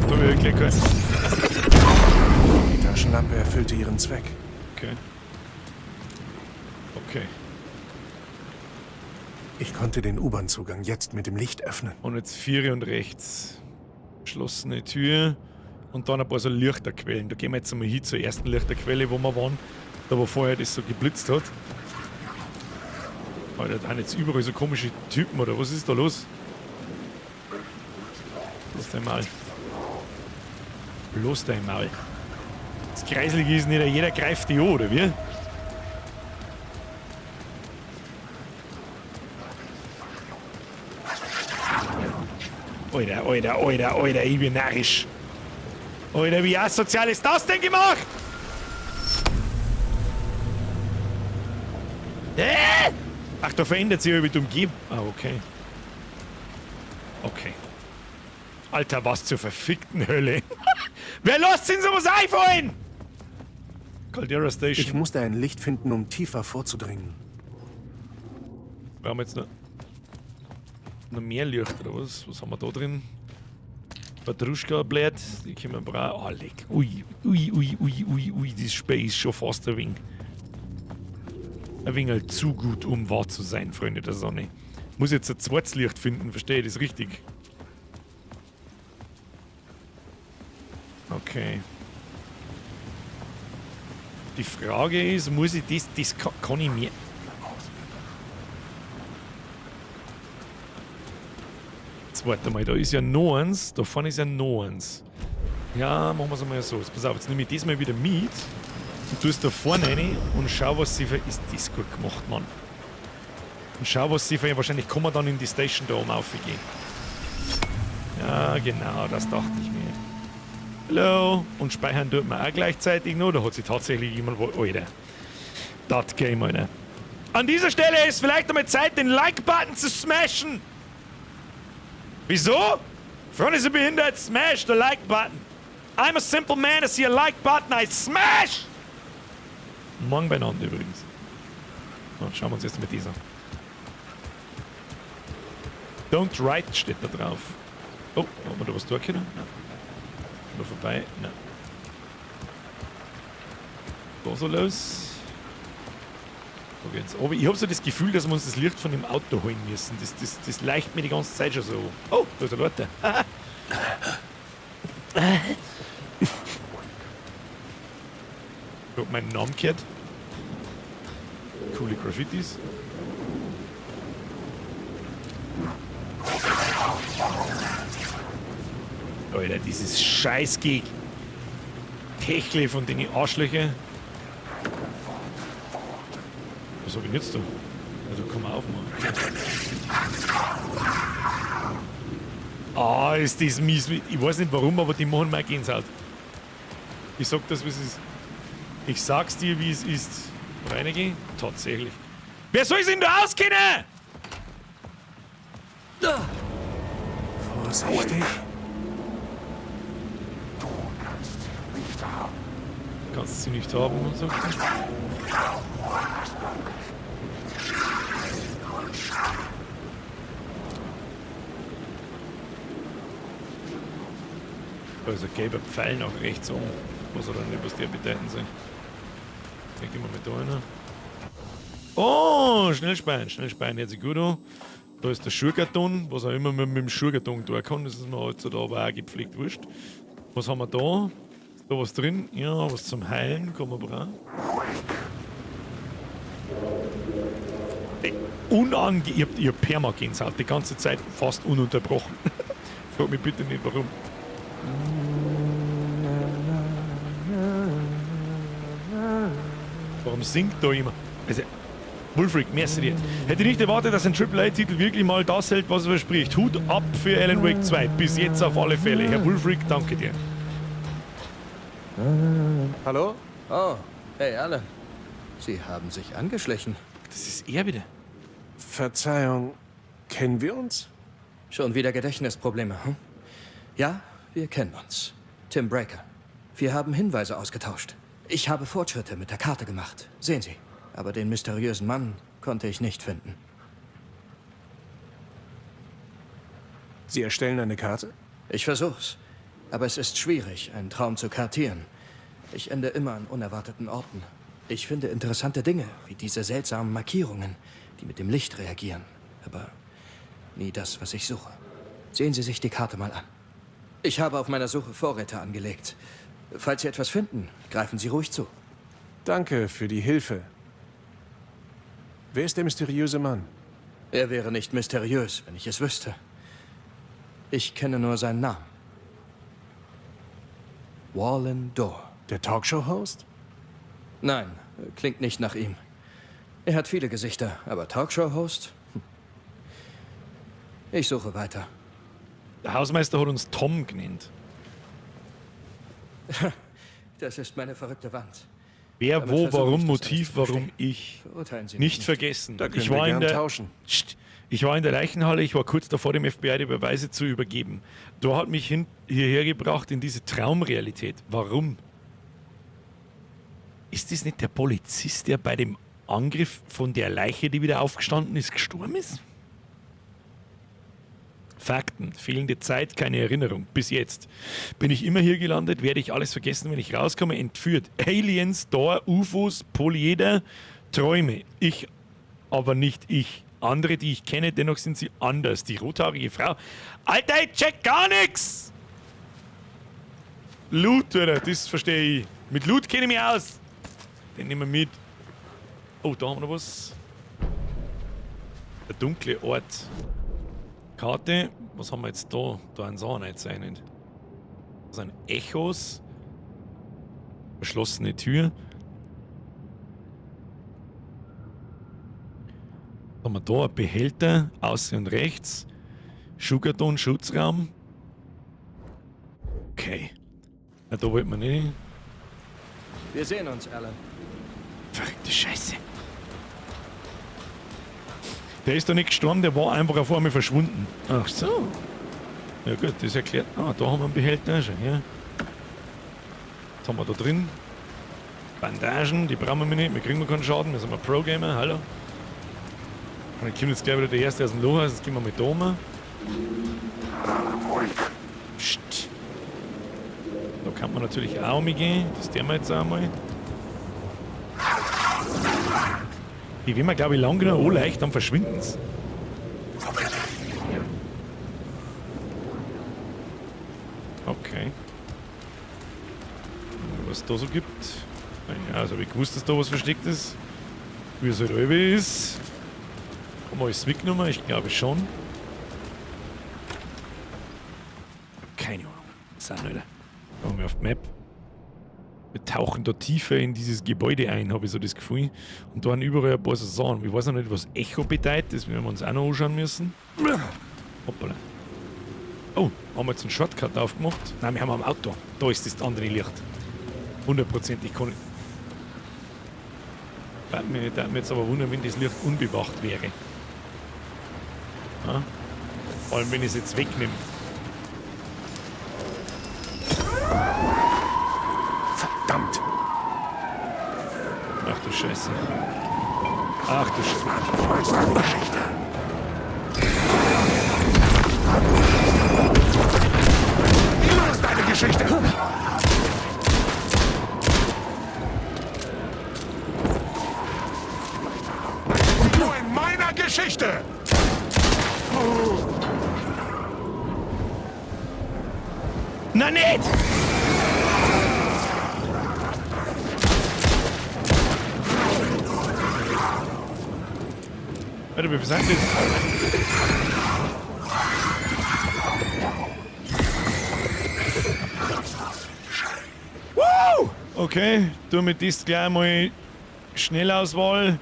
Da habe ich gleich keinen. Die Taschenlampe erfüllte ihren Zweck. Okay. Okay. Ich konnte den U-Bahn-Zugang jetzt mit dem Licht öffnen. Und jetzt 4 und rechts. Geschlossene Tür. Und dann ein paar so Lichterquellen. Da gehen wir jetzt einmal hin zur ersten Lichterquelle, wo wir waren. Da, wo vorher das so geblitzt hat. Alter, da sind jetzt überall so komische Typen, oder was ist da los? Bloß dein Maul. Bloß dein Maul. Das Kreiselige ist nicht, jeder greift die an, oder wie? Alter, Alter, Alter, Alter, ich bin narrisch. Alter, wie asozial ist das denn gemacht? Hä? Ach, da verändert sich über die Umgebung. Ah, okay. Okay. Alter, was zur verfickten Hölle. Wer lässt sich sowas einfallen? Caldera Station. Ich musste ein Licht finden, um tiefer vorzudringen. Brauchen wir jetzt noch mehr Licht, oder was? Was haben wir da drin? Patruschka-Blatt, die können wir brauchen. Oh, leck. Ui, ui, ui, ui, ui, ui, das Spiel ist schon fast ein wenig. Ein wenig halt zu gut, um wahr zu sein, Freunde der Sonne. Muss jetzt ein zweites Licht finden, verstehe ich das richtig? Okay. Die Frage ist, muss ich das, das kann ich mir... Jetzt warte mal, da ist ja noch eins, da vorne ist ja noch eins. Ja, machen wir es einmal so. Jetzt, pass auf, jetzt nehme ich das mal wieder mit und tue es da vorne rein und schau, was sie für... Ist das gut gemacht, Mann. Und schau, was sie für... Wahrscheinlich kann man dann in die Station da oben aufgehen. Ja, genau, das dachte ich mir. Hallo. Und speichern tut man auch gleichzeitig noch. Da hat sich tatsächlich jemand... Alter. Das Game, Alter. An dieser Stelle ist vielleicht einmal Zeit, den Like-Button zu smashen. Wieso? Freunde sind behindert, smash the like button. I'm a simple man, I see a like button, I smash! Morgen beieinander übrigens. So, schauen wir uns jetzt mit dieser. Don't write steht da drauf. Oh, haben wir da was tun können? Nein. Nur vorbei? Nein. Da so los. Da geht's. Aber ich hab so das Gefühl, dass wir uns das Licht von dem Auto holen müssen. Das leicht mir die ganze Zeit schon so. Oh, da ist der Leute. Ich hab meinen Namen gehört. Coole Graffitis. Alter, dieses Scheiß-Geg. Techle von den Arschlöcher. Was hab ich jetzt da? Also komm auf, Mann. Ah, ist das mies. Ich weiß nicht warum, aber die machen mir Gänsehaut. Ich sag das, wie es ist. Ich sag's dir, wie es ist. Reinigen? Tatsächlich. Wer soll sich denn da auskennen? Vorsichtig. Du kannst sie nicht haben. Kannst sie nicht haben und so. Da ist ein gelber Pfeil nach rechts um. Was oder nicht, was der bedeuten soll. Dann gehen wir mit da rein. Oh, schnell speien, hört sich gut an. Da ist der Schuhkarton, was auch immer man mit dem Schuhkarton tun kann. Das ist mir halt so da aber auch gepflegt wurscht. Was haben wir da? Ist da was drin? Ja, was zum Heilen kann man brauchen. Ich hab Perma-Gänsehaut die ganze Zeit fast ununterbrochen. Frag mich bitte nicht, warum. Warum singt da jemand? Also, Wulfric, merci dir. Hätte nicht erwartet, dass ein AAA-Titel wirklich mal das hält, was er verspricht. Hut ab für Alan Wake 2. Bis jetzt auf alle Fälle. Herr Wulfric, danke dir. Hallo? Oh, hey Alan. Sie haben sich angeschlichen. Das ist er wieder. Verzeihung, kennen wir uns? Schon wieder Gedächtnisprobleme, hm? Ja, wir kennen uns. Tim Breaker. Wir haben Hinweise ausgetauscht. Ich habe Fortschritte mit der Karte gemacht. Sehen Sie. Aber den mysteriösen Mann konnte ich nicht finden. Sie erstellen eine Karte? Ich versuch's. Aber es ist schwierig, einen Traum zu kartieren. Ich ende immer an unerwarteten Orten. Ich finde interessante Dinge, wie diese seltsamen Markierungen, die mit dem Licht reagieren. Aber nie das, was ich suche. Sehen Sie sich die Karte mal an. Ich habe auf meiner Suche Vorräte angelegt. Falls Sie etwas finden, greifen Sie ruhig zu. Danke für die Hilfe. Wer ist der mysteriöse Mann? Er wäre nicht mysteriös, wenn ich es wüsste. Ich kenne nur seinen Namen. Warlin Dorr. Der Talkshow-Host? Nein, klingt nicht nach ihm. Er hat viele Gesichter, aber Talkshow-Host? Ich suche weiter. Der Hausmeister hat uns Tom genannt. Das ist meine verrückte Wand. Wer, Damit wo, versuche warum, ich, das alles Motiv, zu warum verstehen. ich. Verurteilen Sie mich Nicht vergessen. Da können Ich wir war in gern der tauschen. Psst. Ich war in der Leichenhalle, ich war kurz davor, dem FBI die Beweise zu übergeben. Door hat mich hierher gebracht in diese Traumrealität. Warum? Ist das nicht der Polizist, der bei dem Angriff von der Leiche, die wieder aufgestanden ist, gestorben ist? Fakten, fehlende Zeit, keine Erinnerung. Bis jetzt. Bin ich immer hier gelandet, werde ich alles vergessen, wenn ich rauskomme, entführt. Aliens, Door, UFOs, Polyeder, Träume. Ich, aber nicht ich. Andere, die ich kenne, dennoch sind sie anders. Die rothaarige Frau. Alter, ich check gar nix! Loot, Alter, das verstehe ich. Mit Loot kenne ich mich aus. Den nehmen wir mit. Oh, da haben wir noch was. Der dunkle Ort. Karte. Was haben wir jetzt da? Da ein Sachen einzeichnet. Das sind Echos. Verschlossene Tür. Was haben wir da? Ein Behälter. Außen und rechts. Schuhkarton, Schutzraum. Okay. Na, da wollten wir nicht hin. Wir sehen uns, Alan. Verrückte Scheiße. Der ist doch nicht gestorben, der war einfach auf einmal verschwunden. Ach so. Ja gut, das erklärt... Ah, da haben wir einen Behälter schon, ja. Was haben wir da drin? Bandagen, die brauchen wir nicht, wir kriegen keinen Schaden, wir sind mal Pro-Gamer, hallo. Und dann kommt jetzt gleich wieder der Erste aus dem Loch, jetzt gehen wir mal da rum. Psst. Da kann man natürlich auch umgehen, das tun wir jetzt auch mal. Die wenn wir, glaube ich, lang genug anleicht, dann verschwinden sie. Okay. Was es da so gibt. Ja, also habe ich gewusst, dass da was versteckt ist. Wie es halt alle ist. Haben wir alles mitgenommen? Ich glaube schon. Keine Ahnung. Das sind Alter. Schauen wir auf die Map. Wir tauchen da tiefer in dieses Gebäude ein, habe ich so das Gefühl. Und da sind überall ein paar so Sachen. Ich weiß noch nicht, was Echo bedeutet, das werden wir uns auch noch anschauen müssen. Hoppala. Oh, haben wir jetzt einen Shortcut aufgemacht? Nein, wir haben am Auto. Da ist das andere Licht. Hundertprozentig kann ich. Würde mich jetzt aber wundern, wenn das Licht unbewacht wäre. Ja? Vor allem, wenn ich es jetzt wegnehme. Verdammt! Ach du Scheiße. Ach du Scheiße. Geschichte. Los, deine Geschichte! Nur in meiner Geschichte! Na nicht! Alter, wie viel sind das? Woo! Okay, tu mit das gleich mal Schnellauswahl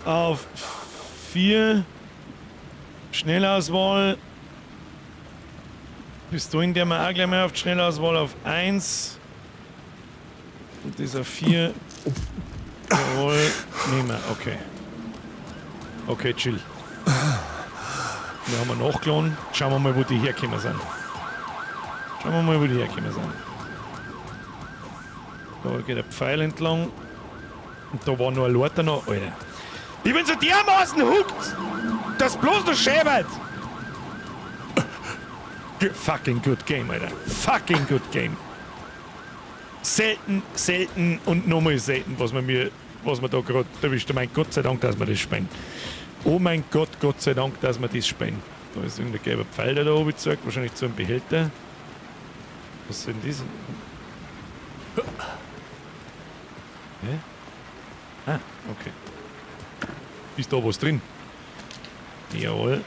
auf 4. Schnellauswahl. Pistolen, der wir auch gleich mal auf die Schnellauswahl auf 1. Und das auf 4. Jawohl, nehmen wir, okay. Okay, chill. Wir haben wir nachgeladen. Schauen wir mal, wo die hergekommen sind. Schauen wir mal, wo die hergekommen sind. Da geht der Pfeil entlang. Und da war noch ein Leiter noch. Alter. Ich bin so dermaßen hooked, dass bloß noch schäbert. Fucking good game, Alter. Fucking good game. Selten, selten und nochmal selten, was man da gerade erwischt. Mein Gott sei Dank, dass wir das spielen. Oh mein Gott, Gott sei Dank, dass wir das spielen. Da ist irgendein gelber Pfeil, der da oben zeigt, wahrscheinlich zu einem Behälter. Was soll denn das? Hä? Ah, okay. Ist da was drin? Jawohl.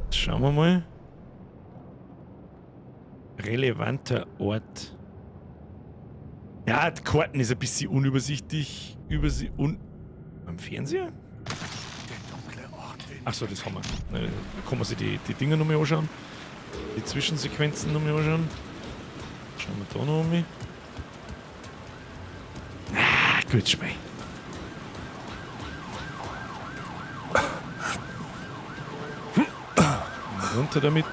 Jetzt schauen wir mal. Relevanter Ort. Ja, die Karten ist ein bisschen unübersichtlich. Am Fernseher? Achso, das haben wir. Da kann man sich die Dinger nochmal anschauen. Die Zwischensequenzen nochmal anschauen. Schauen wir da noch mal. Ah, gut, Spiel. Runter damit.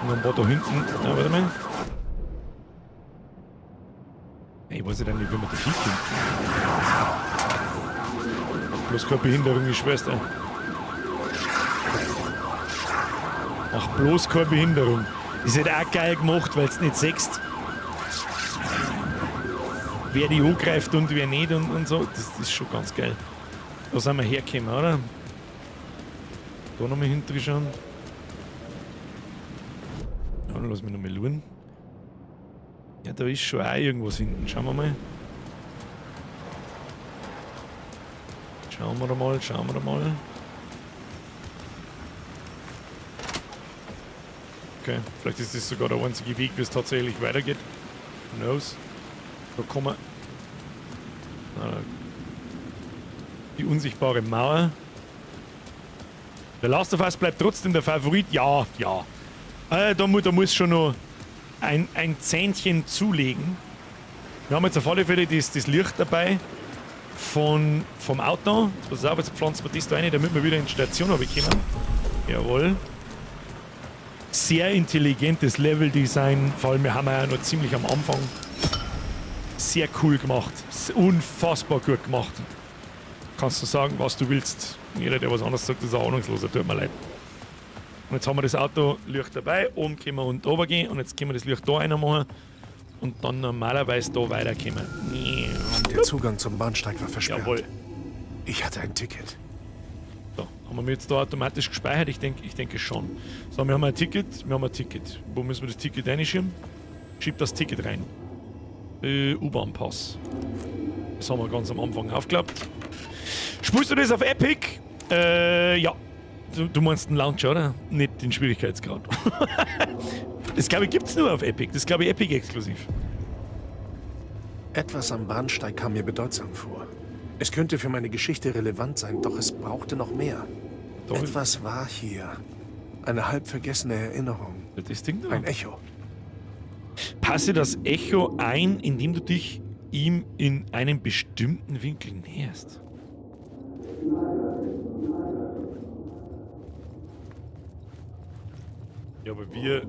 Und dann war da hinten. Na, warte mal. Ich weiß ja nicht, wie man da hinkommt. Bloß keine Behinderung, ich schwör's dir. Ach, bloß keine Behinderung. Ist halt auch geil gemacht, weil du nicht siehst, wer die angreift und wer nicht und so. Das ist schon ganz geil. Da sind wir hergekommen, oder? Da nochmal hinten schauen. Ja, dann lass mich nochmal schauen. Ja, da ist schon auch irgendwas hinten. Schauen wir mal. Schauen wir mal, schauen wir mal. Okay, vielleicht ist das sogar der einzige Weg, wie es tatsächlich weitergeht. Who knows? Da kommen wir. Die unsichtbare Mauer. Der Last of Us bleibt trotzdem der Favorit. Ja, ja. Da muss schon noch ein Zähnchen zulegen. Wir haben jetzt auf alle Fälle das Licht dabei vom Auto. Jetzt pass auf, jetzt pflanzen wir das da rein, damit wir wieder in die Station runterkommen. Jawohl. Sehr intelligentes Level-Design. Vor allem, wir haben ja noch ziemlich am Anfang. Sehr cool gemacht. Unfassbar gut gemacht. Kannst du sagen, was du willst. Jeder, der was anderes sagt, ist ein Ahnungsloser. Tut mir leid. Und jetzt haben wir das Autolicht dabei. Oben können wir unten runter gehen. Und jetzt können wir das Licht da reinmachen. Und dann normalerweise da weiterkommen. Der Zugang zum Bahnsteig war versperrt. Jawohl. Ich hatte ein Ticket. So, haben wir jetzt da automatisch gespeichert? Ich denke schon. So, wir haben ein Ticket. Wir haben ein Ticket. Wo müssen wir das Ticket reinschieben? Schieb das Ticket rein. U-Bahn-Pass. Das haben wir ganz am Anfang aufgeklappt. Spielst du das auf Epic? Ja. Du meinst den Launcher, oder? Nicht den Schwierigkeitsgrad. Das, glaube ich, gibt's nur auf Epic. Das glaube ich Epic exklusiv. Etwas am Bahnsteig kam mir bedeutsam vor. Es könnte für meine Geschichte relevant sein, doch es brauchte noch mehr. Doch. Etwas war hier. Eine halb vergessene Erinnerung. Das Ding da? Ein Echo. Passe das Echo ein, indem du dich ihm in einem bestimmten Winkel näherst. Ja, aber wir...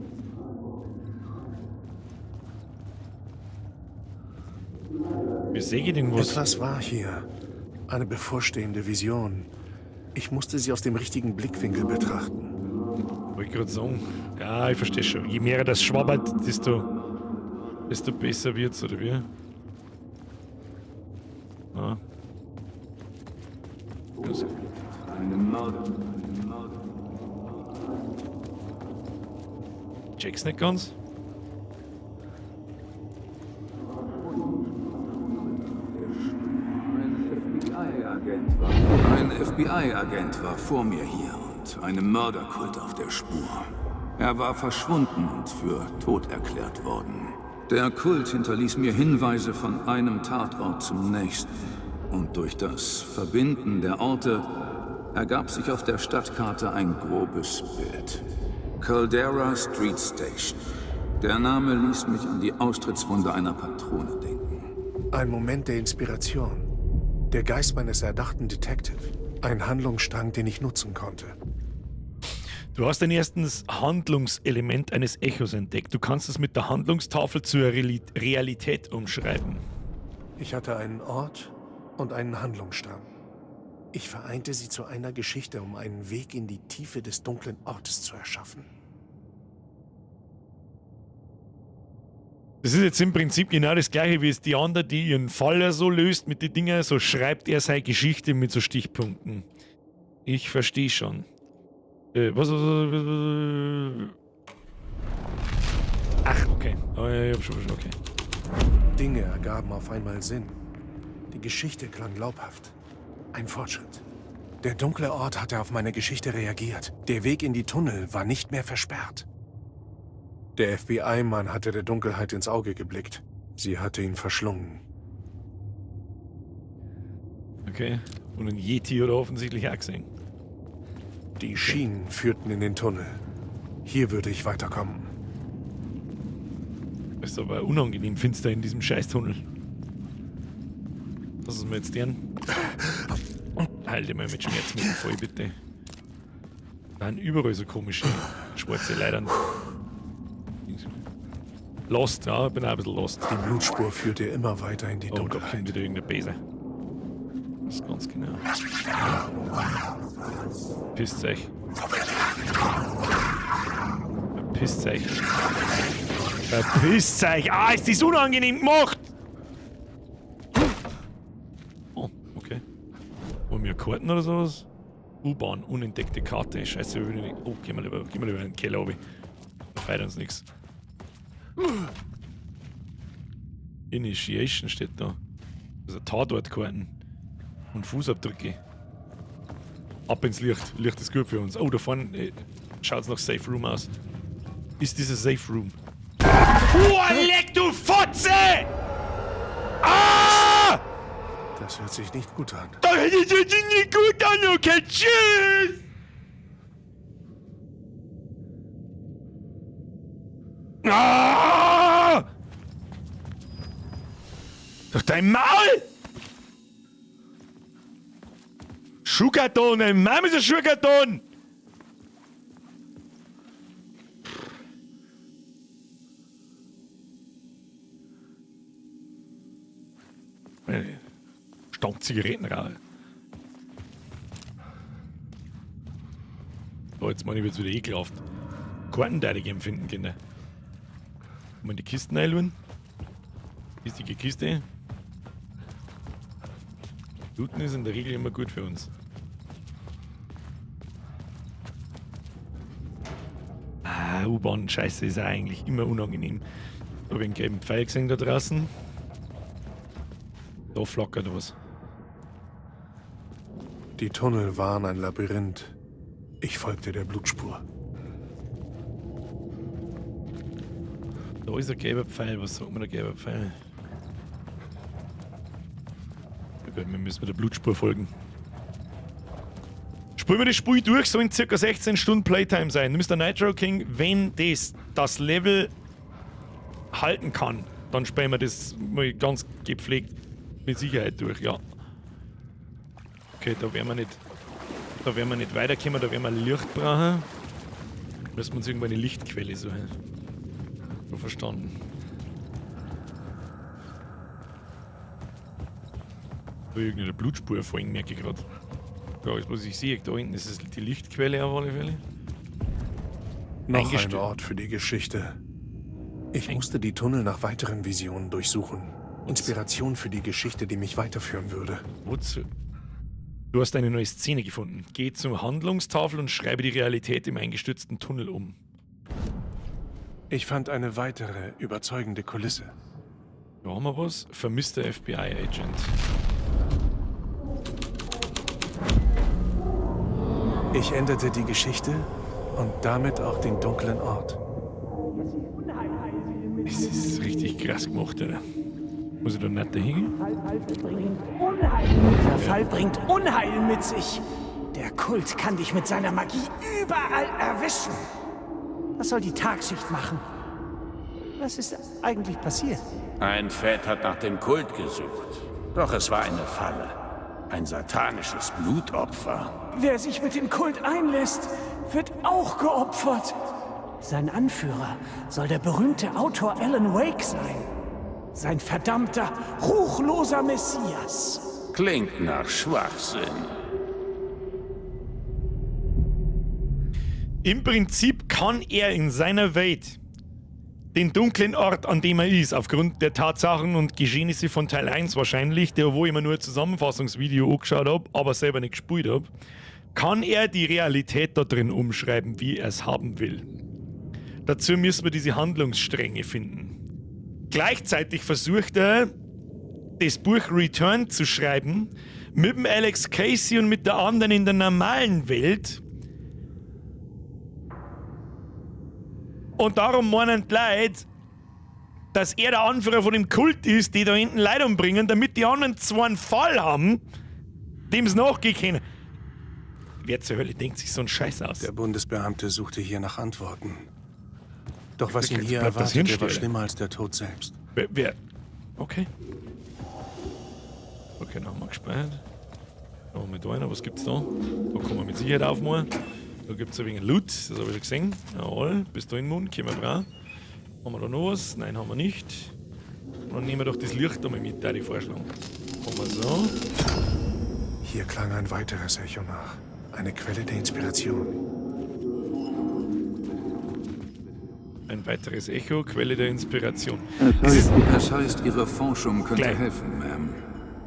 Wir sehen irgendwas. Etwas war hier. Eine bevorstehende Vision. Ich musste sie aus dem richtigen Blickwinkel betrachten. Wollte ich gerade sagen. Ja, ich verstehe schon. Je mehr das schwabbert, desto besser wird's, oder wie? Ah. Das. Check's nicht ganz. Ein FBI-Agent war vor mir hier und einem Mörderkult auf der Spur. Er war verschwunden und für tot erklärt worden. Der Kult hinterließ mir Hinweise von einem Tatort zum nächsten. Und durch das Verbinden der Orte ergab sich auf der Stadtkarte ein grobes Bild. Caldera Street Station. Der Name ließ mich an die Austrittswunde einer Patrone denken. Ein Moment der Inspiration. Der Geist meines erdachten Detective. Ein Handlungsstrang, den ich nutzen konnte. Du hast dein erstes Handlungselement eines Echos entdeckt. Du kannst es mit der Handlungstafel zur Realität umschreiben. Ich hatte einen Ort und einen Handlungsstrang. Ich vereinte sie zu einer Geschichte, um einen Weg in die Tiefe des dunklen Ortes zu erschaffen. Das ist jetzt im Prinzip genau das gleiche, wie es die andere, die ihren Fall ja so löst mit den Dingen, so schreibt er seine Geschichte mit so Stichpunkten. Ich verstehe schon. Was? Ach, okay. Oh, ja, ich hab schon, okay. Dinge ergaben auf einmal Sinn. Die Geschichte klang glaubhaft. Ein Fortschritt. Der dunkle Ort hatte auf meine Geschichte reagiert. Der Weg in die Tunnel war nicht mehr versperrt. Der FBI-Mann hatte der Dunkelheit ins Auge geblickt. Sie hatte ihn verschlungen. Okay. Und ein Yeti hat er offensichtlich auch gesehen. Die Schienen führten in den Tunnel. Hier würde ich weiterkommen. Ist aber unangenehm finster in diesem Scheißtunnel. Was ist mir jetzt deren? Halte mal mit Schmerzmitteln voll, bitte. Da sind überall so komische schwarze Leute. Lost, ja, ich bin auch ein bisschen lost. Die Blutspur führte immer weiter in die Oh, da Dunkelheit. kommt wieder irgendeine Bese. Das ist ganz genau. Pisst euch. Verpisst euch. Verpisst euch! Ah, ist das unangenehm gemacht! Oh, okay. Wollen wir Karten oder sowas? U-Bahn, unentdeckte Karte. Scheiße, wir will nicht. Oh, gehen wir lieber in den Keller runter. Da feiert uns nichts. Initiation steht da. Also Tatortkarten. Und Fußabdrücke. Ab ins Licht. Licht ist gut für uns. Oh, da vorne schaut's nach Safe Room aus. Ist dieser Safe Room? Oh, leck du Fotze! Ah! Das hört sich nicht gut an. Das hört sich nicht gut an, okay, tschüss! Ah! Doch dein Maul! Schuhkarton, dein Mama ist ein Schuhkarton! Stank Zigarettenrauch. So, jetzt meine ich, wird's wieder ekelhaft. Karten da ich empfinden, Kinder. Mal in die Kisten reinschauen. Ist die Kiste. Looten ist in der Regel immer gut für uns. Ah, U-Bahn-Scheiße ist ja eigentlich immer unangenehm. Da habe ich einen gelben Pfeil gesehen da draußen. Da flackert was. Die Tunnel waren ein Labyrinth. Ich folgte der Blutspur. Da ist ein gelber Pfeil. Was sagt mir der gelbe Pfeil? Na gut, wir müssen der Blutspur folgen. Spielen wir das Spiel durch, soll in circa 16 Stunden Playtime sein. Mr. Nitro King, wenn das Level halten kann, dann spielen wir das mal ganz gepflegt mit Sicherheit durch, ja. Okay, da werden wir nicht, weiterkommen, da werden wir Licht brauchen. Müssen wir uns irgendwo eine Lichtquelle suchen. So verstanden. Da irgendeine Blutspur folgen, merke ich gerade. Ja, jetzt muss ich sehen, da hinten ist es die Lichtquelle auf alle Fälle. Noch ein Ort für die Geschichte. Ich musste die Tunnel nach weiteren Visionen durchsuchen. Inspiration für die Geschichte, die mich weiterführen würde. Wozu? Du hast eine neue Szene gefunden. Geh zur Handlungstafel und schreibe die Realität im eingestürzten Tunnel um. Ich fand eine weitere überzeugende Kulisse. Da haben wir was. Vermisster FBI-Agent. Ich änderte die Geschichte und damit auch den dunklen Ort. Es ist richtig krass gemacht, oder? Muss ich da nicht dahin? Dieser Fall bringt Unheil mit sich. Der Kult kann dich mit seiner Magie überall erwischen. Was soll die Tagschicht machen? Was ist eigentlich passiert? Ein Fett hat nach dem Kult gesucht. Doch es war eine Falle. Ein satanisches Blutopfer. Wer sich mit dem Kult einlässt, wird auch geopfert. Sein Anführer soll der berühmte Autor Alan Wake sein. Sein verdammter, ruchloser Messias. Klingt nach Schwachsinn. Im Prinzip kann er in seiner Welt den dunklen Ort, an dem er ist, aufgrund der Tatsachen und Geschehnisse von Teil 1 wahrscheinlich, der wo ich mir nur ein Zusammenfassungsvideo angeschaut hab, aber selber nicht gespielt hab, kann er die Realität da drin umschreiben, wie er es haben will. Dazu müssen wir diese Handlungsstränge finden. Gleichzeitig versucht er, das Buch Return zu schreiben, mit dem Alex Casey und mit der anderen in der normalen Welt. Und darum meinen die Leute, dass er der Anführer von dem Kult ist, die da hinten Leute umbringen, damit die anderen zwar einen Fall haben, dem sie nachgehen können. Wer zur Hölle denkt sich so einen Scheiß aus? Der Bundesbeamte suchte hier nach Antworten. Doch was ihn hier Bleibt das erwartete, war hinstellen. schlimmer als der Tod selbst. Wer? Okay. Okay, dann haben wir gespeichert. Da haben wir da einer. Was gibt's da? Da kann man mit Sicherheit aufmachen. Da gibt es ein wenig Loot, das habe ich schon gesehen. Jawohl, bis dahin, Mund, können wir brauchen. Haben wir da noch was? Nein, haben wir nicht. Und dann nehmen wir doch das Licht einmal mit, da die vorschlagen. Haben wir so. Hier klang ein weiteres Echo nach. Eine Quelle der Inspiration. Ein weiteres Echo, Quelle der Inspiration. Es heißt, Ihre Forschung könnte Gleich. helfen, Ma'am.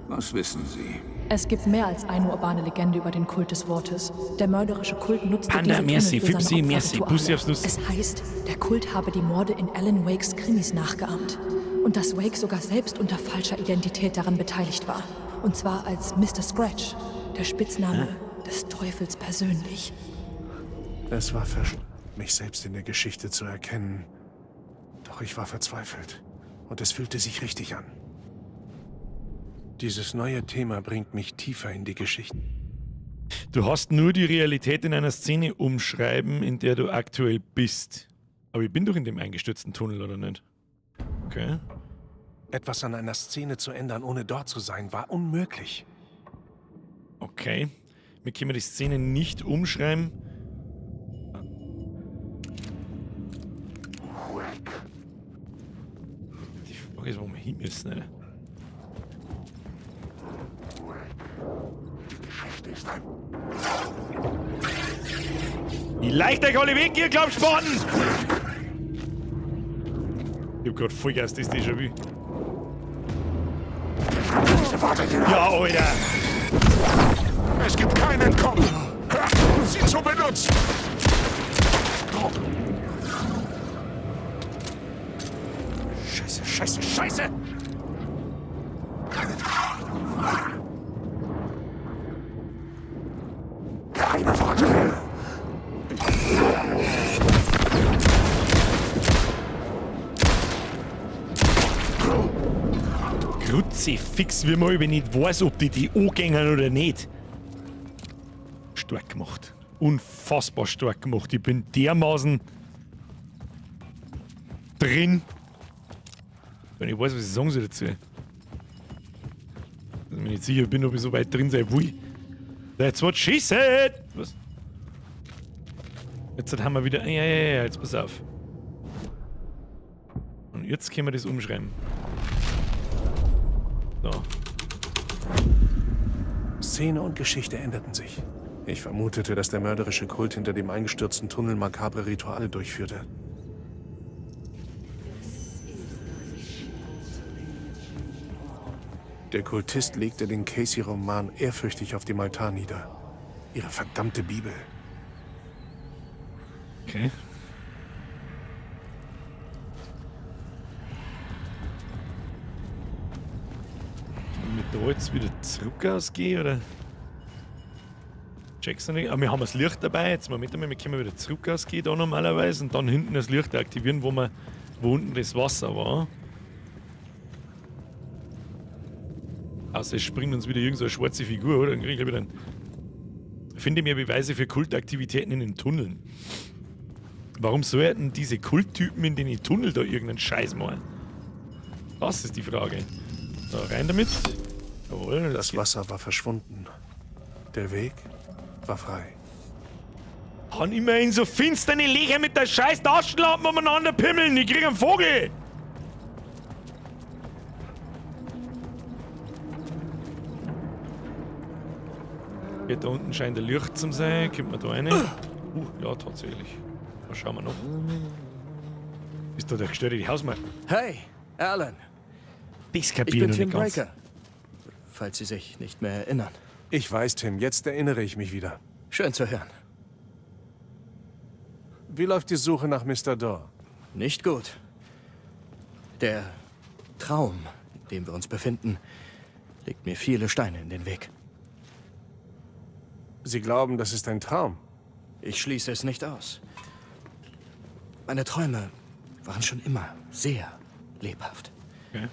Was wissen Sie? Es gibt mehr als eine urbane Legende über den Kult des Wortes. Der mörderische Kult nutzte Panda, diese merci, Tunnel für Fipsi, seine merci, Opferrituale. Bussi aufs Nuss. Es heißt, der Kult habe die Morde in Alan Wakes Krimis nachgeahmt. Und dass Wake sogar selbst unter falscher Identität daran beteiligt war. Und zwar als Mr. Scratch, der Spitzname des Teufels persönlich. Es war versch, mich selbst in der Geschichte zu erkennen. Doch ich war verzweifelt. Und es fühlte sich richtig an. Dieses neue Thema bringt mich tiefer in die Geschichte. Du hast nur die Realität in einer Szene umschreiben, in der du aktuell bist. Aber ich bin doch in dem eingestürzten Tunnel, oder nicht? Okay. Etwas an einer Szene zu ändern, ohne dort zu sein, war unmöglich. Okay. Wir können die Szene nicht umschreiben. Die Frage ist, wo wir hin müssen, Alter. Wie leicht euch alle weg, ihr Klappspaten! Ich hab grad Vollgas, das Déjà-vu. Ja, Alter! Es gibt kein Entkommen. Hör auf, sie zu benutzen. Scheiße, Scheiße, Scheiße! Keine Worte mehr. Kruzifix, wie mal, wenn ich nicht weiß, ob die die angängen oder nicht. Stark gemacht. Unfassbar stark gemacht. Ich bin dermaßen drin. Wenn ich weiß, was ich sagen soll dazu. Dass ich mir nicht sicher bin, ob ich so weit drin sein will. That's what she said! Was? Jetzt haben wir wieder. Ja, ja, ja, jetzt pass auf. Und jetzt können wir das umschreiben. So. Szene und Geschichte änderten sich. Ich vermutete, dass der mörderische Kult hinter dem eingestürzten Tunnel makabre Rituale durchführte. Der Kultist legte den Casey-Roman ehrfürchtig auf dem Altar nieder. Ihre verdammte Bibel. Okay. Wenn wir da jetzt wieder zurück ausgehen, oder? Check's noch nicht. Aber wir haben das Licht dabei. Jetzt Moment einmal, wir können wieder zurück ausgehen da normalerweise und dann hinten das Licht aktivieren, wo, wir, wo unten das Wasser war. Außer es springt uns wieder irgend so eine schwarze Figur, oder? Dann krieg ich wieder einen. Finde mehr Beweise für Kultaktivitäten in den Tunneln. Warum sollten diese Kulttypen in den Tunnel da irgendeinen Scheiß machen? Das ist die Frage. So, rein damit. Jawohl, Das Wasser war verschwunden. Der Weg war frei. Han immer in so finsterne Löcher mit der scheiß Taschenlampe umeinander pimmeln. Ich krieg einen Vogel. Hier da unten scheint ein Licht zu sein. Kommt man da rein? Ja, tatsächlich. Da schauen wir noch. Ist da der gestörte Hausmeister? Hey, Alan. Das kapier Ich bin noch Tim nicht ganz. Breaker. Falls Sie sich nicht mehr erinnern. Ich weiß, Tim, jetzt erinnere ich mich wieder. Schön zu hören. Wie läuft die Suche nach Mr. Dorr? Nicht gut. Der Traum, in dem wir uns befinden, legt mir viele Steine in den Weg. Sie glauben, das ist ein Traum? Ich schließe es nicht aus. Meine Träume waren schon immer sehr lebhaft. Okay.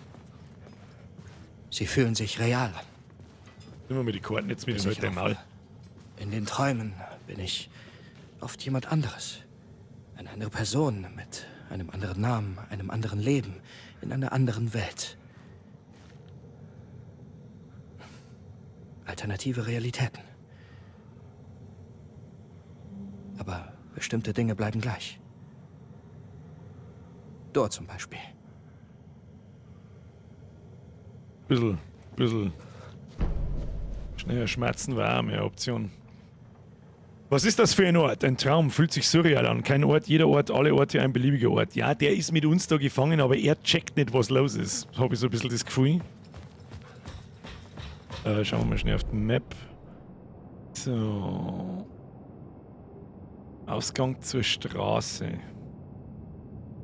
Sie fühlen sich real an. Nehmen wir mal die Karten jetzt mit Bis und ich halt dein Maul. aufwache. In den Träumen bin ich oft jemand anderes. Eine andere Person mit einem anderen Namen, einem anderen Leben, in einer anderen Welt. Alternative Realitäten. Aber Bestimmte Dinge bleiben gleich. Dort zum Beispiel. Bisschen schneller schmerzen war auch mehr Option. Was ist das für ein Ort? Ein Traum, fühlt sich surreal an. Kein Ort, jeder Ort, alle Orte, ein beliebiger Ort. Ja, der ist mit uns da gefangen, aber er checkt nicht, was los ist. Habe ich so ein bisschen das Gefühl. Schauen wir mal schnell auf die Map. So. Ausgang zur Straße.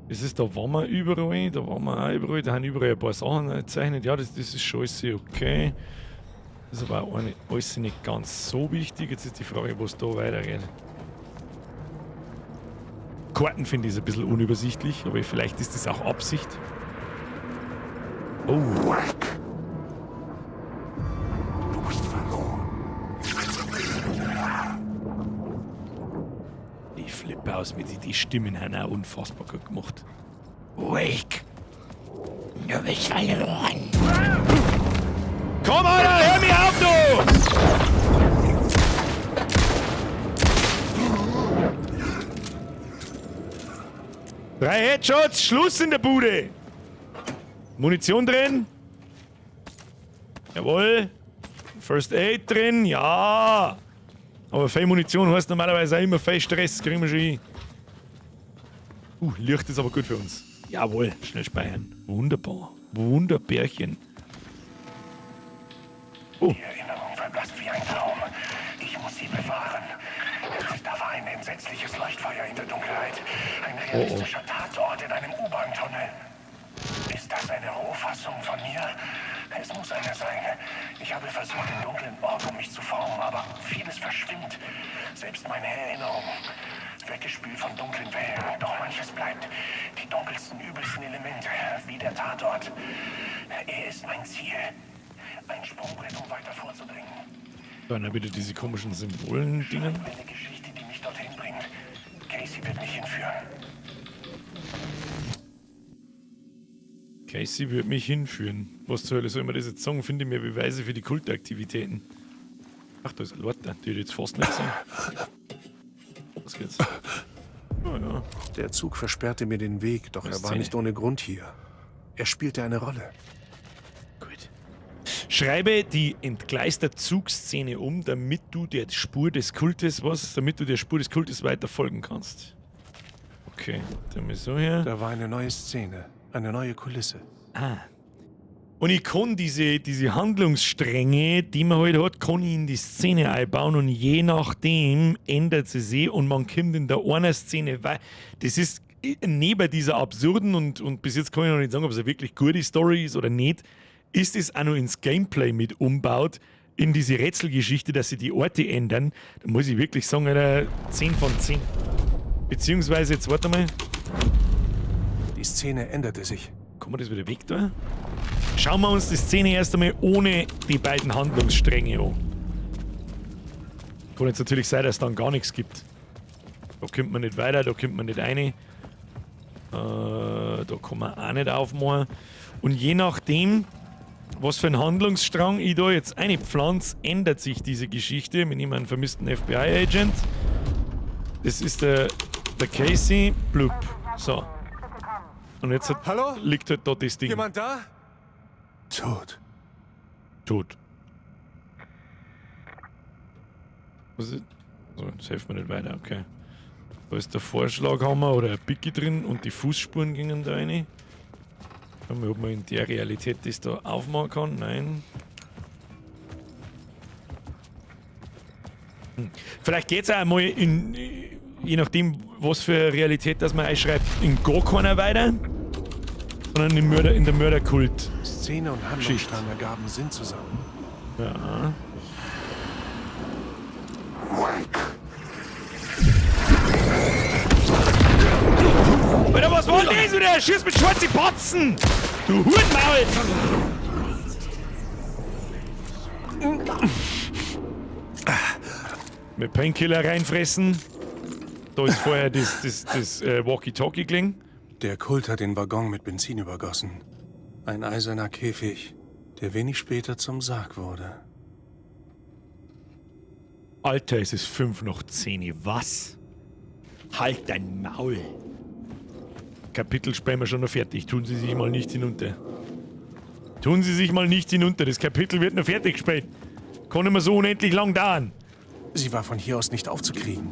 Das ist, da waren wir überall, da waren wir auch überall, da haben überall ein paar Sachen gezeichnet. Ja, das ist schon alles okay. Das ist aber auch alles nicht ganz so wichtig. Jetzt ist die Frage, wo es da weitergeht. Karten finde ich ein bisschen unübersichtlich, aber vielleicht ist das auch Absicht. Oh. Du bist verloren. Ich flippe aus mit die Stimmen haben auch unfassbar gut gemacht. Wake! Du bist verloren. Komm, Alter, hör mir auf, du! 3 Headshots, Schluss in der Bude! Munition drin? Jawohl. First Aid drin, ja! Aber viel Munition heißt normalerweise auch immer viel Stress, kriegen wir schon hin. Licht ist aber gut für uns. Jawohl, schnell speichern. Wunderbar. Wunderbärchen. Oh. Die Erinnerung verblasst wie ein Traum. Ich muss sie bewahren. Da war ein entsetzliches Leuchtfeuer in der Dunkelheit. Ein realistischer Tatort in einem U-Bahn-Tunnel. Ist das eine Rohfassung von mir? Es muss eine sein. Ich habe versucht, im dunklen Ort um mich zu formen, aber vieles verschwimmt. Selbst meine Erinnerung. Weggespült von dunklen Wellen. Doch manches bleibt. Die dunkelsten, übelsten Elemente. Wie der Tatort. Er ist mein Ziel. Ein Sprungbrett, um weiter vorzudringen. Dann bitte diese komischen Symbolen-Dinger. Eine Geschichte, die mich dorthin bringt. Casey wird mich hinführen. Casey wird mich hinführen. Was zur Hölle soll man das jetzt sagen? Finde mir Beweise für die Kultaktivitäten. Ach, da ist ein Lord, die hätte ich jetzt fast nicht gesehen. Was geht's? Oh, ja. Der Zug versperrte mir den Weg, doch er war nicht ohne Grund hier. Er spielte eine Rolle. Gut. Schreibe die entgleiste Zugszene um, damit du der Spur des Kultes, was? Damit du der Spur des Kultes weiter folgen kannst. Okay, dann mal so her. Da war eine neue Szene, eine neue Kulisse. Ah. Und ich kann diese Handlungsstränge, die man halt hat, kann ich in die Szene einbauen und je nachdem ändert sie sich und man kommt in der einen Szene weiter. Das ist neben dieser absurden und bis jetzt kann ich noch nicht sagen, ob es eine wirklich gute Story ist oder nicht, ist es auch noch ins Gameplay mit umbaut, in diese Rätselgeschichte, dass sie die Orte ändern. Da muss ich wirklich sagen, Alter, 10 von 10. Beziehungsweise, jetzt warte mal. Die Szene änderte sich. Kann man das wieder weg da? Schauen wir uns die Szene erst einmal ohne die beiden Handlungsstränge an. Kann jetzt natürlich sein, dass es dann gar nichts gibt. Da kommt man nicht weiter, da kommt man nicht rein. Da kann man auch nicht aufmachen. Und je nachdem, was für einen Handlungsstrang ich da jetzt einpflanze, ändert sich diese Geschichte. Wir nehmen einen vermissten FBI-Agent. Das ist der Casey. Blub. So. Und jetzt Hallo? liegt halt da das Ding. Jemand da? Tot. Tot. Was ist? So, das hilft mir nicht weiter, okay. Da ist der Vorschlaghammer oder ein Pickel drin und die Fußspuren gingen da rein. Schauen wir, ob man in der Realität das da aufmachen kann. Nein. Vielleicht geht's auch einmal in, je nachdem, was für Realität das man einschreibt, in gar keiner weiter, sondern im Mörder, in der Mörderkult. Szene und Handlungsstrang ergaben Sinn zusammen. Ja. Alter, was war denn das wieder? Schießt mit schwarzen Batzen! Du Hurenmaul! Mit Painkiller reinfressen. Da ist vorher das Walkie-Talkie gelegen. Der Kult hat den Waggon mit Benzin übergossen. Ein eiserner Käfig, der wenig später zum Sarg wurde. Alter, es ist 9:05. Was? Halt dein Maul. Kapitel spielen wir schon noch fertig. Tun Sie sich mal nicht hinunter. Tun Sie sich mal nicht hinunter. Das Kapitel wird noch fertig gespielt. Kann immer so unendlich lang dauern. Sie war von hier aus nicht aufzukriegen.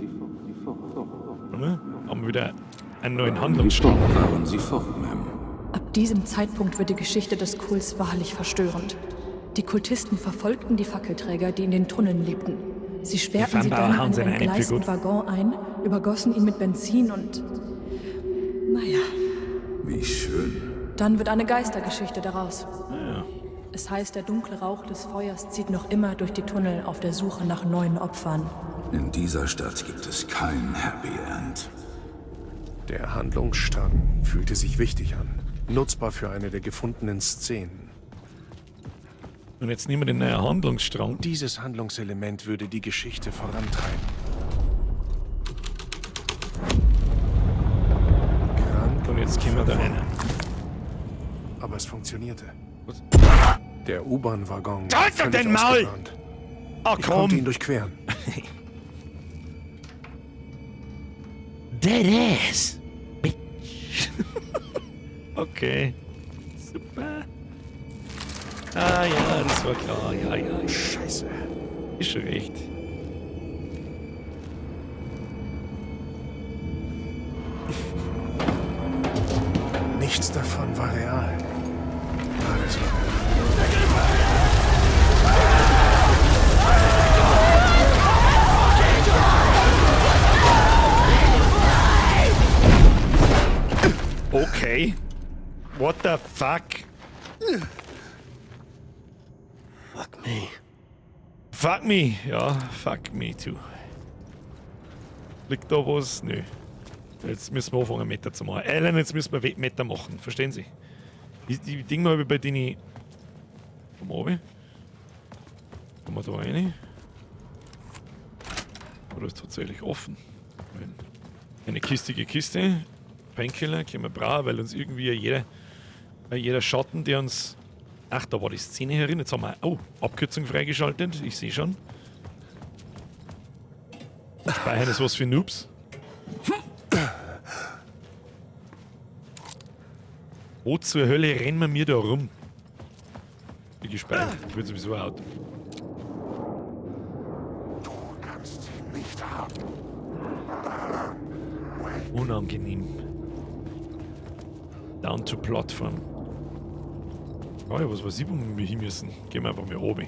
Oder? Haben wir wieder einen neuen Handlungsstrang. Waren Sie fort, Ma'am? Ab diesem Zeitpunkt wird die Geschichte des Kults wahrlich verstörend. Die Kultisten verfolgten die Fackelträger, die in den Tunneln lebten. Sie sperrten sie Fernbauer dann hauen in sie einen einen für entgleisten gut. Waggon ein, übergossen ihn mit Benzin und... Naja, Wie schön. dann wird eine Geistergeschichte daraus. Ja. Es heißt, der dunkle Rauch des Feuers zieht noch immer durch die Tunnel auf der Suche nach neuen Opfern. In dieser Stadt gibt es kein Happy End. Der Handlungsstrang fühlte sich wichtig an. Nutzbar für eine der gefundenen Szenen. Und jetzt nehmen wir den neuen Handlungsstrang. Dieses Handlungselement würde die Geschichte vorantreiben. Krank. Und jetzt kommen wir da rein. Aber es funktionierte. Der U-Bahn-Waggon. Halt doch völlig dein Maul! ausgebrannt. Ach Ich komm! konnte ihn durchqueren. Dead ass! Bitch! Okay. Super. Ah ja, das war klar. Ja, ja. ja. Scheiße. Ist schon recht. Nichts davon war real. Alles war real. Okay. What the fuck? Fuck me. Fuck me. Ja, fuck me too. Liegt da was? Nö. Jetzt müssen wir anfangen, Meter zu machen. Alan, jetzt müssen wir Meter machen. Verstehen Sie? Die Dinge habe ich bei denen. Komm runter. Kommen wir da rein? Oder ist tatsächlich offen? Eine kistige Kiste. Painkiller können wir brauchen, weil uns irgendwie jeder Schatten, der uns. Ach, da war die Szene herin. Jetzt haben wir. Oh, Abkürzung freigeschaltet. Ich sehe schon. Speichern ist was für Noobs. Wo zur Hölle rennen wir mir da rum? Die gespeichert. Ich bin sowieso out. Du kannst sie nicht haben. Unangenehm. Down to Platform. Oh ja, was weiß ich, wo wir hin müssen. Gehen wir einfach mal oben.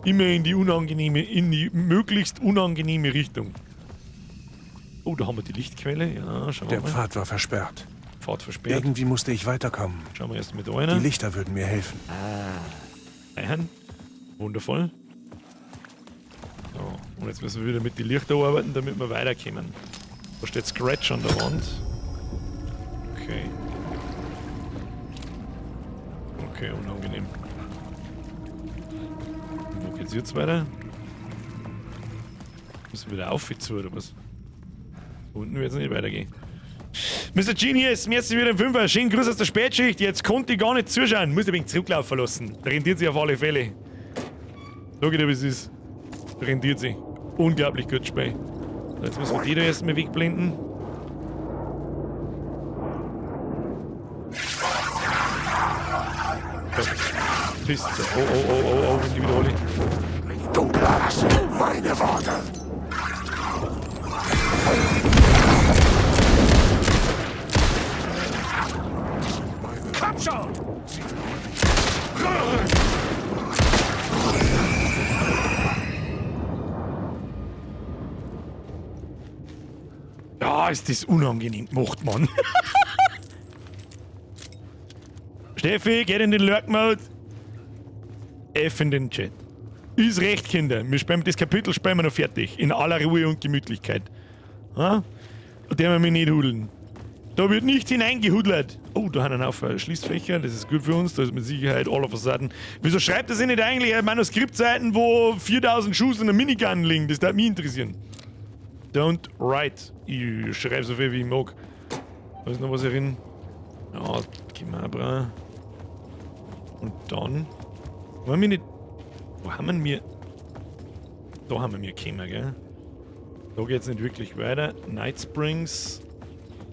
Immer in die unangenehme, in die möglichst unangenehme Richtung. Oh, da haben wir die Lichtquelle. Ja, schauen wir Der mal. Pfad war versperrt. Pfad versperrt. Irgendwie musste ich weiterkommen. Schauen wir erst mit einer. Die Lichter würden mir helfen. Ah. Ein. Wundervoll. So, und jetzt müssen wir wieder mit den Lichtern arbeiten, damit wir weiterkommen. Da steht Scratch an der Wand. Okay. Okay, unangenehm. Und wo geht's jetzt weiter? Müssen wir wieder auf zu, oder was? Unten wird's nicht weitergehen. Mr. Genius, merci wieder im Fünfer. Schönen Gruß aus der Spätschicht. Jetzt konnte ich gar nicht zuschauen. Muss ich ein wenig zurücklaufen lassen. Rentiert sich auf alle Fälle. Schau dir, wie es ist. Rentiert sich. Unglaublich gut Spiel. So, jetzt müssen wir die da erstmal wegblenden. Piste. Oh, oh, oh, oh, oh, die wiederhole ich. Dunkler hasse meine Worte. Komm schon! Ja, ist das unangenehm gemacht, Mann. Steffi, geht in den Lurk-Mode. F in den Chat. Ist recht, Kinder. Wir spielen das Kapitel spielen wir noch fertig. In aller Ruhe und Gemütlichkeit. Ha? Da dürfen wir mich nicht hudeln. Da wird nicht hineingehudelt. Oh, da haben wir einen Haufen Schließfächer. Das ist gut für uns. Da ist mit Sicherheit all of a sudden. Wieso schreibt das nicht eigentlich Manuskriptseiten, wo 4000 Schuss und eine Minigun liegen? Das darf mich interessieren. Don't write. Ich schreibe so viel wie ich mag. Da ist noch was herin. Ja, Kimabra. Und dann. Wollen wir nicht. Wo haben wir mir. Da haben wir mir gekommen, gell? Da geht es nicht wirklich weiter. Night Springs.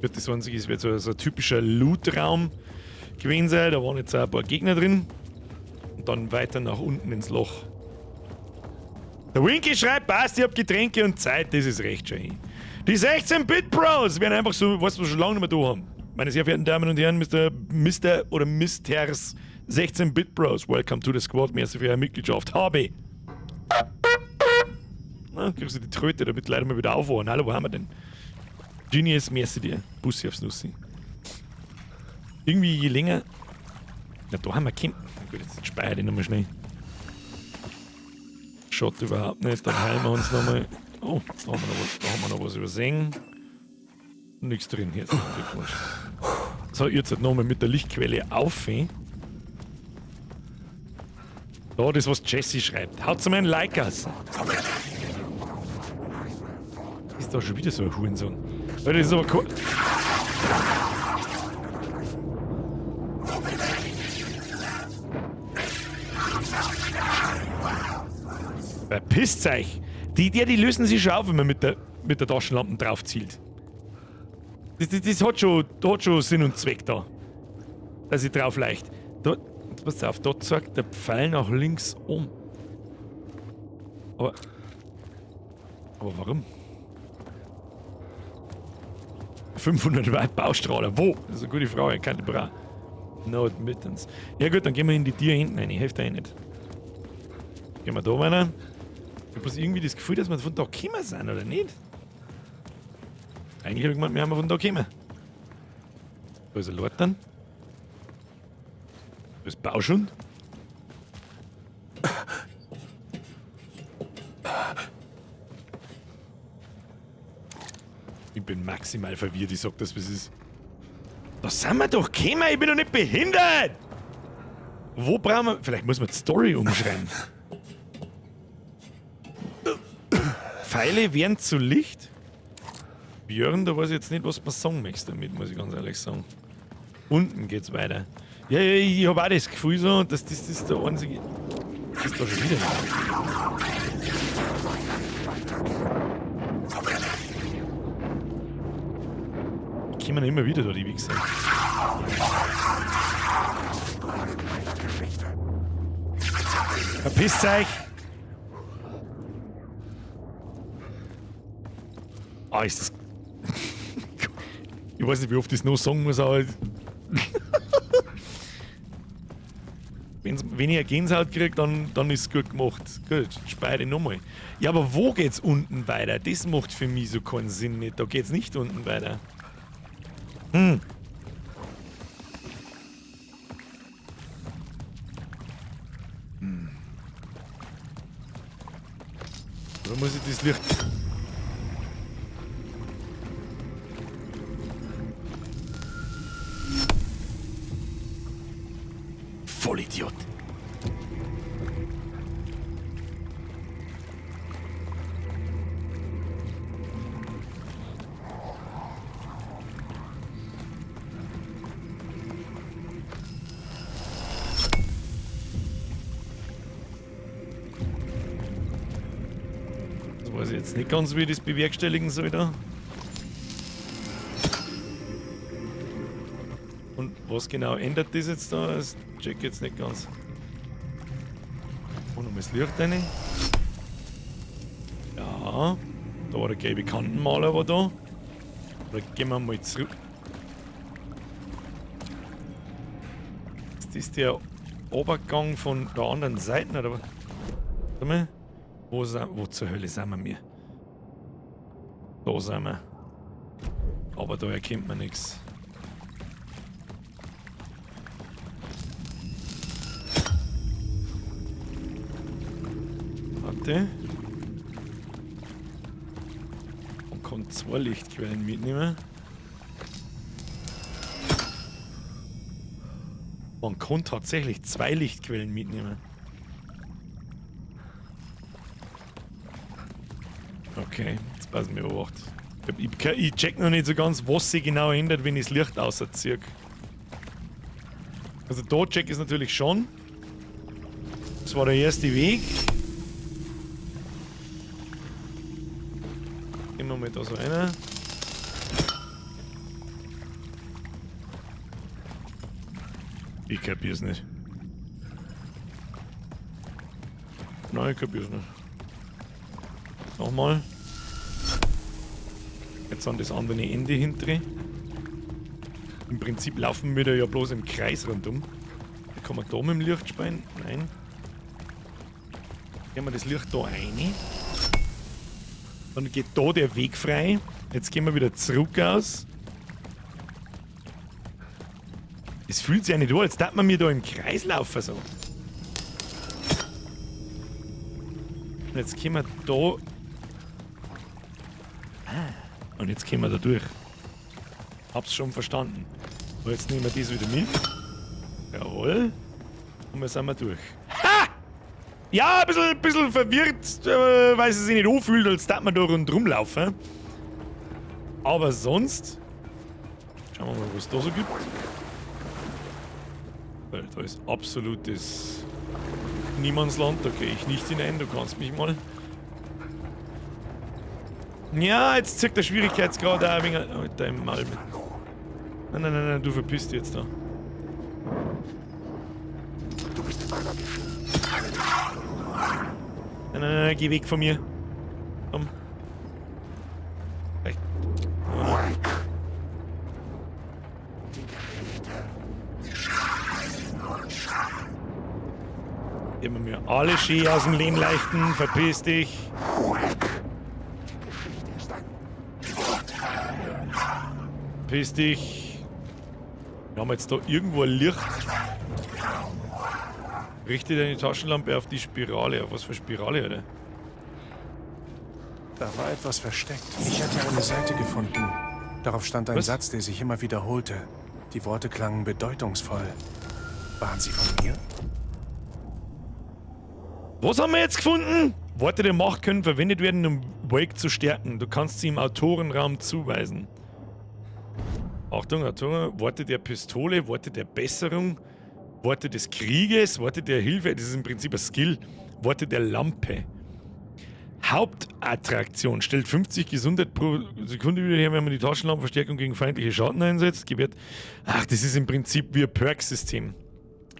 Gut, das einzige ist wird so ein typischer Loot-Raum gewesen sein. Da waren jetzt auch ein paar Gegner drin. Und dann weiter nach unten ins Loch. Der Winky schreibt, passt, ich hab Getränke und Zeit, das ist recht schön. Die 16-Bit-Bros werden einfach so, was wir schon lange nicht mehr da haben. Meine sehr verehrten Damen und Herren, Mr. oder Misters 16-Bit-Bros, welcome to the squad, merci für eure Mitgliedschaft. HB. Na, kriegst du die Tröte, damit die Leute mal wieder aufwachen. Hallo, wo haben wir denn? Genius, merci dir. Bussi aufs Nussi. Irgendwie je länger. Na, da haben wir Kind. Na gut, jetzt speichere ich nochmal schnell. Schaut überhaupt nicht. Dann heilen wir uns nochmal. Oh, da haben wir noch was, da haben wir noch was übersehen. Nichts drin. Jetzt Glückwunsch. So, jetzt halt nochmal mit der Lichtquelle auf. Da, das, was Jesse schreibt. Haut mir ein Like aus. Ist da schon wieder so ein Hurensohn. Das ist aber cool. Verpisst euch! Die lösen sich schon auf, wenn man mit der Taschenlampe drauf zielt. Das hat schon Sinn und Zweck da. Dass ich drauf leicht. Da, jetzt passt auf, da zeigt der Pfeil nach links um. Aber warum? 500 Watt Baustrahler. Wo? Das ist eine gute Frage, keine Bra. No admittance. Ja gut, dann gehen wir in die Tür hinten rein. Ich helfe dir eh nicht. Gehen wir da weiter. Ich habe bloß irgendwie das Gefühl, dass wir von da gekommen sind, oder nicht? Eigentlich habe ich gemeint, wir haben von da gekommen. Da ist ein Lortern. Da ist Bauschund. Ich bin maximal verwirrt, ich sag das, was ist. Da sind wir doch gekommen, ich bin doch nicht behindert! Wo brauchen wir. Vielleicht muss man die Story umschreiben. Pfeile werden zu Licht? Björn, da weiß ich jetzt nicht, was man sagen möchte damit, muss ich ganz ehrlich sagen. Unten geht's weiter. Ja, ja, ich habe auch das Gefühl so, dass das ist der einzige. Das ist da schon wieder. Die kommen immer wieder da, die Wichser. Verpisst euch! Ah, ist das. Ich weiß nicht, wie oft ich es noch sagen muss, aber. Wenn ich eine Gänsehaut kriege, dann ist es gut gemacht. Gut, speide ich nochmal. Ja, aber wo geht's unten weiter? Das macht für mich so keinen Sinn nicht. Da geht's nicht unten weiter. Hm. Da muss ich das Licht. Vollidiot. Das weiß ich jetzt nicht ganz, wie ich das bewerkstelligen soll da. Und was genau ändert das jetzt da? Das check ich jetzt nicht ganz. Und nochmal das Licht rein. Ja, da war der gelbe Kantenmaler war da. Da gehen wir mal zurück. Ist das der Obergang von der anderen Seite oder was? Warte mal. Wo zur Hölle sind wir mir? Da sind wir. Aber da erkennt man nichts. Warte. Man kann zwei Lichtquellen mitnehmen. Man kann tatsächlich zwei Lichtquellen mitnehmen. Okay, jetzt passen wir beobacht. Ich check noch nicht so ganz, was sich genau ändert, wenn ich das Licht ausziehe. Also da check ich es natürlich schon. Das war der erste Weg. wir mal da so rein. Ich kapier's nicht. Nein, ich kapier's nicht. Nochmal. Jetzt an das andere Ende hinten. Im Prinzip laufen wir da ja bloß im Kreis rundum. Kann man da mit dem Licht spielen? Nein. Gehen wir das Licht da rein. Dann geht da der Weg frei. Jetzt gehen wir wieder zurück aus. Es fühlt sich ja nicht an, als darf man mir da im Kreis laufen. So. Und jetzt gehen wir da. Und jetzt gehen wir da durch. Hab's schon verstanden. Und jetzt nehmen wir das wieder mit. Jawohl. Und wir sind wir durch. Ha! Ja, ein bisschen verwirrt, weil es sich nicht anfühlt, als darf man da rundherum laufen. Aber sonst. Schauen wir mal, was es da so gibt. Weil da ist absolutes Niemandsland, da gehe ich nicht hinein, du kannst mich mal. Ja, jetzt zirkt der Schwierigkeitsgrad auch ein wenig. Alter, im Mal mit. Nein, nein, nein, nein, du verpisst dich jetzt da. Nein, nein, nein, geh weg von mir. Komm. Vielleicht. Immer mir alle Ski aus dem Leben leichten, verpiss dich. Verpiss dich. Wir haben jetzt da irgendwo ein Licht. Richte deine Taschenlampe auf die Spirale. Auf was für Spirale, oder? Da war etwas versteckt. Ich hatte eine Seite gefunden. Darauf stand ein Was? Satz, der sich immer wiederholte. Die Worte klangen bedeutungsvoll. Waren sie von mir? Was haben wir jetzt gefunden? Worte der Macht können verwendet werden, um Wake zu stärken. Du kannst sie im Autorenraum zuweisen. Achtung, Autoren, Worte der Pistole, Worte der Besserung, Worte des Krieges, Worte der Hilfe, das ist im Prinzip ein Skill, Worte der Lampe. Hauptattraktion stellt 50 Gesundheit pro Sekunde wieder her, wenn man die Taschenlampenverstärkung gegen feindliche Schatten einsetzt. Gewährt, ach, das ist im Prinzip wie ein Perk-System.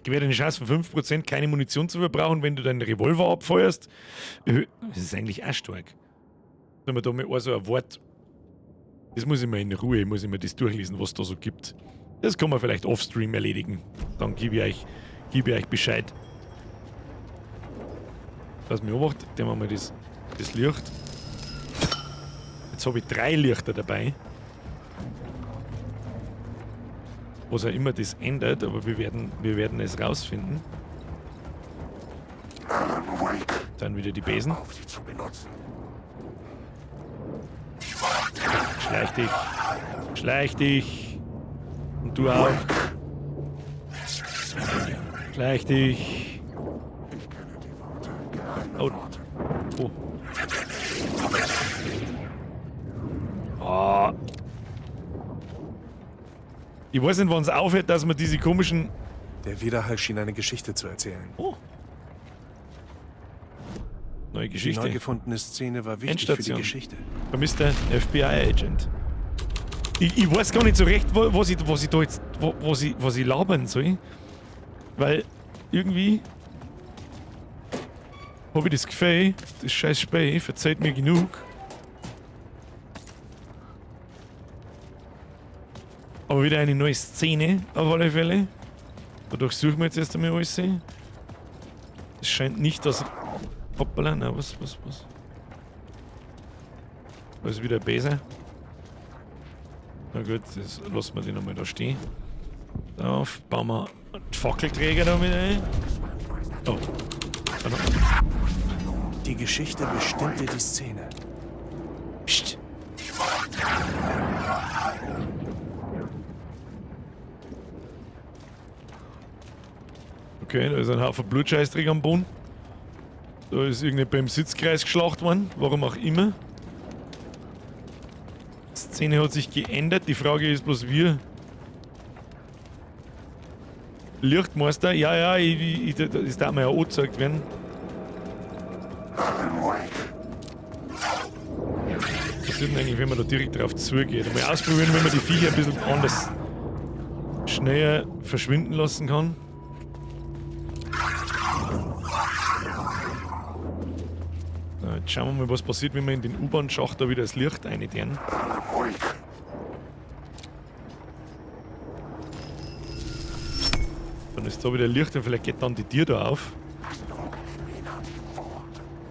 Gewährt eine Chance von 5%, keine Munition zu verbrauchen, wenn du deinen Revolver abfeuerst. Das ist eigentlich auch stark. Wenn man da mal so ein Wort. Das muss ich mir in Ruhe, muss ich mir das durchlesen, was da so gibt. Das kann man vielleicht offstream erledigen. Dann gebe ich euch Bescheid. Lass mich beobachten, nehmen wir mal das Licht. Jetzt habe ich 3 Lichter dabei. Was auch immer das ändert, aber wir werden es rausfinden. Dann wieder die Besen. Schleich dich. Schleich dich. Und du auch. Schleich dich. Oh. Oh. Ah. Ich weiß nicht, wann es aufhört, dass man diese komischen... Der Widerhall schien eine Geschichte zu erzählen. Oh. Neue Geschichte. Die neu gefundene Szene war wichtig für die Endstation. Geschichte. Vermisster FBI-Agent. Ich weiß gar nicht so recht, was ich da jetzt, was ich labern soll. Weil irgendwie habe ich das Gefühl, das scheiß Spiel verzeiht mir genug. Aber wieder eine neue Szene auf alle Fälle. Dadurch suchen wir jetzt erst einmal alles. Es scheint nicht, dass... Hoppala, na was? Da ist wieder ein Besen. Na gut, das lassen wir den nochmal da stehen. Darauf bauen wir die Fackelträger da mit ein. Oh. Die Geschichte bestimmte die Szene. Psst. Okay, da ist ein Haufen Blutscheißdreck am Boden. Da ist irgendjemand beim Sitzkreis geschlacht worden, warum auch immer. Die Szene hat sich geändert, die Frage ist bloß wie. Lichtmeister? Ja, ja, das darf mir ja angezeigt werden. Passiert denn eigentlich, wenn man da direkt drauf zugeht? Mal ausprobieren, wenn man die Viecher ein bisschen anders schneller verschwinden lassen kann. So, jetzt schauen wir mal, was passiert, wenn wir in den U-Bahn-Schacht da wieder das Licht reintun. Dann ist da wieder Licht und vielleicht geht dann die Tür da auf.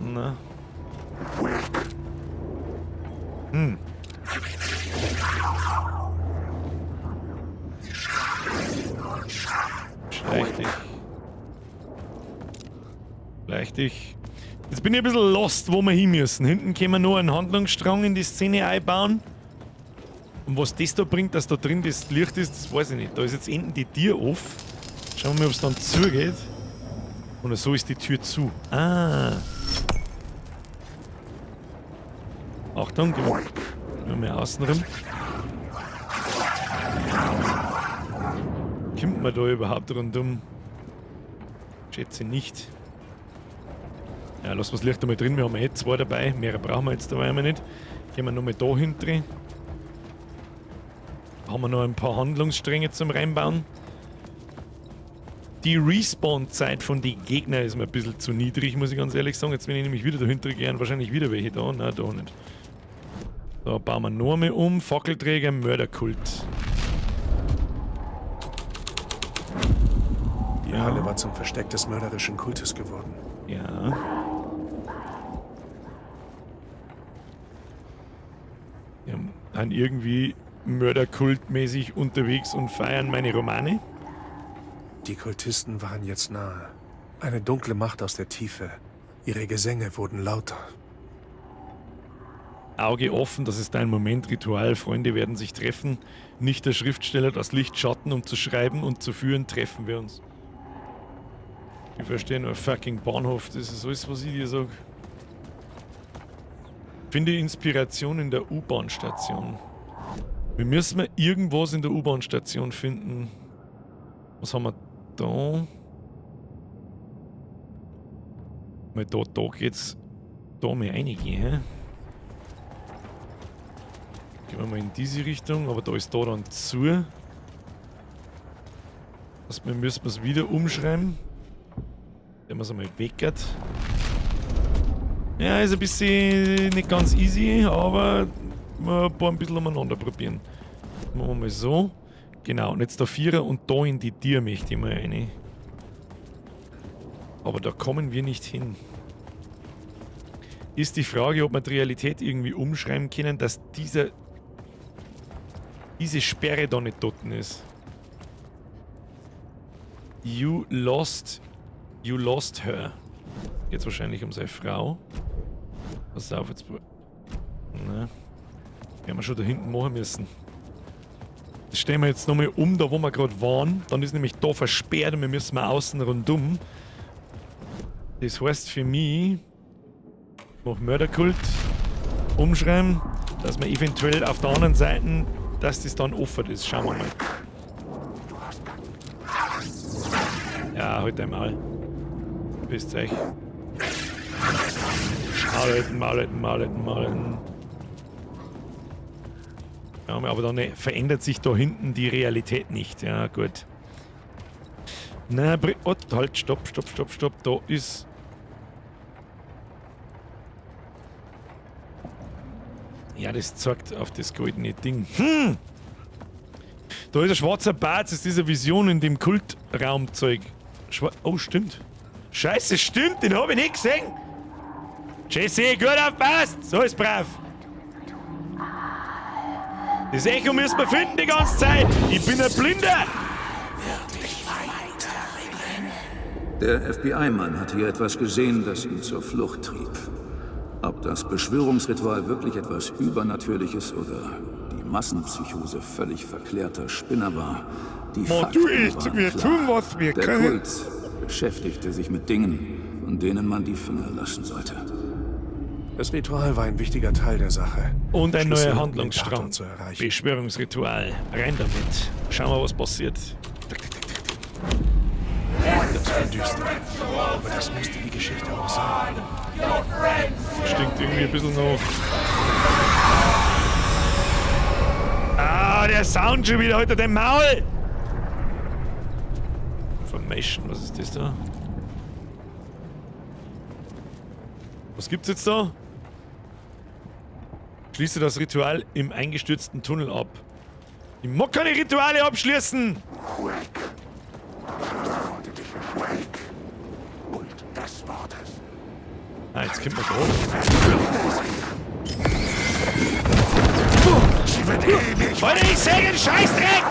Na. Hm. Schleich dich. Schleich dich. Jetzt bin ich ein bisschen lost, wo wir hin müssen. Hinten können wir nur einen Handlungsstrang in die Szene einbauen. Und was das da bringt, dass da drin das Licht ist, das weiß ich nicht. Da ist jetzt hinten die Tür offen. Schauen wir mal, ob es dann zugeht. Oder so ist die Tür zu. Ah. Achtung, gehen wir mal außen rum. Kommt man da überhaupt rundum? Schätze nicht. Ja, lassen wir das Licht einmal drin. Wir haben eh zwei dabei. Mehrere brauchen wir jetzt dabei einmal nicht. Gehen wir nochmal da hinten. Haben wir noch ein paar Handlungsstränge zum Reinbauen. Die Respawn-Zeit von den Gegnern ist mir ein bisschen zu niedrig, muss ich ganz ehrlich sagen. Jetzt bin ich nämlich wieder dahinter gern, wahrscheinlich wieder welche da. Nein, da nicht. Da bauen wir noch einmal um. Fackelträger, Mörderkult. Die Halle war zum Versteck des mörderischen Kultes geworden. Ja. Wir sind irgendwie mörderkultmäßig unterwegs und feiern meine Romane. Die Kultisten waren jetzt nahe. Eine dunkle Macht aus der Tiefe. Ihre Gesänge wurden lauter. Auge offen, das ist dein Moment, Ritual. Freunde werden sich treffen. Nicht der Schriftsteller, das Licht, Schatten, um zu schreiben und zu führen, treffen wir uns. Ich verstehe nur fucking Bahnhof, das ist alles, was ich dir sag. Finde Inspiration in der U-Bahn-Station. Wir müssen mal irgendwas in der U-Bahn-Station finden. Was haben wir da? Mal da geht's da mal reingehen, hä? Gehen wir mal in diese Richtung, aber da ist da dann zu. Das müssen wir es wieder umschreiben. Wenn man es einmal weckert. Ja, ist ein bisschen nicht ganz easy, aber ein paar ein bisschen umeinander probieren. Machen wir mal so. Genau, und jetzt der Vierer und da in die Tür möchte ich mal rein. Aber da kommen wir nicht hin. Ist die Frage, ob wir die Realität irgendwie umschreiben können, dass diese Sperre da nicht dort ist. You lost her. Jetzt wahrscheinlich um seine Frau. Pass auf, jetzt. Na. Werden wir schon da hinten machen müssen. Das stellen wir jetzt nochmal um, da wo wir gerade waren. Dann ist nämlich da versperrt und wir müssen mal außen rundum. Das heißt für mich, noch Mörderkult umschreiben, dass wir eventuell auf der anderen Seite, dass das dann offen ist. Schauen wir mal. Ja, halt einmal. Wisst euch. Maul halten, Maul halten, Maul halten, Maul halten. Ja, aber dann verändert sich da hinten die Realität nicht. Ja, gut. Na, oh, halt, stopp, stopp, stopp, stopp. Da ist... Ja, das zeigt auf das goldene Ding. Hm! Da ist ein schwarzer Bart, das ist diese Vision in dem Kultraumzeug. Oh, stimmt. Scheiße, stimmt, den hab ich nicht gesehen. Jesse, gut aufpasst! So ist brav. Das Echo müssen wir finden die ganze Zeit. Ich bin ein Blinder. Der FBI-Mann hatte hier etwas gesehen, das ihn zur Flucht trieb. Ob das Beschwörungsritual wirklich etwas Übernatürliches oder die Massenpsychose völlig verklärter Spinner war, die Fakten waren wir klar. tun, was wir Der können. Kult beschäftigte sich mit Dingen, von denen man die Finger lassen sollte. Das Ritual war ein wichtiger Teil der Sache. Und ein Schlüssel, neuer um den Handlungsstrang. Tatort zu erreichen. Beschwörungsritual. Rein damit. Schauen wir, was passiert. Das war düster. Aber das musste die Geschichte auch sein. Stinkt irgendwie ein bisschen nach. der Sound schon wieder, heute dein Maul! Information, was ist das da? Was gibt's jetzt da? Schließe das Ritual im eingestürzten Tunnel ab. Ich mag keine Rituale abschließen! Wake. Antworte dich, Wake. Und des Wortes. Ah, jetzt kommt man groß. Sie wird ewig. Alter, ich seh den Scheißdreck!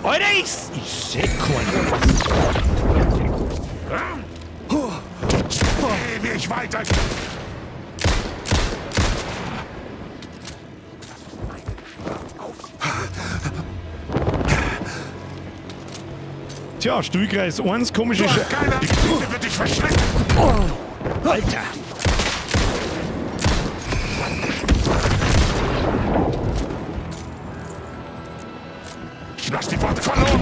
Alter, ich seh keinen. Ewig weiter. Tja, Stuhlkreis 1, komische Sche... Die Geschichte wird dich verschlingen. Alter! Lass die Worte verloren.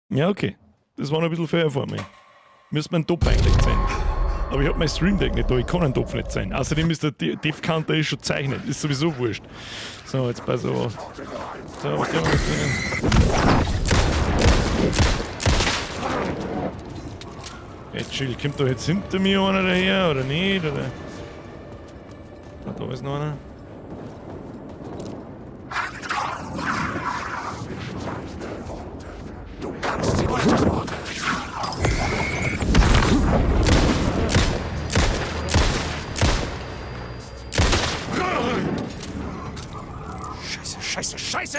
Ja, okay. Das war noch ein bisschen fair vor mir. Müsste mein Topf eigentlich sein. Aber ich hab mein Stream Deck nicht da, ich kann einen Topf nicht sein. Außerdem ist der Death Counter eh schon gezeichnet. Ist sowieso wurscht. So, jetzt pass auf. So, was haben wir drinnen? Hey, chill, kommt da jetzt hinter mir einer daher oder nicht? Oder? Ah, da ist noch einer. Du kannst sie nicht. Scheiße, Scheiße, Scheiße!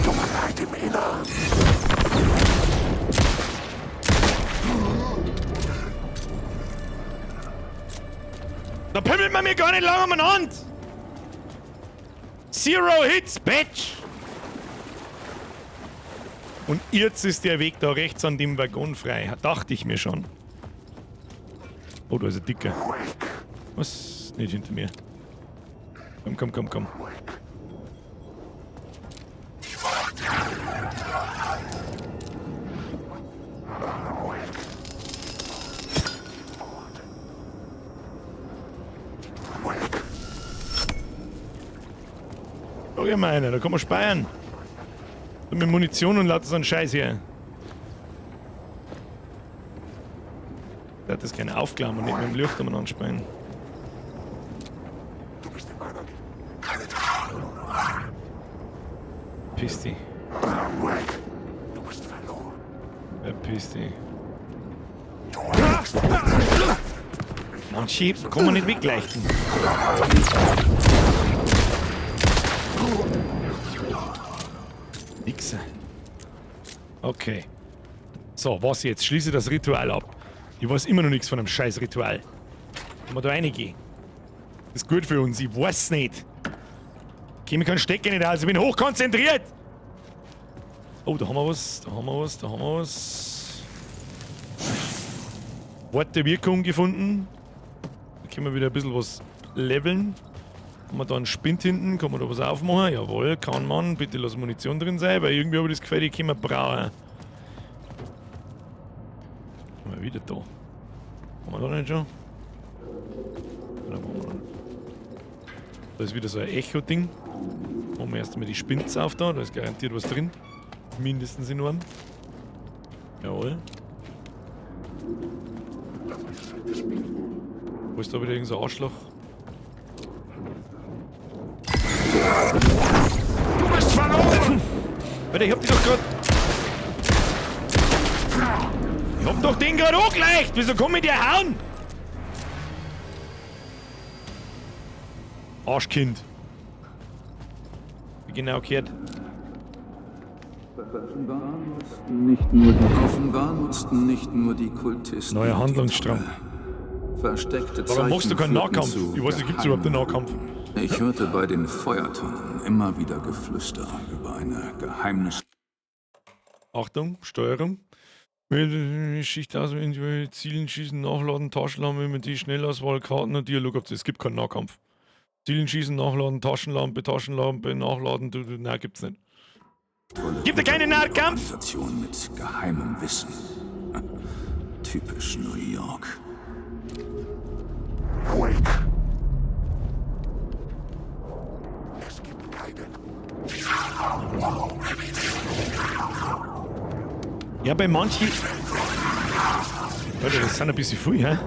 Dunkelheit im Inneren. Da pimmelt man mir gar nicht lange umeinander! Zero Hits, Bitch! Und jetzt ist der Weg da rechts an dem Waggon frei. Dachte ich mir schon. Oh, da ist ein Dicker. Was? Nicht hinter mir. Komm, komm, komm, komm. Da gehen wir einer, da kann man speiern. Und mit Munition und lauter so einen Scheiß hier. Der hat das gerne aufklammern und nicht mit dem Licht umeinander spielen. Du bist in meiner Keine Piss dich. Du bist verloren. Verpiss dich. Manche kann man nicht wegleichten. Wichser. Okay. So, was jetzt? Schließe das Ritual ab. Ich weiß immer noch nichts von einem scheiß Ritual. Wenn wir da reingehen. Das ist gut für uns, ich weiß nicht. Ich mir keinen Stecker nicht aus, ich bin hochkonzentriert. Oh, da haben wir was, da haben wir was, da haben wir was. Wort der Wirkung gefunden. Da können wir wieder ein bisschen was leveln. Haben wir da einen Spind hinten? Kann man da was aufmachen? Jawohl, kann man. Bitte lass Munition drin sein, weil irgendwie habe ich das Gefühl, die können wir brauchen. Mal wieder da. Haben wir da nicht schon? Oder waren wir noch? Da ist wieder so ein Echo-Ding. Machen wir erst einmal die Spinds auf da. Da ist garantiert was drin. Mindestens enorm. Jawohl. Wo ist da wieder irgend so ein Arschloch? Du bist verloren! Alter, ich hab dich doch grad... Ich hab doch den grad angeleicht! Wieso komm ich dir hauen? Arschkind. Wie genau gehört. Offenbar nutzten nicht nur die Kultisten. Neuer Handlungsstrang. Versteckte Warum machst du keinen Zeichen führten Nahkampf? zu Ich weiß nicht, gibt's überhaupt einen Nahkampf? Ich hörte bei den Feuertonnen immer wieder Geflüster über eine Geheimnis. Achtung, Steuerung. Schicht aus, Zielen, Schießen, Nachladen, Taschenlampe, mit die Schnellauswahl, Karten und Dialogoption. Es gibt keinen Nahkampf. Zielen, Schießen, Nachladen, Taschenlampe, Taschenlampe, Nachladen, nein, gibt's nicht. Gibt es keinen Nahkampf? Organisation mit geheimem Wissen. Typisch New York. Wake. Es gibt keinen. Ja, bei manchen. Leute, das sind ein bisschen viel, hä?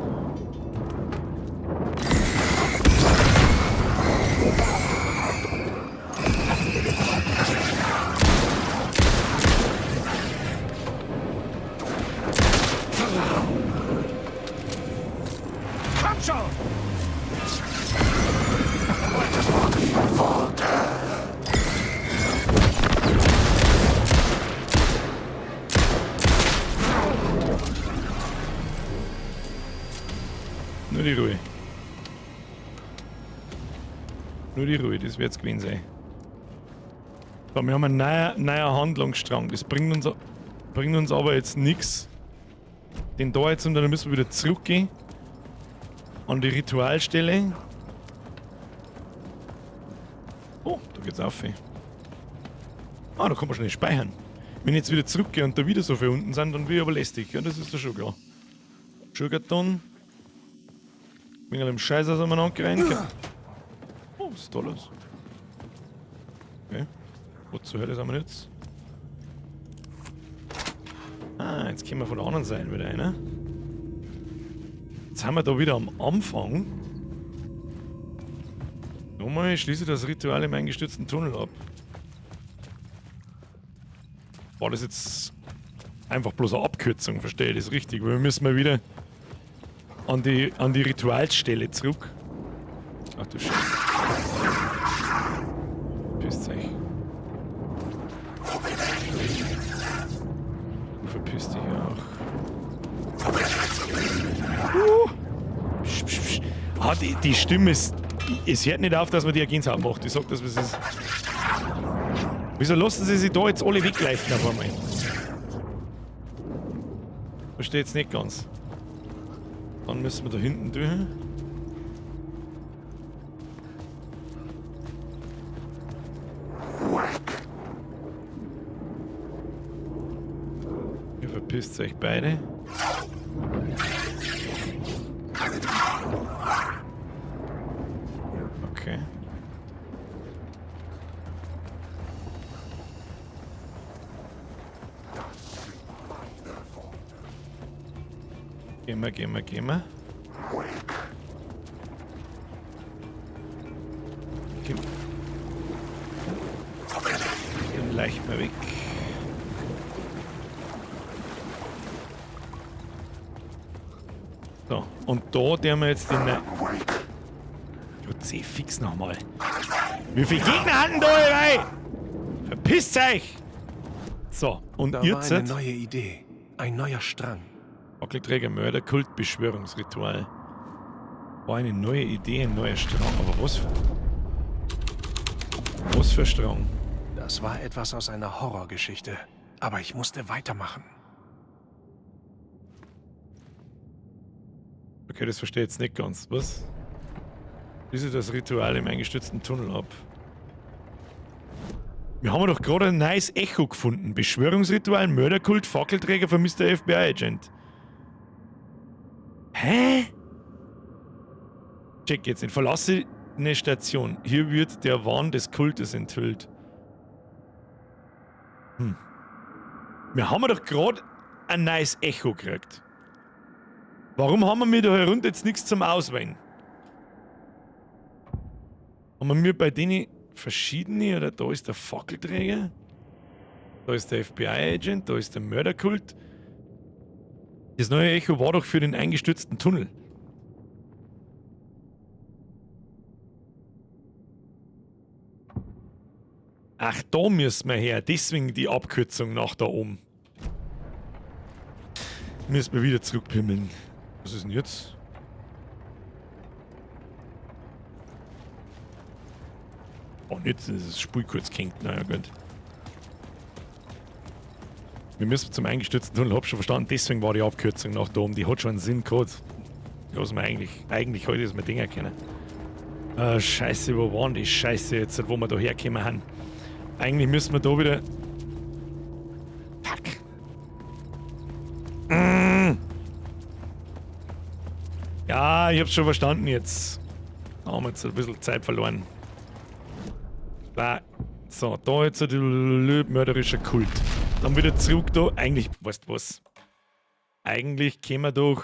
Kommt schon! Nur die Ruhe. Nur die Ruhe, das wird's gewesen sein. So, wir haben einen neuen Handlungsstrang. Das bringt uns aber jetzt nichts. Den da jetzt, und dann müssen wir wieder zurückgehen. An die Ritualstelle. Oh, da geht's auf. Ah, da kann man schnell speichern. Wenn ich jetzt wieder zurückgehe und da wieder so viel unten sind, dann bin ich aber lästig. Ja, das ist doch schon klar. Sugarton. Bin ja dem Scheiß aus dem rein. Oh, was ist da los? Okay. Wo zur Hölle sind wir jetzt? Ah, jetzt kommen wir von der anderen Seite wieder rein. Jetzt sind wir da wieder am Anfang. Nochmal, ich schließe das Ritual im eingestürzten Tunnel ab. War das jetzt einfach bloß eine Abkürzung, verstehe ich das richtig? Weil wir müssen mal wieder an die Ritualstelle zurück. Ach du Scheiße. Verpisst euch. Du verpisst dich auch. Psch, psch, psch. Ah, die Stimme ist... Es hört nicht auf, dass man die Gänsehaut macht. Ich sag das, was ist. Wieso lassen sie sich da jetzt alle wegleichen auf einmal? Verstehe jetzt nicht ganz. Dann müssen wir da hinten durch. Ihr verpisst euch beide. Okay. Gehen wir, gehen wir, gehen wir. Den leicht mal weg. So, und da der wir jetzt den... Gott, fix nochmal. Wie viele Gegner hatten da dabei? Verpisst euch! So, und da jetzt... war eine neue Idee. Ein neuer Strang. Fackelträger, Mörder, Kult, Beschwörungsritual. War eine neue Idee, ein neuer Strang. Aber was? Was für Strang? Das war etwas aus einer Horrorgeschichte. Aber ich musste weitermachen. Okay, das verstehe ich jetzt nicht ganz. Was? Schließe das Ritual im eingestürzten Tunnel ab. Wir haben doch gerade ein neues Echo gefunden. Beschwörungsritual, Mörderkult, Fackelträger, vermisster FBI-Agent. Hä? Check jetzt nicht. Verlasse eine Station. Hier wird der Wahn des Kultes enthüllt. Hm. Wir haben doch gerade ein neues Echo gekriegt. Warum haben wir mir da herunter jetzt nichts zum Auswählen? Haben wir bei denen verschiedene, oder da ist der Fackelträger, da ist der FBI-Agent, da ist der Mörderkult. Das neue Echo war doch für den eingestürzten Tunnel. Ach, da müssen wir her. Deswegen die Abkürzung nach da oben. Müssen wir wieder zurückpimmeln. Was ist denn jetzt? Oh, jetzt ist das Spiel kurz gehängt. Naja, gut. Wir müssen zum eingestürzten Tunnel, hab schon verstanden, deswegen war die Abkürzung nach da oben. Die hat schon einen Sinn gehabt. Was man eigentlich heute ist, man Dinger kennen. Scheiße, wo waren die Scheiße jetzt, wo wir da hergekommen haben? Eigentlich müssen wir da wieder. Fuck. Ja, ich hab's schon verstanden jetzt. Da haben wir jetzt ein bisschen Zeit verloren. So, da jetzt der mörderische Kult. Dann wieder zurück da. Eigentlich, weißt du was? Eigentlich kämen wir doch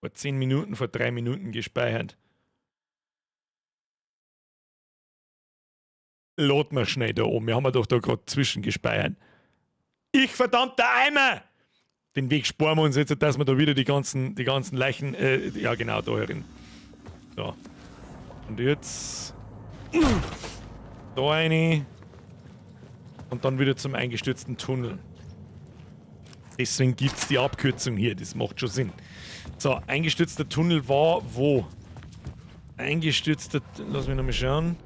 vor 10 Minuten, vor 3 Minuten gespeichert. Lad mal schnell da oben. Wir haben ja doch da grad zwischengespeichert. Ich verdammter Eimer! Den Weg sparen wir uns jetzt, dass wir da wieder die ganzen Leichen, ja genau, da herin. So. Und jetzt da eine. Und dann wieder zum eingestürzten Tunnel. Deswegen gibt's die Abkürzung hier, das macht schon Sinn. So, eingestürzter Tunnel war wo? Eingestürzter, lass mich nochmal schauen.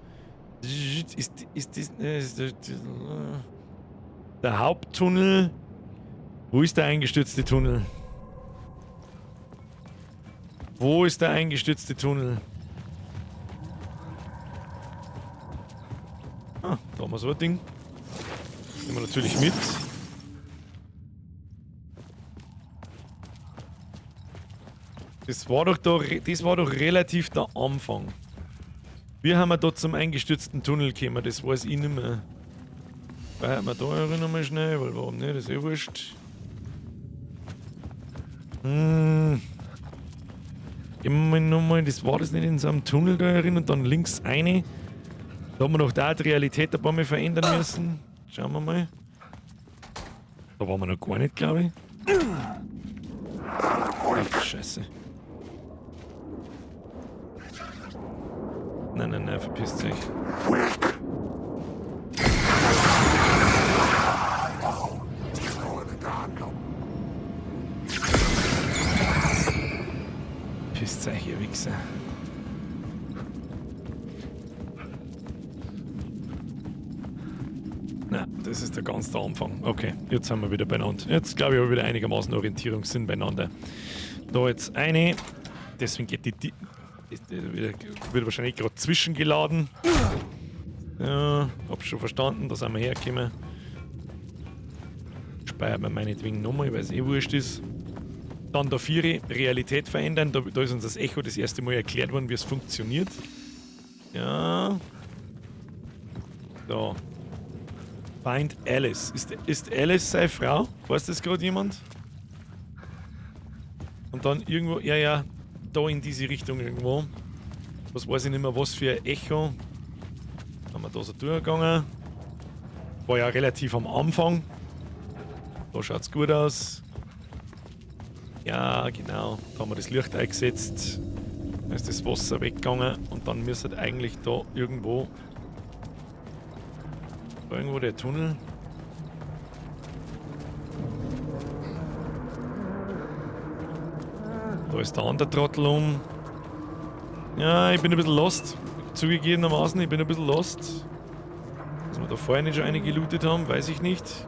Ist der Haupttunnel? Wo ist der eingestürzte Tunnel? Wo ist der eingestürzte Tunnel? Ah, da haben wir so ein Ding. Nehmen wir natürlich mit. Das war doch da, das war doch relativ der Anfang. Wie haben wir da zum eingestürzten Tunnel gekommen? Das weiß ich nicht mehr. Speichern wir da nochmal schnell, weil warum nicht? Das ist eh wurscht. Immer nochmal, das war das nicht in so einem Tunnel da drin und dann links eine. Da haben wir noch da die Realität ein paar Mal verändern müssen. Schauen wir mal. Da waren wir noch gar nicht, glaube ich. Ach, Scheiße. Nein, nein, nein, verpisst euch. Pisst euch, ihr Wichser. Na, das ist der ganze Anfang. Okay, jetzt sind wir wieder beieinander. Jetzt glaube ich, habe ich wieder einigermaßen Orientierungssinn beieinander. Da jetzt eine. Deswegen geht die wird wahrscheinlich gerade zwischengeladen. Ja, hab schon verstanden, da sind wir hergekommen. Speichern wir meinetwegen nochmal, weil es eh wurscht ist. Dann der 4, Realität verändern. Da ist uns das Echo das erste Mal erklärt worden, wie es funktioniert. Ja. So. Find Alice. Ist Alice seine Frau? Weiß das gerade jemand? Und dann irgendwo, ja, ja, da in diese Richtung irgendwo. Was weiß ich nicht mehr, was für ein Echo. Haben wir da so durchgegangen. War ja relativ am Anfang. Da schaut's gut aus. Ja, genau. Da haben wir das Licht eingesetzt. Da ist das Wasser weggegangen. Und dann müsste eigentlich da irgendwo. Da irgendwo der Tunnel. Da ist der andere Trottel um. Ja, ich bin ein bisschen lost. Zugegebenermaßen, ich bin ein bisschen lost. Dass wir da vorher nicht schon eine gelootet haben, weiß ich nicht.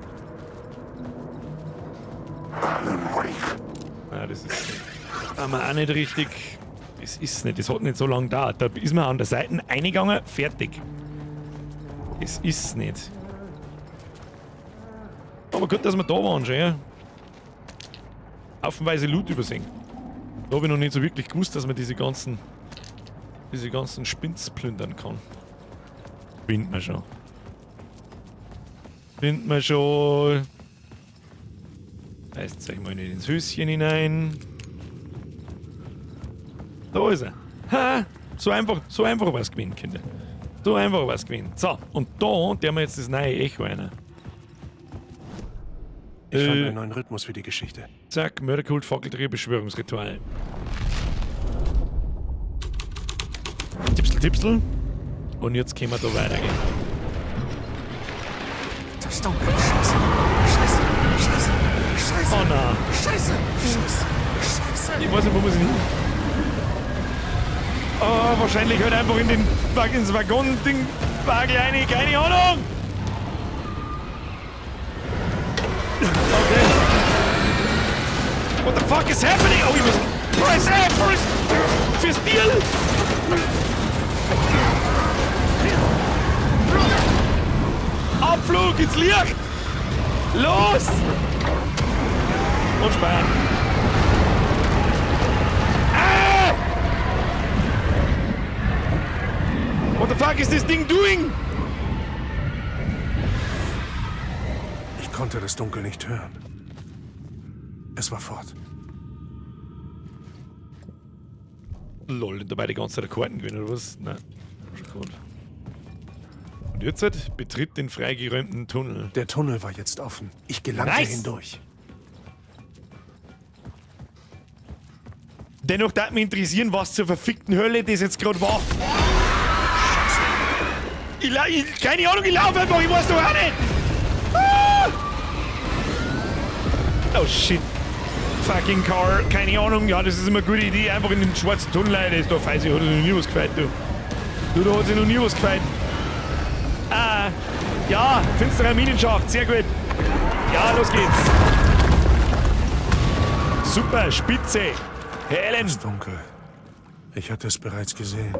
Nein, das ist aber auch nicht richtig. Das ist nicht, das hat nicht so lange gedauert. Da ist man an der Seite eingegangen, fertig. Das ist nicht. Aber gut, dass wir da waren schon, ja. Haufenweise Loot übersehen. Da habe ich noch nicht so wirklich gewusst, dass man diese ganzen Spinns plündern kann. Finden wir schon. Finden wir schon. Reißt euch mal nicht ins Höschen hinein. Da ist er. Ha! So einfach war's gewesen, Kinder. So einfach war's gewesen. So, und da der wir jetzt das neue Echo rein. Ich fand einen neuen Rhythmus für die Geschichte. Zack, Mörderkult, Fackelträger, Beschwörungsritual. Tipsel, tipsel. Und jetzt können wir da weitergehen. Das ist dunkel. Scheiße. Scheiße. Scheiße. Scheiße. Oh nein. Scheiße. Scheiße. Scheiße. Ich weiß nicht, wo muss ich hin. Oh, wahrscheinlich halt einfach in den, ins Waggon-Ding. Bagel rein, keine Ahnung! Okay. What the fuck is happening? Oh, ich muss Press F fürs Deal! Abflug ins Licht! Los! Und sparen. Ah! What the fuck is this thing doing? Ich konnte das Dunkel nicht hören. Es war fort. Lol, und dabei die ganze Zeit Karten gewinnen, oder was? Nein, schon gut. Und jetzt halt, betritt den freigeräumten Tunnel. Der Tunnel war jetzt offen. Ich gelangte Nice. hindurch. Dennoch darf mich interessieren, was zur verfickten Hölle das jetzt gerade war. Ich, keine Ahnung, ich laufe einfach, ich weiß doch auch nicht. Ah! Oh shit. Fucking car, keine Ahnung. Ja, das ist immer eine gute Idee. Einfach in den schwarzen Tunnel rein. Das ist doch feise, hat sich noch nie was gefällt, du. Du, da hat sich noch nie was gefällt. Ah, ja, finsterer Minenschacht, sehr gut. Ja, los geht's. Super, spitze. Herr Allen. Es ist dunkel. Ich hatte es bereits gesehen.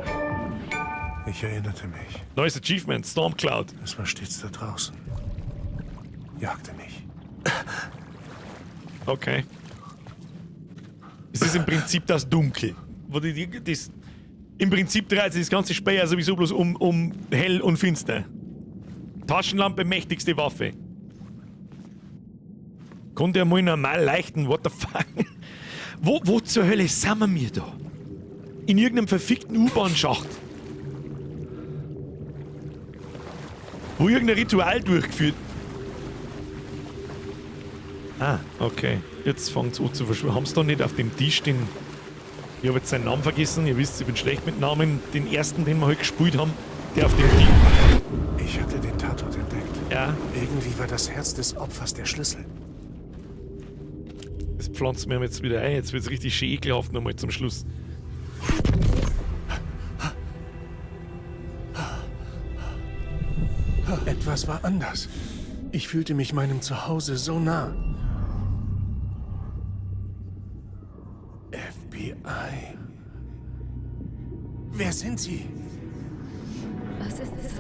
Ich erinnerte mich. Neues Achievement, Stormcloud. Es war stets da draußen. Jagte mich. Okay. Es ist im Prinzip das Dunkel. Wo das, im Prinzip dreht sich das ganze Spiel ja sowieso bloß um hell und finster. Taschenlampe, mächtigste Waffe. Konnte ja mal normal leichten, what the fuck? Wo zur Hölle sind wir da? In irgendeinem verfickten U-Bahn-Schacht. Wo irgendein Ritual durchgeführt. Ah, okay. Jetzt fängt's an zu verschwinden. Haben sie da nicht auf dem Tisch den. Ich habe jetzt seinen Namen vergessen. Ihr wisst, ich bin schlecht mit Namen. Den ersten, den wir heute gespielt haben, der auf dem Tisch. Ich hatte den Tatort entdeckt. Ja. Irgendwie war das Herz des Opfers der Schlüssel. Das pflanzen wir jetzt wieder ein. Jetzt wird's richtig schön ekelhaft nochmal zum Schluss. Etwas war anders. Ich fühlte mich meinem Zuhause so nah. FBI. Wer sind Sie? Was ist das?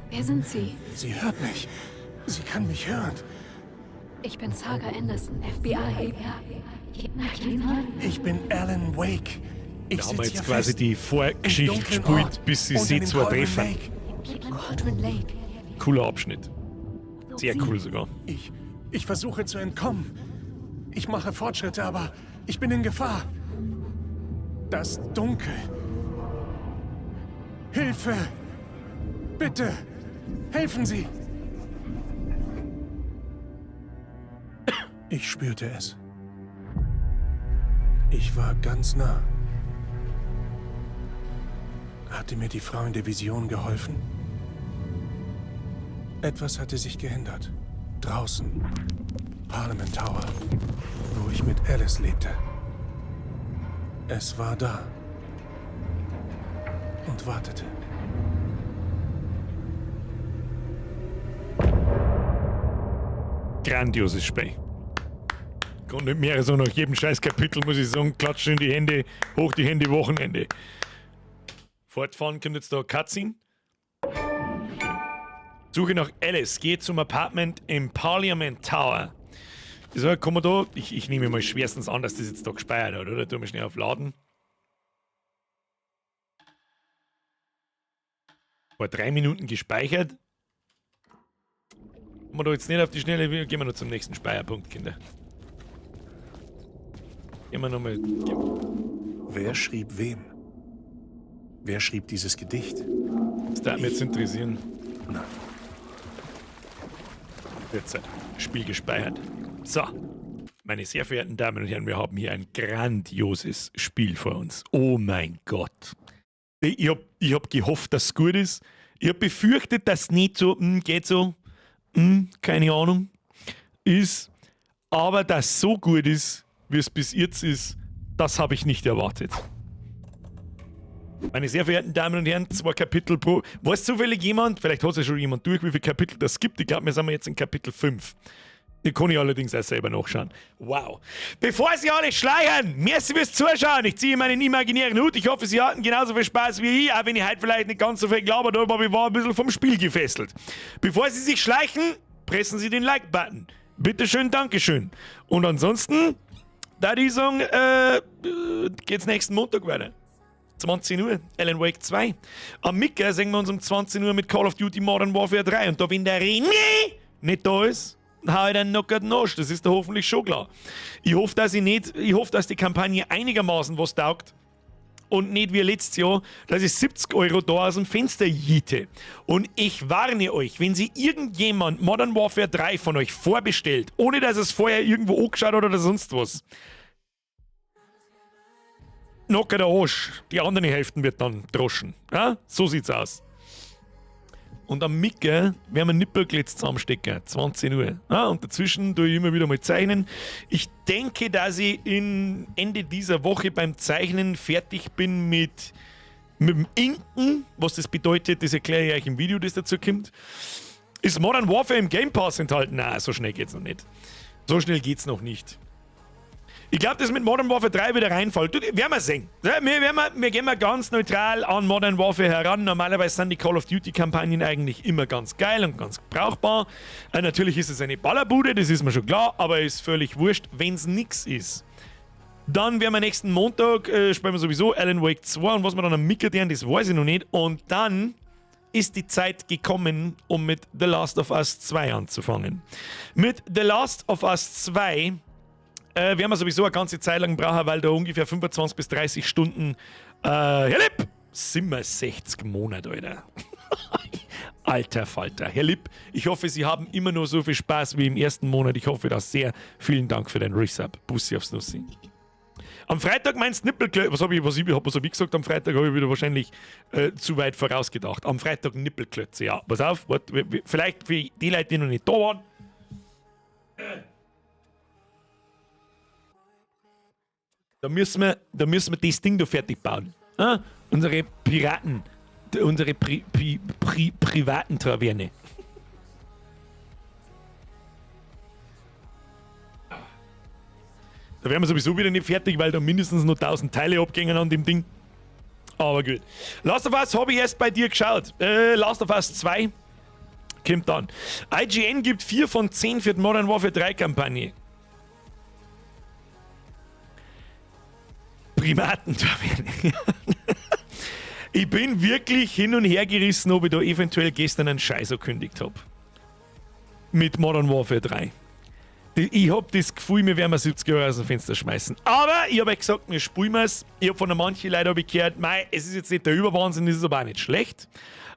Wer sind Sie? Sie hört mich. Sie kann mich hören. Ich bin Saga Anderson, FBI. Ich bin Alan Wake. Ich Da haben wir sitz jetzt hier quasi fest. die Vorgeschichte Im dunklen gespielt, Ort, bis sie unter sie dem zwar Cauldron treffen. Lake. Cauldron Lake. Cooler Abschnitt. Sehr cool sogar. Ich versuche zu entkommen. Ich mache Fortschritte, aber ich bin in Gefahr. Das Dunkel. Hilfe! Bitte! Helfen Sie! Ich spürte es. Ich war ganz nah. Hatte mir die Frau in der Vision geholfen? Etwas hatte sich geändert. Draußen. Parliament Tower, wo ich mit Alice lebte. Es war da. Und wartete. Grandioses Spiel. Kann nicht mehr so nach jedem scheiß Kapitel, muss ich sagen, klatschen in die Hände, hoch die Hände, Wochenende. Fortfahren kommt jetzt da Cutscene. Suche nach Alice, geh zum Apartment im Parliament Tower. Das heißt, kann man da, ich nehme mal schwerstens an, dass das jetzt da gespeichert hat, oder? Tun wir schnell auf Laden. Vor 3 Minuten gespeichert. Kommen wir da jetzt nicht auf die Schnelle, gehen wir noch zum nächsten Speicherpunkt, Kinder. Gehen wir nochmal. Wer schrieb wem? Wer schrieb dieses Gedicht? Das darf mich jetzt interessieren. Nein. Jetzt halt. Spiel gespeichert. So. Meine sehr verehrten Damen und Herren, wir haben hier ein grandioses Spiel vor uns. Oh mein Gott. Ich hab gehofft, dass es gut ist. Ich hab befürchtet, dass es nicht so, geht so, keine Ahnung, ist. Aber dass es so gut ist, wie es bis jetzt ist, das habe ich nicht erwartet. Meine sehr verehrten Damen und Herren, 2 Kapitel pro. Weiß zufällig jemand, vielleicht hat es ja schon jemand durch, wie viele Kapitel das gibt? Ich glaube, wir sind jetzt in Kapitel 5. Die kann ich allerdings auch selber nachschauen. Wow. Bevor Sie alle schleiern, merci fürs Zuschauen. Ich ziehe meinen imaginären Hut. Ich hoffe, Sie hatten genauso viel Spaß wie ich, auch wenn ich heute vielleicht nicht ganz so viel gelabert habe, aber ich war ein bisschen vom Spiel gefesselt. Bevor Sie sich schleichen, pressen Sie den Like-Button. Bitteschön, Dankeschön. Und ansonsten, da die sagen, geht's nächsten Montag weiter. 20 Uhr, Alan Wake 2. Am Micker sehen wir uns um 20 Uhr mit Call of Duty Modern Warfare 3. Und da, wenn der René nicht da ist, hau ich den noch den Arsch. Das ist doch hoffentlich schon klar. Ich hoffe, dass ich nicht, ich hoffe, dass die Kampagne einigermaßen was taugt. Und nicht wie letztes Jahr, dass ich 70 Euro da aus dem Fenster jiete. Und ich warne euch, wenn sie irgendjemand Modern Warfare 3 von euch vorbestellt, ohne dass es vorher irgendwo angeschaut hat oder sonst was, knocker der Arsch. Die andere Hälfte wird dann droschen. Ja? So sieht's aus. Und am Micke werden wir Nippelglitz zusammenstecken, 20 Uhr. Ja, und dazwischen tue ich immer wieder mal zeichnen. Ich denke, dass ich in Ende dieser Woche beim Zeichnen fertig bin mit dem Inken. Was das bedeutet, das erkläre ich euch im Video, das dazu kommt. Ist Modern Warfare im Game Pass enthalten? Nein, so schnell geht's noch nicht. So schnell geht's noch nicht. Ich glaub, dass mit Modern Warfare 3 wieder reinfällt. Du, werden wir sehen. Ja, wir gehen mal ganz neutral an Modern Warfare heran. Normalerweise sind die Call of Duty-Kampagnen eigentlich immer ganz geil und ganz brauchbar. Natürlich ist es eine Ballerbude, das ist mir schon klar, aber ist völlig wurscht, wenn's nix ist. Dann werden wir nächsten Montag, spielen wir sowieso Alan Wake 2 und was wir dann am Micker tun, das weiß ich noch nicht. Und dann ist die Zeit gekommen, um mit The Last of Us 2 anzufangen. Mit The Last of Us 2 werden wir sowieso eine ganze Zeit lang brauchen, weil da ungefähr 25 bis 30 Stunden, Herr Lipp, sind wir 60 Monate, Alter. Alter Falter. Herr Lipp, ich hoffe, Sie haben immer noch so viel Spaß wie im ersten Monat. Ich hoffe das sehr. Vielen Dank für deinen Resub. Bussi aufs Nussi. Am Freitag meinst du Nippelklötze? Was hab ich, was ich, was hab ich gesagt? Am Freitag hab ich wieder wahrscheinlich zu weit vorausgedacht. Am Freitag Nippelklötze, ja. Pass auf, warte, vielleicht für die Leute, die noch nicht da waren. Da müssen wir das Ding da fertig bauen. Ah, unsere Piraten, unsere privaten Taverne. Da wären wir sowieso wieder nicht fertig, weil da mindestens noch 1000 Teile abgängen an dem Ding. Aber gut. Last of Us habe ich erst bei dir geschaut. Last of Us 2 kommt dann. IGN gibt 4 von 10 für die Modern Warfare 3 Kampagne. Primaten-Taverne. Ich bin wirklich hin und her gerissen, ob ich da eventuell gestern einen Scheiß angekündigt hab. Mit Modern Warfare 3. Ich hab das Gefühl, wir werden 70 Euro aus dem Fenster schmeißen. Aber ich hab ja gesagt, wir spielen wir's. Ich hab von manchen Leuten hab ich gehört, mei, es ist jetzt nicht der Überwahnsinn, es ist aber auch nicht schlecht.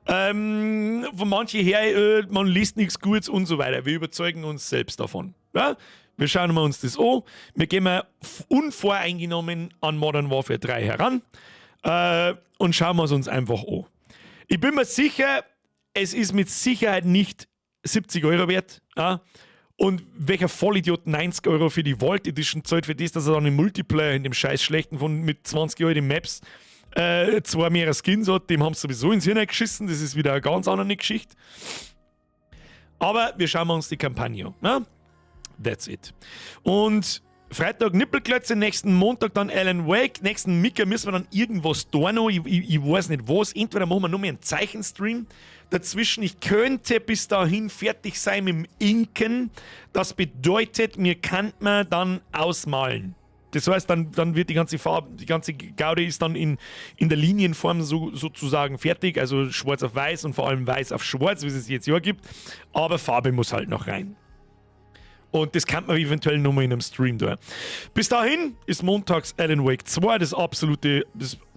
Von manchen her, man liest nichts Gutes und so weiter. Wir überzeugen uns selbst davon. Ja? Wir schauen uns das an. Wir gehen mal unvoreingenommen an Modern Warfare 3 heran und schauen wir es uns einfach an. Ich bin mir sicher, es ist mit Sicherheit nicht 70 Euro wert. Ja? Und welcher Vollidiot 90 Euro für die Vault Edition zahlt, für das, dass er dann im Multiplayer in dem scheiß schlechten von mit 20 Euro die Maps zwei mehrere Skins hat, dem haben sie sowieso ins Hirn geschissen. Das ist wieder eine ganz andere Geschichte. Aber wir schauen uns die Kampagne an. Ja? That's it. Und Freitag Nippelklötze, nächsten Montag dann Alan Wake, nächsten Micker müssen wir dann irgendwas tun noch. Ich weiß nicht was. Entweder machen wir nur mehr einen Zeichenstream dazwischen. Ich könnte bis dahin fertig sein mit dem Inken. Das bedeutet, mir kann man dann ausmalen. Das heißt, dann wird die ganze Farbe, die ganze Gaudi ist dann in der Linienform sozusagen fertig. Also schwarz auf weiß und vor allem weiß auf schwarz, wie es jetzt ja gibt. Aber Farbe muss halt noch rein. Und das kann man eventuell nochmal in einem Stream tun. Bis dahin ist montags Alan Wake 2 das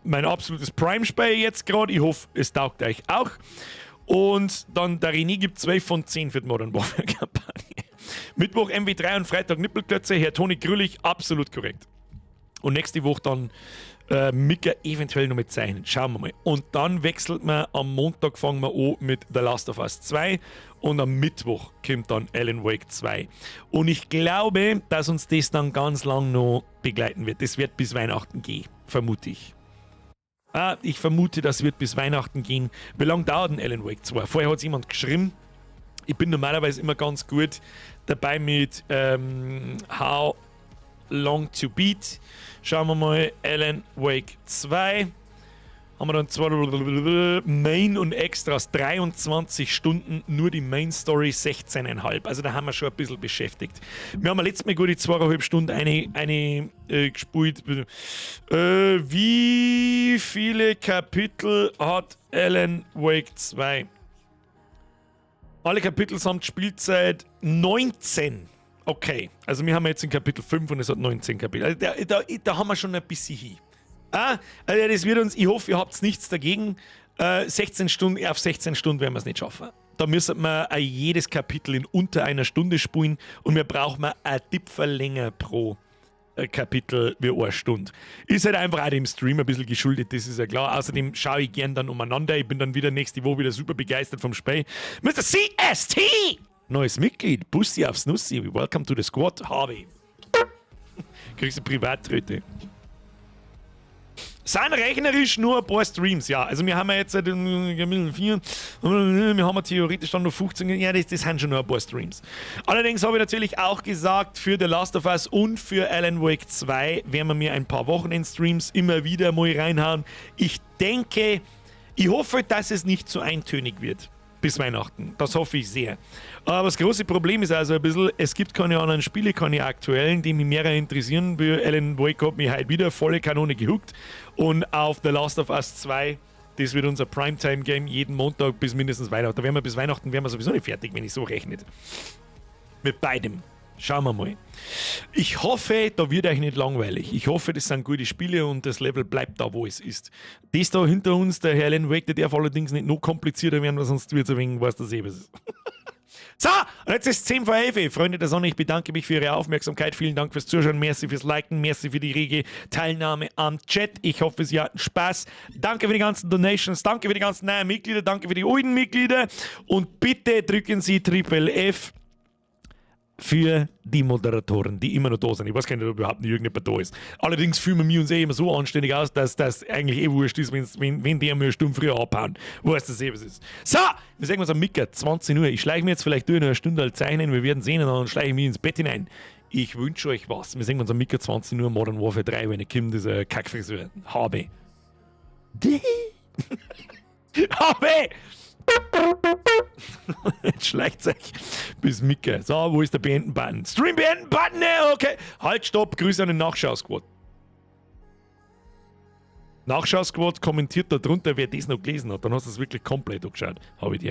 mein absolutes Prime-Spiel jetzt gerade. Ich hoffe, es taugt euch auch. Und dann der René gibt 12 von 10 für die Modern Warfare Kampagne. Mittwoch MW3 und Freitag Nippelklötze. Herr Toni Grüllich, absolut korrekt. Und nächste Woche dann Mika eventuell noch mit zeichnen. Schauen wir mal. Und dann wechselt man, am Montag fangen wir an mit The Last of Us 2 und am Mittwoch kommt dann Alan Wake 2. Und ich glaube, dass uns das dann ganz lang noch begleiten wird. Das wird bis Weihnachten gehen, vermute ich. Ah, ich vermute, das wird bis Weihnachten gehen. Wie lange dauert denn Alan Wake 2? Vorher hat es jemand geschrieben. Ich bin normalerweise immer ganz gut dabei mit How Long to Beat. Schauen wir mal, Alan Wake 2. Haben wir dann zwei Main und Extras 23 Stunden, nur die Main Story 16,5. Also da haben wir schon ein bisschen beschäftigt. Wir haben letztes Mal gute 2,5 Stunden eine gespielt. Wie viele Kapitel hat Alan Wake 2? Alle Kapitel samt Spielzeit 19. Okay, also wir haben jetzt in Kapitel 5 und es hat 19 Kapitel. Also da haben wir schon ein bisschen hin. Ah, also das wird uns, ich hoffe, ihr habt nichts dagegen. 16 Stunden, auf 16 Stunden werden wir es nicht schaffen. Da müssen wir jedes Kapitel in unter einer Stunde spielen und wir brauchen ein Dipferl länger pro Kapitel wie eine Stunde. Ist halt einfach auch dem Stream ein bisschen geschuldet, das ist ja klar. Außerdem schaue ich gern dann umeinander. Ich bin dann wieder nächste Woche wieder super begeistert vom Spiel. Mr. CST! Neues Mitglied, Bussi aufs Nussi. Welcome to the squad, Harvey. Kriegst du Privattröte. Sind rechnerisch nur ein paar Streams, ja. Also wir haben ja jetzt seit 4, wir haben ja theoretisch dann noch 15, ja, das sind schon nur ein paar Streams. Allerdings habe ich natürlich auch gesagt, für The Last of Us und für Alan Wake 2 werden wir mir ein paar Wochenend-Streams immer wieder mal reinhauen. Ich denke, ich hoffe, dass es nicht zu eintönig wird bis Weihnachten. Das hoffe ich sehr. Aber das große Problem ist also ein bisschen, es gibt keine anderen Spiele, keine aktuellen, die mich mehr interessieren. Wie Alan Wake hat mich heute wieder volle Kanone gehookt. Und auf The Last of Us 2, das wird unser Primetime-Game jeden Montag bis mindestens Weihnachten. Da werden wir bis Weihnachten werden wir sowieso nicht fertig, wenn ich so rechne. Mit beidem. Schauen wir mal. Ich hoffe, da wird euch nicht langweilig. Ich hoffe, das sind gute Spiele und das Level bleibt da, wo es ist. Das da hinter uns, der Herr Alan Wake, der darf allerdings nicht noch komplizierter werden, weil sonst wird es ein wenig, weiß das eh, was ist. So, und jetzt ist 10 vor 11. Freunde der Sonne, ich bedanke mich für Ihre Aufmerksamkeit. Vielen Dank fürs Zuschauen. Merci fürs Liken. Merci für die rege Teilnahme am Chat. Ich hoffe, Sie hatten Spaß. Danke für die ganzen Donations. Danke für die ganzen neuen Mitglieder. Danke für die alten Mitglieder. Und bitte drücken Sie Triple F für die Moderatoren, die immer noch da sind. Ich weiß gar nicht, ob überhaupt nicht irgendjemand da ist. Allerdings fühlen wir uns eh immer so anständig aus, dass das eigentlich eh wurscht ist, wenn die einmal eine Stunde früher abhauen. Weißt du eh, was ist. So, wir sehen uns am Mittag, 20 Uhr. Ich schleiche mir jetzt vielleicht durch noch eine Stunde halt zeichnen, wir werden sehen und dann schleiche ich mich ins Bett hinein. Ich wünsche euch was. Wir sehen uns am Mittag, 20 Uhr, Modern Warfare 3, wenn ich komme, dieser Kackfriseur. Habe. Habe! Jetzt schleicht euch bis Micke. So, wo ist der Beenden-Button? Stream beenden-Button, ne? Okay. Halt, stopp. Grüße an den Nachschau-Squad. Nachschau-Squad kommentiert da drunter, wer das noch gelesen hat. Dann hast du es wirklich komplett angeschaut. Habe ich dir.